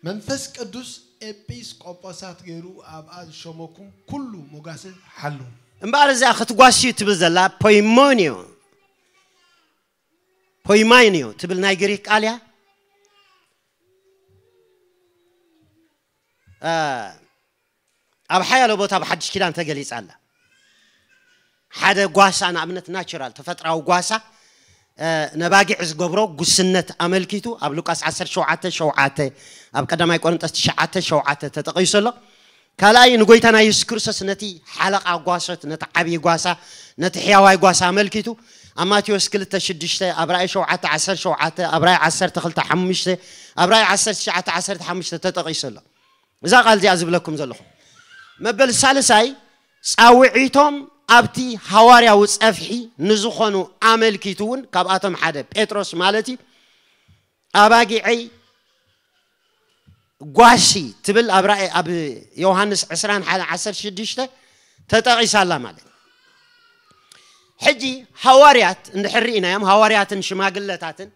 መንፈስ ቅዱስ ኤጲስቆጶሳት ገይሩ ኣብኣ ዝሸመኩም ኩሉ ሞጋሲ ሓልዉ። እምበኣር እዚኣ ክትጓስዩ ትብል ዘላ ፖይሞንዮ፣ ፖይማይንዮ ትብል ናይ ግሪክ ቃል እያ። ኣብ ሓያሎ ቦታ ብሓድሽ ኪዳን ተገሊጻ ኣላ። ሓደ ጓሳ ንኣብነት ናቹራል ተፈጥራዊ ጓሳ ነባጊዕ ዝገብሮ ጉስነት ኣመልኪቱ ኣብ ሉቃስ ዓሰርተ ሸውዓተ ሸውዓተ፣ ኣብ ቀዳማይ ቆሮንጦስ ትሽዓተ ሸውዓተ ተጠቒሱ ኣሎ። ካልኣይ ንጎይታና የሱስ ክርስቶስ ነቲ ሓለቓ ጓሶት፣ ነቲ ዓብዪ ጓሳ፣ ነቲ ሕያዋይ ጓሳ ኣመልኪቱ ኣብ ማቴዎስ ክልተ ሽዱሽተ፣ ኣብ ራእይ ሸውዓተ ዓሰርተ ሸውዓተ፣ ኣብ ራእይ ዓሰርተ ክልተ ሓሙሽተ፣ ኣብ ራእይ ዓሰርተ ትሽዓተ ዓሰርተ ሓሙሽተ ተጠቒሱ ኣሎ። እዛ ቃል እዚኣ ዝብለኩም ዘለኹ መበል ሳልሳይ ጻውዒቶም ኣብቲ ሃዋርያዊ ጸፍሒ ንዝኾኑ ኣመልኪቱ እውን ካብኣቶም ሓደ ጴጥሮስ ማለት እዩ ኣባጊዐይ ጓሲ ትብል ኣብ ራእይ ኣብ ዮሃንስ ዕስራን ሓደ ዓሰርተ ሽዱሽተ ተጠቒሳ ኣላ ማለት እዩ። ሕጂ ሃዋርያት እንድሕር ርኢናዮም ሃዋርያትን ሽማግለታትን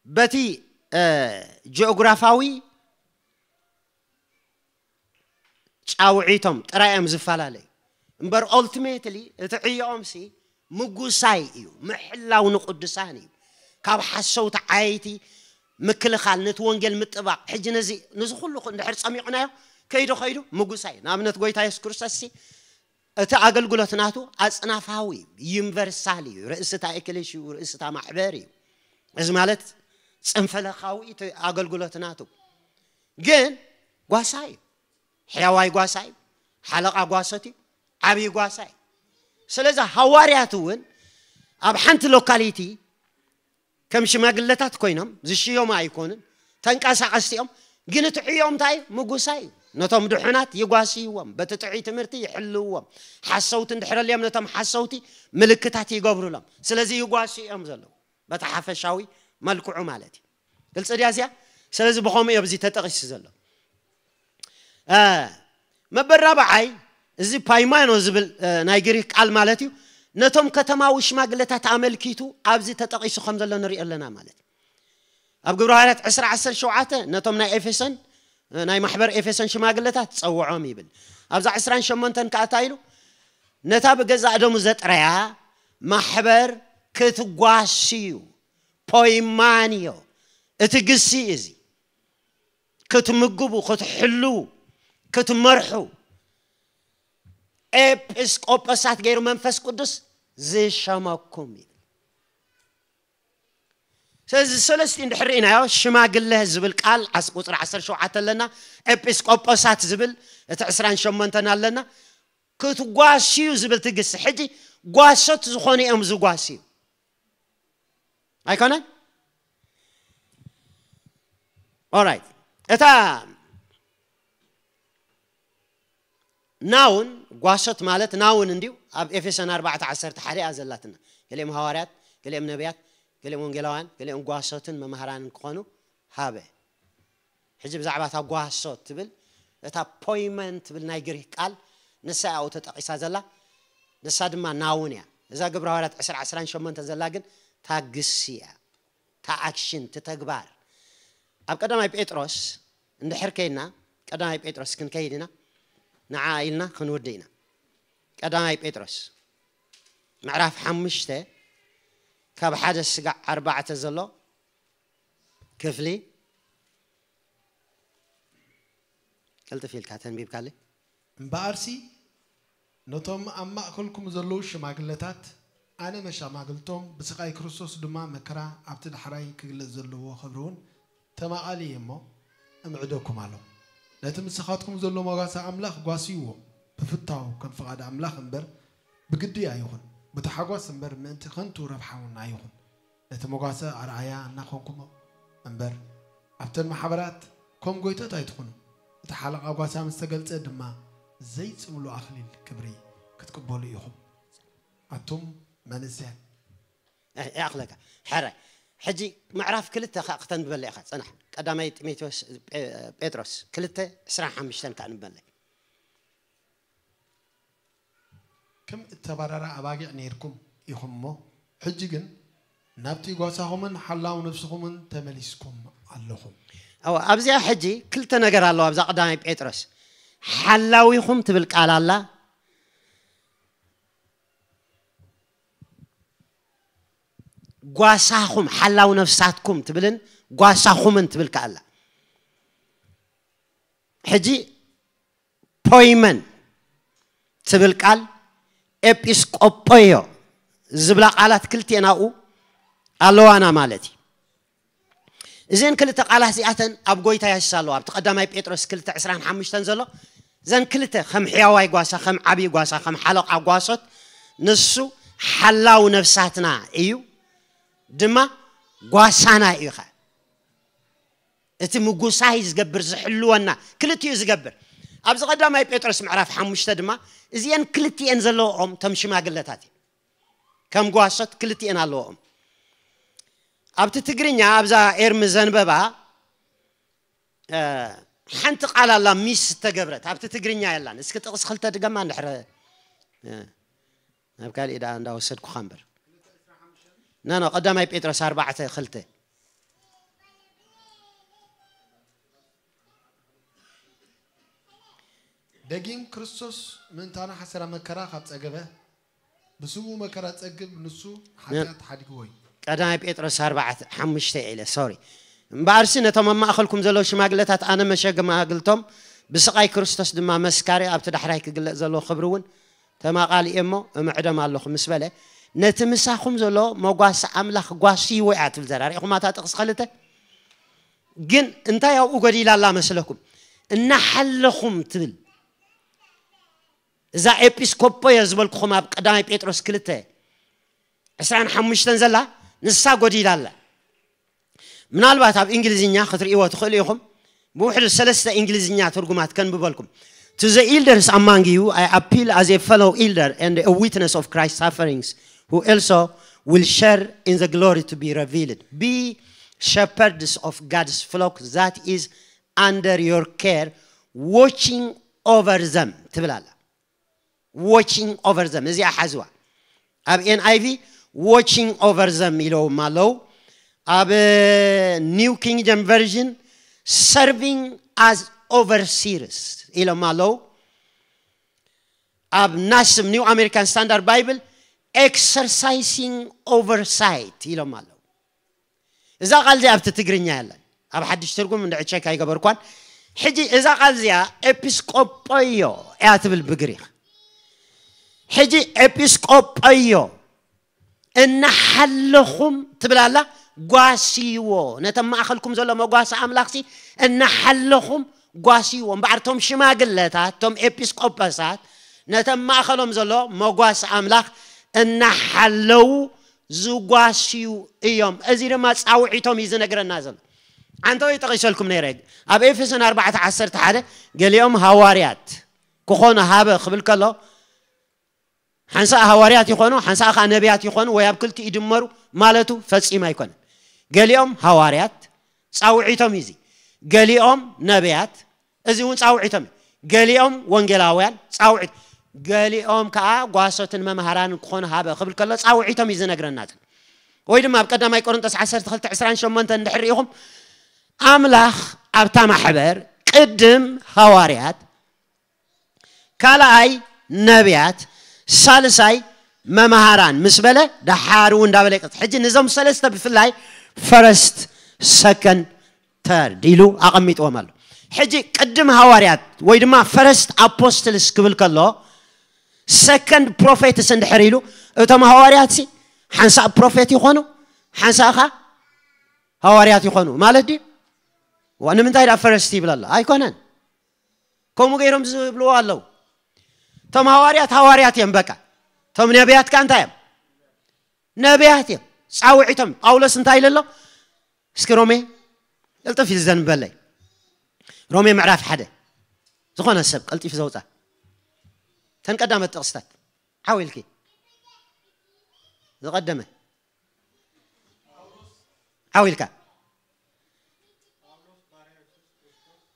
በቲ ጂኦግራፋዊ ጫውዒቶም ጥራይ እዮም ዝፈላለዩ እምበር ኦልቲሜትሊ እቲ ዕዮኦም ሲ ምጉሳይ እዩ ምሕላው ንቅዱሳን እዩ ካብ ሓሰውቲ ዓየይቲ ምክልኻል ነቲ ወንጌል ምጥባቕ ሕጂ ነዚ ነዚ ኩሉ እንድሕር ጸሚቑናዮ ከይዱ ከይዱ ምጉሳይ እዩ ንኣብነት ጎይታ የሱስ ክርስቶስ ሲ እቲ ኣገልግሎት ናቱ ኣጽናፋዊ እዩ ዩኒቨርሳል እዩ ርእስታ ኤክሌሽ እዩ ርእስታ ማሕበር እዩ እዚ ማለት ጽንፈለኻዊ እቲ ኣገልግሎት ናቱ ግን ጓሳ እዩ ሕያዋይ ጓሳ እዩ ሓለቓ ጓሶት እዩ ዓብዪ ጓሳ እዩ ስለዚ ሃዋርያት እውን ኣብ ሓንቲ ሎካሊቲ ከም ሽማግለታት ኮይኖም ዝሽየሙ ኣይኮኑን ተንቀሳቐስቲ እዮም ግን እቲ ዕዮም እንታይ ምጉሳ እዩ ነቶም ድሑናት ይጓስይዎም በቲ ጥዑይ ትምህርቲ ይሕልውዎም ሓሰውቲ እንድሕረልዮም ነቶም ሓሰውቲ ምልክታት ይገብሩሎም ስለዚ ይጓስዩ እዮም ዘለዉ በቲ ሓፈሻዊ መልክዑ ማለት እዩ ግልፂ ድያ እዚኣ ስለዚ ብኸምኡ እዮ እዚ ተጠቂሱ ዘሎ መበል ራብዓይ እዚ ፓይማኖ ዝብል ናይ ግሪክ ቃል ማለት እዩ ነቶም ከተማዊ ሽማግለታት ኣመልኪቱ ኣብዚ ተጠቂሱ ከም ዘሎ ንሪኦ ኣለና ማለት እዩ ኣብ ግብረ ሃዋርያት ዕስራ ዓሰርተ ሸውዓተ ነቶም ናይ ኤፌሶን ናይ ማሕበር ኤፌሶን ሽማግለታት ጸውዖም ይብል ኣብዛ ዕስራን ሸሞንተን ከኣ እንታይ ኢሉ ነታ ብገዛእ ደሙ ዘጥረያ ማሕበር ክትጓስዩ፣ ፖይማንዮ፣ እቲ ግሲ እዚ ክትምግቡ፣ ክትሕልዉ፣ ክትመርሑ፣ ኤጲስቆጶሳት ገይሩ መንፈስ ቅዱስ ዝሸመኩም ይብል። ስለዚ ሰለስቲ እንድሕር ርኢናዮ፣ ሽማግለ ዝብል ቃል ዓስ- ቁፅሪ ዓሰርተ ሸውዓተ ኣለና። ኤጲስቆጶሳት ዝብል እቲ ዕስራን ሸሞንተን ኣለና። ክትጓስዩ ዝብል ትግሲ። ሕጂ ጓሶት ዝኾኑ እዮም ዝጓስዩ፣ ኣይኮነን? ኦራይት፣ እታ ናውን፣ ጓሶት ማለት ናውን እንዲዩ። ኣብ ኤፌሶን ኣርባዕተ ዓሰርተ ሓደ እያ ዘላትና። ገሊኦም ሃዋርያት፣ ገሊኦም ነቢያት፣ ገሊኦም ወንጌላውያን፣ ገሊኦም ጓሶትን መምሃራንን ክኾኑ ሃበ። ሕጂ ብዛዕባ እታ ጓሶት ትብል፣ እታ ፖይመን ትብል ናይ ግሪክ ቃል፣ ንሳ እያ ኣብኡ ተጠቒሳ ዘላ። ንሳ ድማ ናውን እያ። እዛ ግብረ ሃዋርያት ዕስራ ዓሰርተ ሸሞንተ ዘላ ግን እታ ግሲ እያ። እታ ኣክሽን፣ እቲ ተግባር። ኣብ ቀዳማይ ጴጥሮስ እንድሕር ከይድና፣ ቀዳማይ ጴጥሮስ ክንከይድ ኢና፣ ንዓ ኢልና ክንውድእ ኢና። ቀዳማይ ጴጥሮስ ምዕራፍ ሓሙሽተ፣ ካብ ሓደ ስጋዕ ኣርባዕተ ዘሎ ክፍሊ፣ ቅልጥፍ ኢልካ ተንቢብካለይ። እምበኣርሲ ነቶም ኣብ ማእከልኩም ዘለዉ ሽማግለታት፣ ኣነ መሻማግልቶም፣ ብስቓይ ክርስቶስ ድማ መከራ ኣብቲ ዳሕራይ ክግለጽ ዘለዎ ክብሪ እውን ተማቓሊ እየ እሞ፣ እምዕደኩም ኣሎ። ነቲ ምሳኻትኩም ዘሎ መጓሰ ኣምላኽ ጓስይዎ፣ ብፍታው ከም ፍቓድ ኣምላኽ እምበር፣ ብግዲ ኣይኹን፣ ብታሕጓስ እምበር፣ ምእንቲ ከንቱ ረብሓ እውን ኣይኹን። ነቲ መጓሰ ኣርኣያ እናኾንኩሞ እምበር፣ ኣብተን ማሕበራት ከም ጎይቶት ኣይትኹኑ። እቲ ሓለቓ ጓሳ ምስ ተገልጸ ድማ፣ ዘይጽምሉ ኣኽሊል ክብሪ ክትቅበሉ ኢኹም። ኣቱም መንእሰያት። እ፣ ይኣኽለካ። ሕራይ። ሕጂ ምዕራፍ ክልተ ከኣ ክተንብበለይ ኢኻ። ጽናሕ። ቀዳማይ ጢሞቴዎስ፣ ጴ-፣ ጴጥሮስ ክልተ ዕስራን ሓሙሽተን ከኣ ንበለይ። ከም እተባረራ ኣባጊዕ ነይርኩም ኢኹም እሞ፣ ሕጂ ግን ናብቲ ጓሳኹምን ሓላው ነፍስኹምን ተመሊስኩም ኣለኹም። እወ፣ ኣብዚኣ ሕጂ ክልተ ነገር ኣለዋ። ኣብዛ ቀዳማይ ጴጥሮስ ሓላዊኹም ትብል ቃል ኣላ። ጓሳኹም፣ ሓላው ነፍሳትኩም ትብልን ጓሳኹምን ትብል ከኣላ። ሕጂ ፖይመን ትብል ቃል ኤጲስቆጶዮ ዝብላ ቃላት ክልቲኤን ኣብኡ ኣለዋና ማለት እዩ። እዘን ክልተ ቃላት እዚኣተን ኣብ ጎይታ የሱስ ኣለዋ። ኣብቲ ቀዳማይ ጴጥሮስ ክልተ ዕስራን ሓሙሽተን ዘሎ፣ እዘን ክልተ ከም ሕያዋይ ጓሳ፣ ከም ዓብዪ ጓሳ፣ ከም ሓለቓ ጓሶት፣ ንሱ ሓላው ነፍሳትና እዩ፣ ድማ ጓሳና እዩ ኸ። እቲ ምጉሳይ ዝገብር፣ ዝሕልወና፣ ክልቲኡ ዝገብር። ኣብዚ ቀዳማይ ጴጥሮስ ምዕራፍ ሓሙሽተ ድማ፣ እዚኤን ክልቲኤን ዘለዎኦም እቶም ሽማግለታት እዩ። ከም ጓሶት ክልቲኤን ኣለዎም። ኣብቲ ትግርኛ፣ ኣብዛ ኤርሚ ዘንበባ፣ እ፣ ሓንቲ ቃል ኣላ ሚስ ዝተገብረት፣ ኣብቲ ትግርኛ የላን። እስኪ ጥቕስ ክልተ ድገማ እንድሕረ፣ እ፣ ናብ ካሊእ ደኣ እንዳወሰድኩኻ እምበር። ኖ፣ ኖ፣ ቀዳማይ ጴጥሮስ ኣርባዕተ ክልተ። ደጊም ክርስቶስ ምእንታና ሓሰራ መከራ ካብ ጸገበ፣ ብስሙ መከራ ጸግብ፣ ንሱ ሓጢኣት ሓዲግዎ እዩ። ቀዳማይ ጴጥሮስ ኣርባዕተ ሓሙሽተ ኢለ፣ ሶሪ። እምበኣርሲ ነቶም ኣብ ማእከልኩም ዘለዉ ሽማግለታት ኣነ መሸማግልቶም፣ ብስቓይ ክርስቶስ ድማ መስካሪ፣ ኣብቲ ዳሕራይ ክግለጽ ዘለዎ ክብሪ እውን ተማቓሊ እየ እሞ እምዕዶም ኣለኹ ምስ በለ፣ ነቲ ምሳኹም ዘሎ መጓሰ ኣምላኽ ጓስይዎ እያ ትብል ዘላ። ርኢኹማ እታ ጥቕሲ ክልተ? ግን እንታይ ኣብኡ ጎዲላ ኣላ መስለኩም? እናሓለኹም ትብል። እዛ ኤጲስቆጶዮ ዝበልኩኹም ኣብ ቀዳማይ ጴጥሮስ ክልተ ዕስራን ሓሙሽተን ዘላ፣ ንሳ ጎዲላ ኣላ። ምናልባት ኣብ እንግሊዝኛ ክትርእይዎ ትኽእሉ ኢኹም። ብውሕዱ ሰለስተ እንግሊዝኛ ትርጉማት ከንብበልኩም። To the elders among you, I appeal as a fellow elder and a witness of Christ's sufferings, who also will share in the glory to be revealed. Be shepherds of God's flock that is under your care, watching over them ትብል ኣላ። Watching over them፣ እዚኣ ሓዝዋ። ኣብ ኤን ኣይ ቪ watching over them ኢለዎም ኣለዉ። ኣብ ኒው ኪንግ ጀም ቨርዥን serving as overseers ኢሎም ኣለዉ። ኣብ ናስም፣ ኒው ኣሜሪካን ስታንዳርድ ባይብል፣ exercising oversight ኢሎም ኣለዉ። እዛ ቃል እዚኣ ኣብቲ ትግርኛ የለን። ኣብ ሓድሽ ትርጉም እንድዒ ቸክ ኣይገበርኳን። ሕጂ እዛ ቃል እዚኣ ኤጲስቆጶዮ እያ ትብል ብግሪክ። ሕጂ ኤጲስቆጶዮ እናሓለኹም ትብል ኣላ። ጓስይዎ፣ ነተን ማእኸልኩም ዘሎ መጓሲ ኣምላኽሲ እናሓለኹም ጓስይዎ። እምበኣር እቶም ሽማግለታት፣ እቶም ኤጲስቆጶሳት ነተን ማእኸሎም ዘሎ መጓሲ ኣምላኽ እናሓለዉ ዝጓስዩ እዮም። እዚ ድማ ጻውዒቶም እዩ ዝነግረና ዘሎ። ዓንተወይ ጠቒሰልኩም ነይረ። ኣብ ኤፌሶን ኣርባዕተ ዓሰርተ ሓደ ገሊኦም ሃዋርያት ክኾኑ ሃበ ክብል ከሎ ሓንሳእ ሃዋርያት ይኾኑ፣ ሓንሳእ ኸዓ ነቢያት ይኾኑ፣ ወይ ኣብ ክልቲኡ ይድመሩ ማለቱ ፈጺሙ ኣይኮነን። ገሊኦም ሃዋርያት ጻውዒቶም እዩ እዚ። ገሊኦም ነቢያት፣ እዚ እውን ጻውዒቶም እዩ። ገሊኦም ወንጌላውያን ጻውዒት፣ ገሊኦም ከኣ ጓሶትን መምሃራን ክኾኑ ሃበ ክብል ከሎ ጻውዒቶም እዩ ዝነግረና ዘሎ። ወይ ድማ ኣብ ቀዳማይ ቆሮንጦስ ዓሰርተ ክልተ ዕስራን ሸሞንተን እንድሕር ርኢኹም ኣምላኽ ኣብታ ማሕበር ቅድም ሃዋርያት ካልኣይ ነቢያት፣ ሳልሳይ መምሃራን ምስ በለ ደሓር እውን እንዳበለ ይቀጽል። ሕጂ ነዞም ሰለስተ ብፍላይ ፈረስት ሰከንድ ተርድ ኢሉ ኣቐሚጥዎም ኣሎ። ሕጂ ቅድም ሃዋርያት ወይ ድማ ፈረስት ኣፖስትልስ ክብል ከሎ ሰከንድ ፕሮፌትስ እንድሕር ኢሉ እቶም ሃዋርያት ሲ ሓንሳእ ፕሮፌት ይኾኑ ሓንሳእ ኸ ሃዋርያት ይኾኑ ማለት ድዩ? ዋ ንምንታይ ዳ ፈረስት ይብል ኣሎ ኣይኮነን። ከምኡ ገይሮም ዝብልዎ ኣለዉ። እቶም ሃዋርያት ሃዋርያት እዮም በቃ። እቶም ነቢያት ከ እንታይ እዮም? ነቢያት እዮም። ጻውዒቶም ጳውሎስ እንታይ ኢለ ኣሎ? እስኪ ሮሜ ቅልጥፍ እዩ ዘንበለይ። ሮሜ ምዕራፍ ሓደ ዝኾነ ሰብ ቀልጢፍ ዘውፃ ተን ቀዳመት ጥቕስታት ሓው ኢልኪ ዝቐደመ ሓው ኢልካ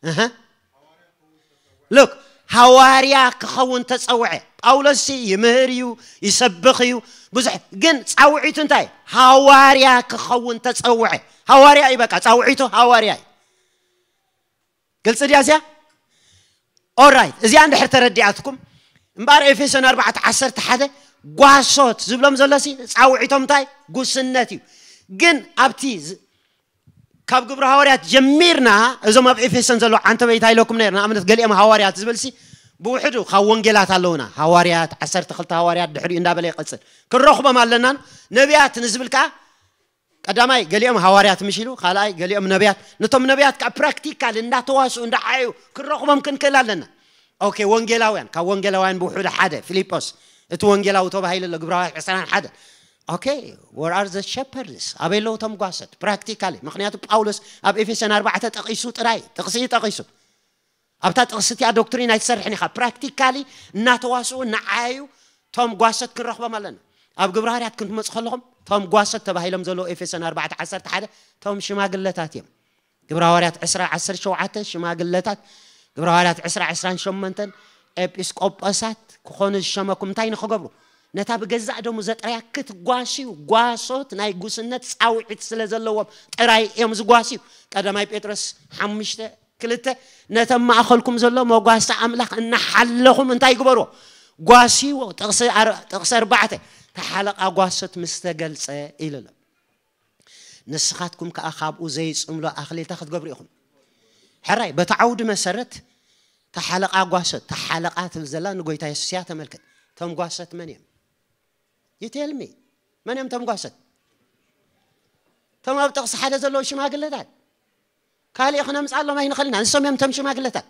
እህ ሉክ ሃዋርያ ክኸውን ተጸውዐ። ጳውሎስ ይምህር እዩ፣ ይሰብኽ እዩ፣ ብዙሕ ግን ጻውዒቱ እንታይ? ሃዋርያ ክኸውን ተጸውዐ። ሃዋርያ እዩ በቃ፣ ጻውዒቱ ሃዋርያ እዩ። ግልጺ ድያ እዚኣ? ኦራይት፣ እዚኣ እንድሕር ተረዲኣትኩም እምበኣር ኤፌሶን ኣርባዕተ ዓሰርተ ሓደ ጓሶት ዝብሎም ዘሎሲ ጻውዒቶም እንታይ? ጉስነት እዩ። ግን ኣብቲ ካብ ግብሪ ሃዋርያት ጀሚርና እዞም ኣብ ኤፌሶን ዘለዉ ዓንተበይታ ኢለኩም ነይር ንኣብነት ገሊኦም ሃዋርያት ዝብልሲ ብውሕዱ ካብ ወንጌላት ኣለውና ሃዋርያት ዓሰርተ ክልተ ሃዋርያት ድሕሪኡ እንዳበለ ይቐፅል ክንረኽቦም ኣለና። ነቢያት ንዝብል ከዓ ቀዳማይ ገሊኦም ሃዋርያት ምሽሉ ካልኣይ ገሊኦም ነቢያት። ነቶም ነቢያት ከዓ ፕራክቲካል እንዳተዋስኡ እንዳዓዩ ክንረኽቦም ክንክእል ኣለና። ኦኬ ወንጌላውያን ካብ ወንጌላውያን ብውሕዱ ሓደ ፊልጶስ እቲ ወንጌላዊ ተባሂሉ ኣሎ ግብራውያን ዕስራን ሓደ። ኦኬ where are the shepherds ኣበይ ኣለዉ እቶም ጓሶት? ፕራክቲካሊ ምክንያቱ ጳውሎስ ኣብ ኤፌሶን ኣርባዕተ ጠቒሱ ጥራይ ጥቕሲ እዩ ጠቒሱ። ኣብታ ጥቕሲ እቲኣ ዶክትሪን ኣይትሰርሕን ኢኻ። ፕራክቲካሊ እናተዋስኡ እናዓያዩ እቶም ጓሶት ክንረኽቦም ኣለና። ኣብ ግብረ ሃዋርያት ክንትመፁ ከለኹም እቶም ጓሶት ተባሂሎም ዘለዉ ኤፌሶን ኣርባዕተ ዓሰርተ ሓደ እቶም ሽማግለታት እዮም። ግብረ ሃዋርያት ዕስራ ዓሰርተ ሸውዓተ ሽማግለታት ግብረ ሃዋርያት ዕስራ ዕስራን ሸሞንተን ኤጲስቆጶሳት ክኾኑ ዝሸመኩም እንታይ ንክገብሩ ነታ ብገዛእ ደሙ ዘጥረያ ክትጓስዩ ጓሶት ናይ ጉስነት ጻውዒት ስለ ዘለዎም ጥራይ እዮም ዝጓስዩ። ቀዳማይ ጴጥሮስ ሓሙሽተ ክልተ ነተን ማእኸልኩም ዘሎ መጓሰ ኣምላኽ እናሓለኹም እንታይ ግበርዎ? ጓስይዎ። ጥቕሲ ኣር- ጥቕሲ ኣርባዕተ ተሓለቓ ጓሶት ምስ ተገልጸ ኢሉ ኣሎ። ንስኻትኩም ከኣ ካብኡ ዘይጽምሎ ኣኽሊልታ ክትገብሩ ኢኹም። ሕራይ በቲ ዓውዲ መሰረት ተሓለቓ ጓሶት ተሓለቓ ትብል ዘላ ንጎይታ የሱስ እያ ተመልከት። እቶም ጓሶት መን እዮም? ይቴልሚ መን እዮም እቶም ጓሶት? እቶም ኣብ ጥቕሲ ሓደ ዘለዉ ሽማግለታት ካልእ ክነምፅኣሎም ኣይንኽእልና። ንሶም እዮም እቶም ሽማግለታት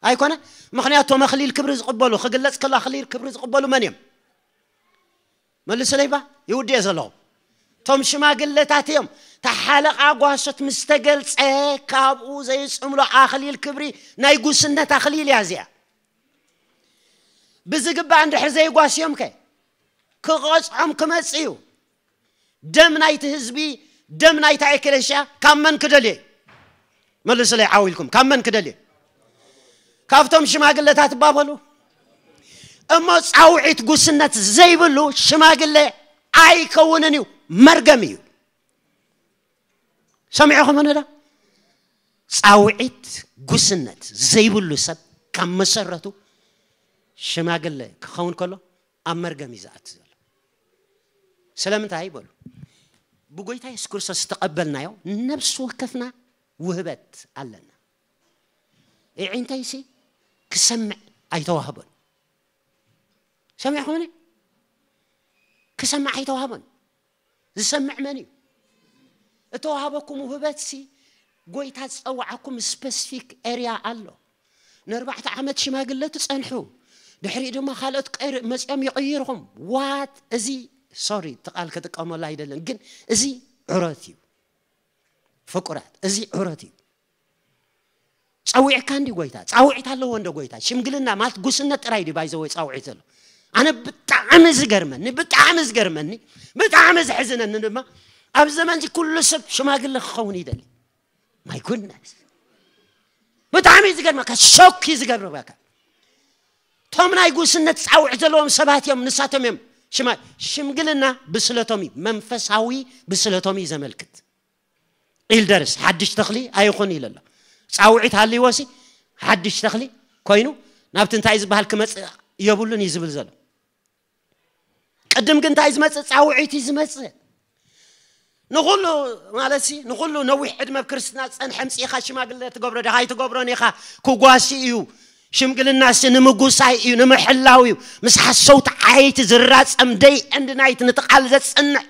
ኣይኮነ። ምክንያቱ እቶም ኣኽሊል ክብሪ ዝቕበሉ ክግለፅ ከሎ ኣኽሊል ክብሪ ዝቕበሉ መን እዮም? መልስለይ ባ ይውድየ ዘለኹም እቶም ሽማግለታት እዮም። ተሓለቓ ጓሶት ምስ ተገልፀ ካብኡ ዘይፅምሎ ኣኽሊል ክብሪ ናይ ጉስነት ኣኽሊል እያ እዚኣ። ብዝግባእ እንድሕር ዘይጓስዮም ከ ክቐፅዖም ክመፅ እዩ። ደም ናይቲ ህዝቢ ደም ናይታ ኤክለሽያ ካብ መን ክደልየ? መልስለይ ዓው ኢልኩም ካብ መን ክደልየ? ካብቶም ሽማግለታት እባ በሉ። እሞ ጻውዒት ጉስነት ዘይብሉ ሽማግለ ኣይከውንን እዩ፣ መርገም እዩ። ሰሚዕኹም ዶ? ጻውዒት ጉስነት ዘይብሉ ሰብ ካብ መሰረቱ ሽማግለ ክኸውን ከሎ ኣብ መርገም እዩ ዝኣቱ ዘሎ። ስለምንታይ ይበሉ? ብጎይታ የሱስ ክርስቶስ ዝተቐበልናዮ ነፍሲ ወከፍና ውህበት ኣለና። እዒንተይሲ ክሰምዕ ኣይተዋህቦን። ሰሚዕኹምኒ? ክሰምዕ ኣይተዋህቦን። ዝሰምዕ መን እዩ? እተዋህበኩም ውህበትሲ ጎይታ ዝጸዋዓኩም ስፐሲፊክ ኤርያ ኣሎ። ንኣርባዕተ ዓመት ሽማግለ ትጸንሑ፣ ድሕሪኡ ድማ ካልኦት ቀይር መጺኦም ይቕይርኹም። ዋት እዚ ሶሪ፣ እቲ ቃል ክጥቀመሉ ኣይደለን፣ ግን እዚ ዕረት እዩ ፍቁራት፣ እዚ ዕረት እዩ። ጸዊዕካ እንዲ ጎይታ፣ ጻውዒት ኣለዎ እንዶ ጎይታ። ሽምግልና ማለት ጉስነት ጥራይ ድዩ ባይዘወይ ጻውዒት ዘሎ? ኣነ ብጣዕሚ ዝገርመኒ፣ ብጣዕሚ ዝገርመኒ፣ ብጣዕሚ ዝሕዝነኒ ድማ ኣብ ዘመንዚ ኩሉ ሰብ ሽማግለ ክኸውን ይደሊ። ማይ ጉድነስ፣ ብጣዕሚ ዝገርመካ፣ ሾክ እዩ ዝገብርበካ። ቶም ናይ ጉስነት ጻውዒት ዘለዎም ሰባት እዮም፣ ንሳቶም እዮም ሽማ-፣ ሽምግልና ብስለቶም እዩ፣ መንፈሳዊ ብስለቶም እዩ ዘመልክት። ኢልደርስ ሓድሽ ተኽሊ ኣይኹን ኢሉ ኣሎ። ጻውዒት ሃልይዎ ሲ ሓድሽ ተኽሊ ኮይኑ ናብቲ እንታይ ዝበሃል ክመጽእ የብሉን እዩ ዝብል ዘሎ። ቅድም ግን እንታይ ዝመጽእ? ጻውዒት እዩ ዝመጽእ። ንኹሉ ማለት ሲ ንኹሉ ነዊሕ ዕድመ ኣብ ክርስትና ዝጸንሐ ምጽኢኻ ሽማግለ ትገብሮ ዲኻ ኣይትገብሮን ኢኻ፣ ክጓሲ እዩ። ሽምግልና ሲ ንምጉሳይ እዩ፣ ንምሕላው እዩ። ምስ ሓሰውቲ ዓየይቲ ዝራጸም ደይ ኤንድ ናይት፣ ነቲ ቃል ዘጽንዕ፣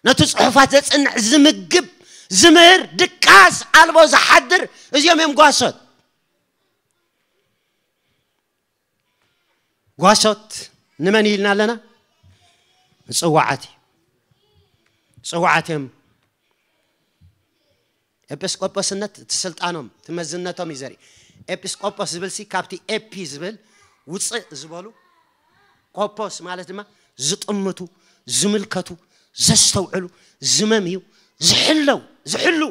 ነቲ ጽሑፋት ዘጽንዕ፣ ዝምግብ፣ ዝምህር፣ ድቃስ ኣልቦ ዝሓድር፣ እዚኦም እዮም ጓሶት። ጓሶት ንመን ኢልና ኣለና? ንጽዋዓት እዩ። ጽዋዓት እዮም። ኤጲስቆጶስነት እቲ ስልጣኖም፣ እቲ መዝነቶም እዩ ዘርኢ። ኤጲስቆጶስ ዝብል ሲ ካብቲ ኤፒ ዝብል ውፅእ ዝበሉ፣ ቆጶስ ማለት ድማ ዝጥምቱ፣ ዝምልከቱ፣ ዘስተውዕሉ፣ ዝመምዩ፣ ዝሕለው፣ ዝሕሉ።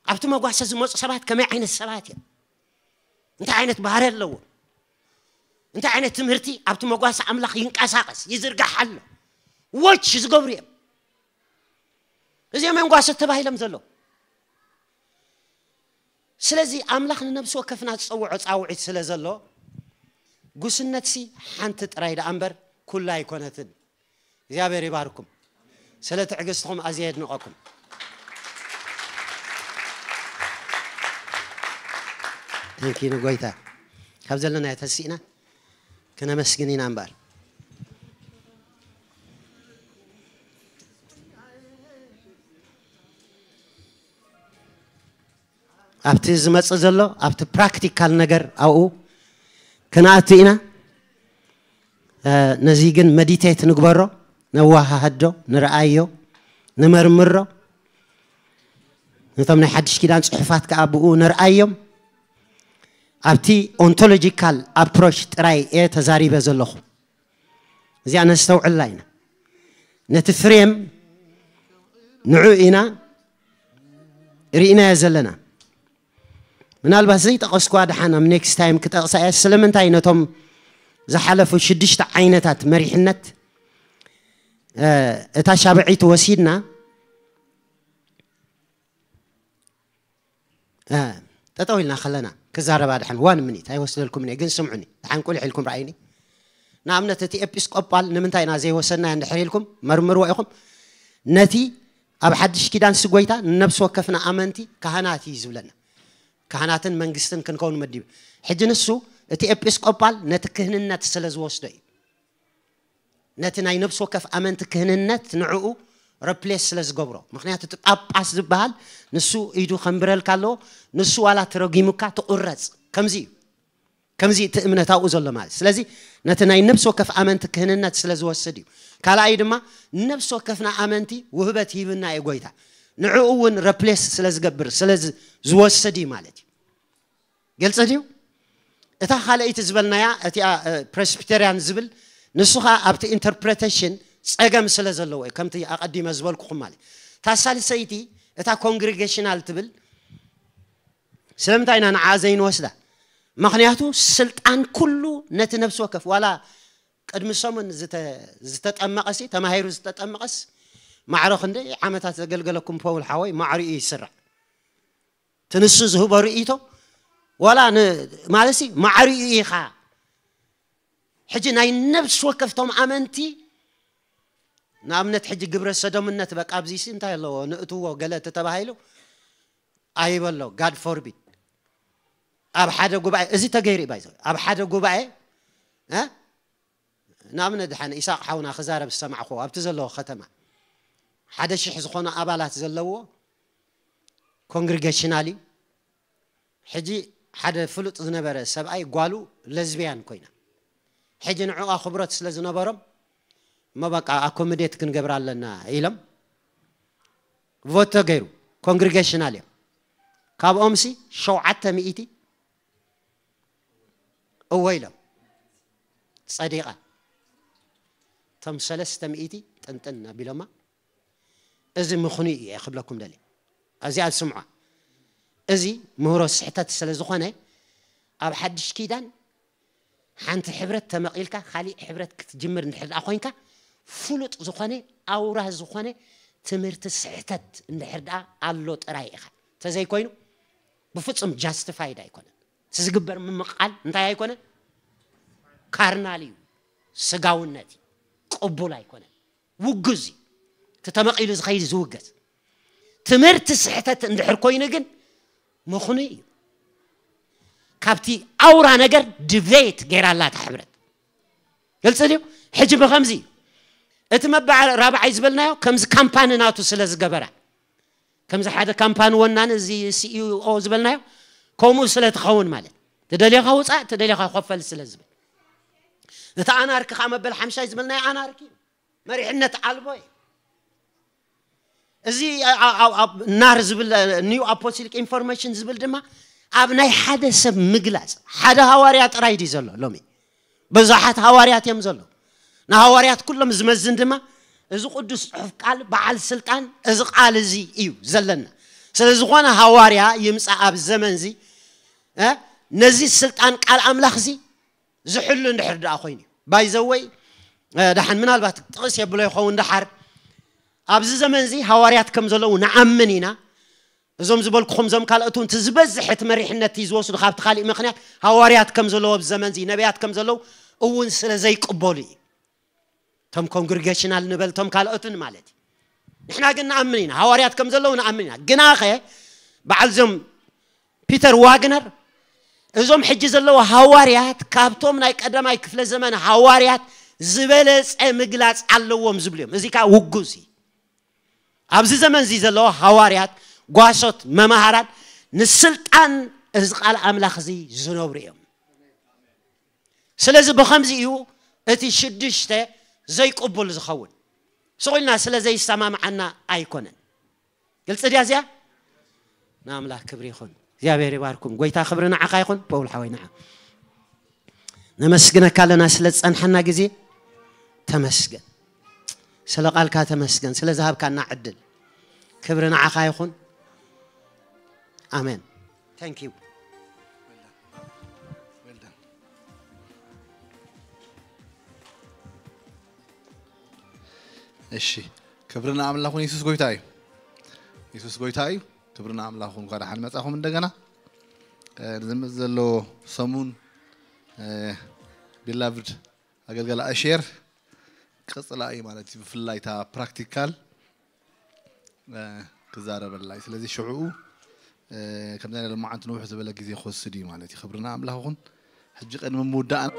ኣብቲ መጓሰ ዝመፁ ሰባት ከመይ ዓይነት ሰባት እዮም? እንታይ ዓይነት ባህሪ ኣለዎም? እንታይ ዓይነት ትምህርቲ ኣብቲ መጓሰ ኣምላኽ ይንቀሳቐስ፣ ይዝርጋሕ ኣሎ? ዎች ዝገብሩ እዮም። እዚኦም እዮም ጓሶት ተባሂሎም ዘለዉ። ስለዚ ኣምላኽ ንነብሲ ወከፍና ዝጸውዖ ጻውዒት ስለ ዘሎ፣ ጉስነትሲ ሓንቲ ጥራይ ደኣ እምበር ኩላ ኣይኮነትን። እግዚኣብሔር ይባርኩም። ስለ ትዕግስትኹም ኣዝየ የድንቐኩም። ተንኪ ንጎይታ። ካብ ዘለናዮ ተሲእና ክነመስግን ኢና እምበኣር። ኣብቲ ዝመጽእ ዘሎ፣ ኣብቲ ፕራክቲካል ነገር ኣብኡ ክንኣቱ ኢና። እ፣ ነዚ ግን መዲቴት ንግበሮ፣ ነወሃሃዶ፣ ንርኣዮ፣ ንመርምሮ። ነቶም ናይ ሓድሽ ኪዳን ጽሑፋት ከኣ ብኡ ንርኣዮም። ኣብቲ ኦንቶሎጂካል ኣፕሮች ጥራይ እየ ተዛሪበ ዘለኹ። እዚኣ ነስተውዕላ ኢና። ነቲ ፍሬም ንዑ ኢና ርኢናዮ ዘለና። ምናልባት ዘይጠቐስኩዋ ደሓን ኣብ ኔክስት ታይም ክጠቕሳ እየ። ስለምንታይ ነቶም ዝሓለፉ ሽዱሽተ ዓይነታት መሪሕነት፣ እ፣ እታ ሻብዒት ወሲድና፣ እ፣ ጠጠው ኢልና ከለና ክዛረባ ደሓን ዋን ሚኒት ኣይወስደልኩምን እየ፣ ግን ስምዑኒ። ደሓን ቁልሕ ኢልኩም ረኣይኒ። ንኣብነት እቲ ኤጲስቆጳል ንምንታይ ኢና ዘይወሰድናዮ እንድሕር ኢልኩም መርምርዎ ኢኹም። ነቲ ኣብ ሓድሽ ኪዳን ሲ ጎይታ ንነብሲ ወከፍና ኣመንቲ ካህናት እዩ ዝብለና። ካህናትን መንግስትን ክንከውን መዲቡ። ሕጂ ንሱ እቲ ኤጲስቆጳል ነቲ ክህንነት ስለ ዝወስዶ እዩ። ነቲ ናይ ነብሲ ወከፍ ኣመንቲ ክህንነት ንዕኡ ረፕሌስ ስለ ዝገብሮ። ምኽንያቱ እቲ ጳጳስ ዝበሃል ንሱ ኢዱ ከንብረልካ ኣለዎ፣ ንሱ ዋላ ተረጊሙካ ትቑረጽ። ከምዚ እዩ። ከምዚ እቲ እምነት ኣብኡ ዘሎ ማለት። ስለዚ ነቲ ናይ ነብሲ ወከፍ ኣመንቲ ክህንነት ስለ ዝወስድ እዩ። ካልኣይ ድማ ነብሲ ወከፍና ኣመንቲ ውህበት ሂብና እዩ ጎይታ። ንዕኡ እውን ረፕሌስ ስለ ዝገብር፣ ስለ ዝ-፣ ዝወስድ እዩ ማለት እዩ። ግልጺ ድዩ? እታ ካልኣይቲ ዝበልናያ፣ እቲኣ፣ እ፣ ፕሬስቢቴርያን ዝብል፣ ንሱ ኸኣ ኣብቲ ኢንተርፕሬቴሽን ጸገም ስለ ዘለዎ እዩ፣ ከምቲ ኣቐዲመ ዝበልኩኹም ማለት። እታ ሳልሰይቲ፣ እታ ኮንግሪጌሽናል ትብል፣ ስለምንታይ ኢና ንዓ ዘይንወስዳ? ምኽንያቱ ስልጣን ኩሉ ነቲ ነብሲ ወከፍ፣ ዋላ ቅድሚ ሰሙን ዝተ-፣ ዝተጠመቐሲ፣ ተማሂሩ ዝተጠመቐስ፣ ማዕረ ክንደይ ዓመታት ዘገልገለኩም ፖውል ሓወይ፣ ማዕሪኡ ይስራዕ። እቲ ንሱ ዝህቦ ርእይቶ፣ ዋላ ን-፣ ማለትሲ ማዕሪኡ ኢኻ። ሕጂ ናይ ነብሲ ወከፍቶም ኣመንቲ ንኣብነት ሕጂ ግብረ ሰዶምነት በቃ ኣብዚሲ እንታይ ኣለዎ ንእትዎ ገለ ተተባሂሉ ኣይበሎ። God forbid። ኣብ ሓደ ጉባኤ እዚ ተገይሩ ባይዘ ኣብ ሓደ ጉባኤ እ ንኣብነት ድሓን ኢሳቅ ሓውና ክዛረብ ዝሰማዕኹ ኣብቲ ዘለዎ ከተማ ሓደ ሽሕ ዝኾኑ ኣባላት ዘለዎ ኮንግሪጌሽናል እዩ። ሕጂ ሓደ ፍሉጥ ዝነበረ ሰብኣይ ጓሉ ለዝቢያን ኮይና ሕጂ ንዕኡ ኣኽብሮት ስለ ዝነበሮም እሞ በቃ ኣኮሞዴት ክንገብር ኣለና ኢሎም ቮት ተገይሩ። ኮንግሪጌሽናል እዮም። ካብኦምሲ ሸውዓተ ሚእቲ እወ ኢሎም ጸዲቓ። እቶም ሰለስተ ሚእቲ ጥንጥን ኣቢሎማ። እዚ ምኽኑይ እዩ ክብለኩም ደሊ። እዚኣ ስምዖ። እዚ ምህሮ ስሕተት ስለ ዝኾነ ኣብ ሓድሽ ኪዳን ሓንቲ ሕብረት ተመቒልካ ካሊእ ሕብረት ክትጅምር እንድሕር ደኣ ኮይንካ ፍሉጥ ዝኾነ ኣውራ ዝኾነ ትምህርቲ ስሕተት እንድሕር ደኣ ኣሎ ጥራይ ኢኻ። ተዘይኮይኑ ብፍጹም ጃስቲፋይድ ኣይኮነን። እቲ ዝግበር ምምቓል እንታይ ኣይኮነን? ካርናል እዩ፣ ስጋውነት እዩ፣ ቅቡል ኣይኮነን። ውጉዝ እዩ። እቲ ተመቒሉ ዝኸይድ ዝውገዝ ትምህርቲ ስሕተት እንድሕር ኮይኑ ግን ምኽኑ እዩ። ካብቲ ኣውራ ነገር ድቬት ገይራላ እታ ሕብረት ግልፂ ድዩ? ሕጂ ብኸምዚ እዩ። እቲ መበዓል ራብዓይ ዝበልናዮ ከምዚ ካምፓኒ ናቱ ስለ ዝገበራ ከምዚ ሓደ ካምፓኒ ወናኒ እዚ ሲኢኦ ዝበልናዮ ከምኡ ስለ ትኸውን ማለት ትደልኻ ውፃእ ትደልኻ ኮፈል ስለ ዝብል እቲ ኣናርኪ ከዓ መበል ሓምሻይ ዝበልናዮ ኣናርኪ እዩ። መሪሕነት ኣልቦ እዩ። እዚ ናር ዝብል ኒው ኣፖስቶሊክ ኢንፎርሜሽን ዝብል ድማ ኣብ ናይ ሓደ ሰብ ምግላፅ ሓደ ሃዋርያ ጥራይ ድዩ ዘሎ ሎሚ ብዙሓት ሃዋርያት እዮም ዘሎ። ንሃዋርያት ኩሎም ዝመዝን ድማ እዚ ቅዱስ ፅሑፍ ቃል በዓል ስልጣን እዚ ቃል እዚ እዩ ዘለና። ስለ ዝኾነ ሃዋርያ ይምፃእ ኣብ ዘመን እዚ እ፣ ነዚ ስልጣን ቃል ኣምላኽ እዚ ዝሕሉ እንድሕር ደኣ ኮይኑ ባይዘወይ ደሓን ምናልባት ጥቕስ የብሎ ይኸውን ደሓር ኣብዚ ዘመን እዚ ሃዋርያት ከም ዘለዉ ንኣምን ኢና። እዞም ዝበልኩኹም እዞም ካልኦት እውን እቲ ዝበዝሕ እቲ መሪሕነት እቲ ዝወስዱ ካብቲ ካሊእ ምኽንያት ሃዋርያት ከም ዘለዎ ኣብዚ ዘመን እዚ ነቢያት ከም ዘለዉ እውን ስለ ዘይቅበሉ እዩ። እቶም ኮንግሪጌሽናል ንበል እቶም ካልኦትን ማለት እዩ። ንሕና ግን ንኣምን ኢና ሃዋርያት ከም ዘለዉ ንኣምን ኢና። ግናኸ በዓል እዞም ፒተር ዋግነር እዞም ሕጂ ዘለዉ ሃዋርያት ካብቶም ናይ ቀዳማይ ክፍለ ዘመን ሃዋርያት ዝበለፀ ምግላፅ ኣለዎም ዝብሉ እዮም። እዚ ከዓ ውጉዝ እዩ። ኣብዚ ዘመን እዚ ዘለዉ ሃዋርያት ጓሶት መምሃራን ንስልጣን እዚ ቃል ኣምላኽ እዚ ዝነብሩ እዮም። ስለዚ ብኸምዚ እዩ እቲ ሽዱሽተ ዘይቅቡል ዝኸውን ስቕ ኢልና ስለ ዘይሰማምዓና ኣይኮነን። ግልፂ ድያ እዚኣ? ንኣምላኽ ክብሪ ይኹን። እግዚኣብሔር ይባርኩም። ጎይታ ክብሪ ንዓኻ ይኹን። ፖውል ሓወይ ንዓ ነመስግነካ ኣለና ስለ ዝፀንሓና ግዜ ተመስገን። ስለ ቃልካ ተመስገን ስለ ዝሃብካና ዕድል ክብሪ ንዓኻ ይኹን። ኣሜን። Thank you። እሺ ክብርና ኣምላኹን የሱስ ጎይታ እዩ። የሱስ ጎይታ እዩ። ክብርና ኣምላኹን እንኳ ደሓን መጻኹም እንደገና። ንዝመጽእ ዘሎ ሰሙን ቢላቭድ ኣገልገላ ኣሼር ቀጽላ እዩ ማለት እዩ። ብፍላይ እታ ፕራክቲካል ክዛረበላ እዩ። ስለዚ ሽዕኡ ከምዚ ናይ ሎማዓንቲ ንውሕ ዝበለ ግዜ ክወስድ እዩ ማለት እዩ። ክብርና ኣምላኽ ይኹን። ሕጂ ቅድሚ ምውዳእና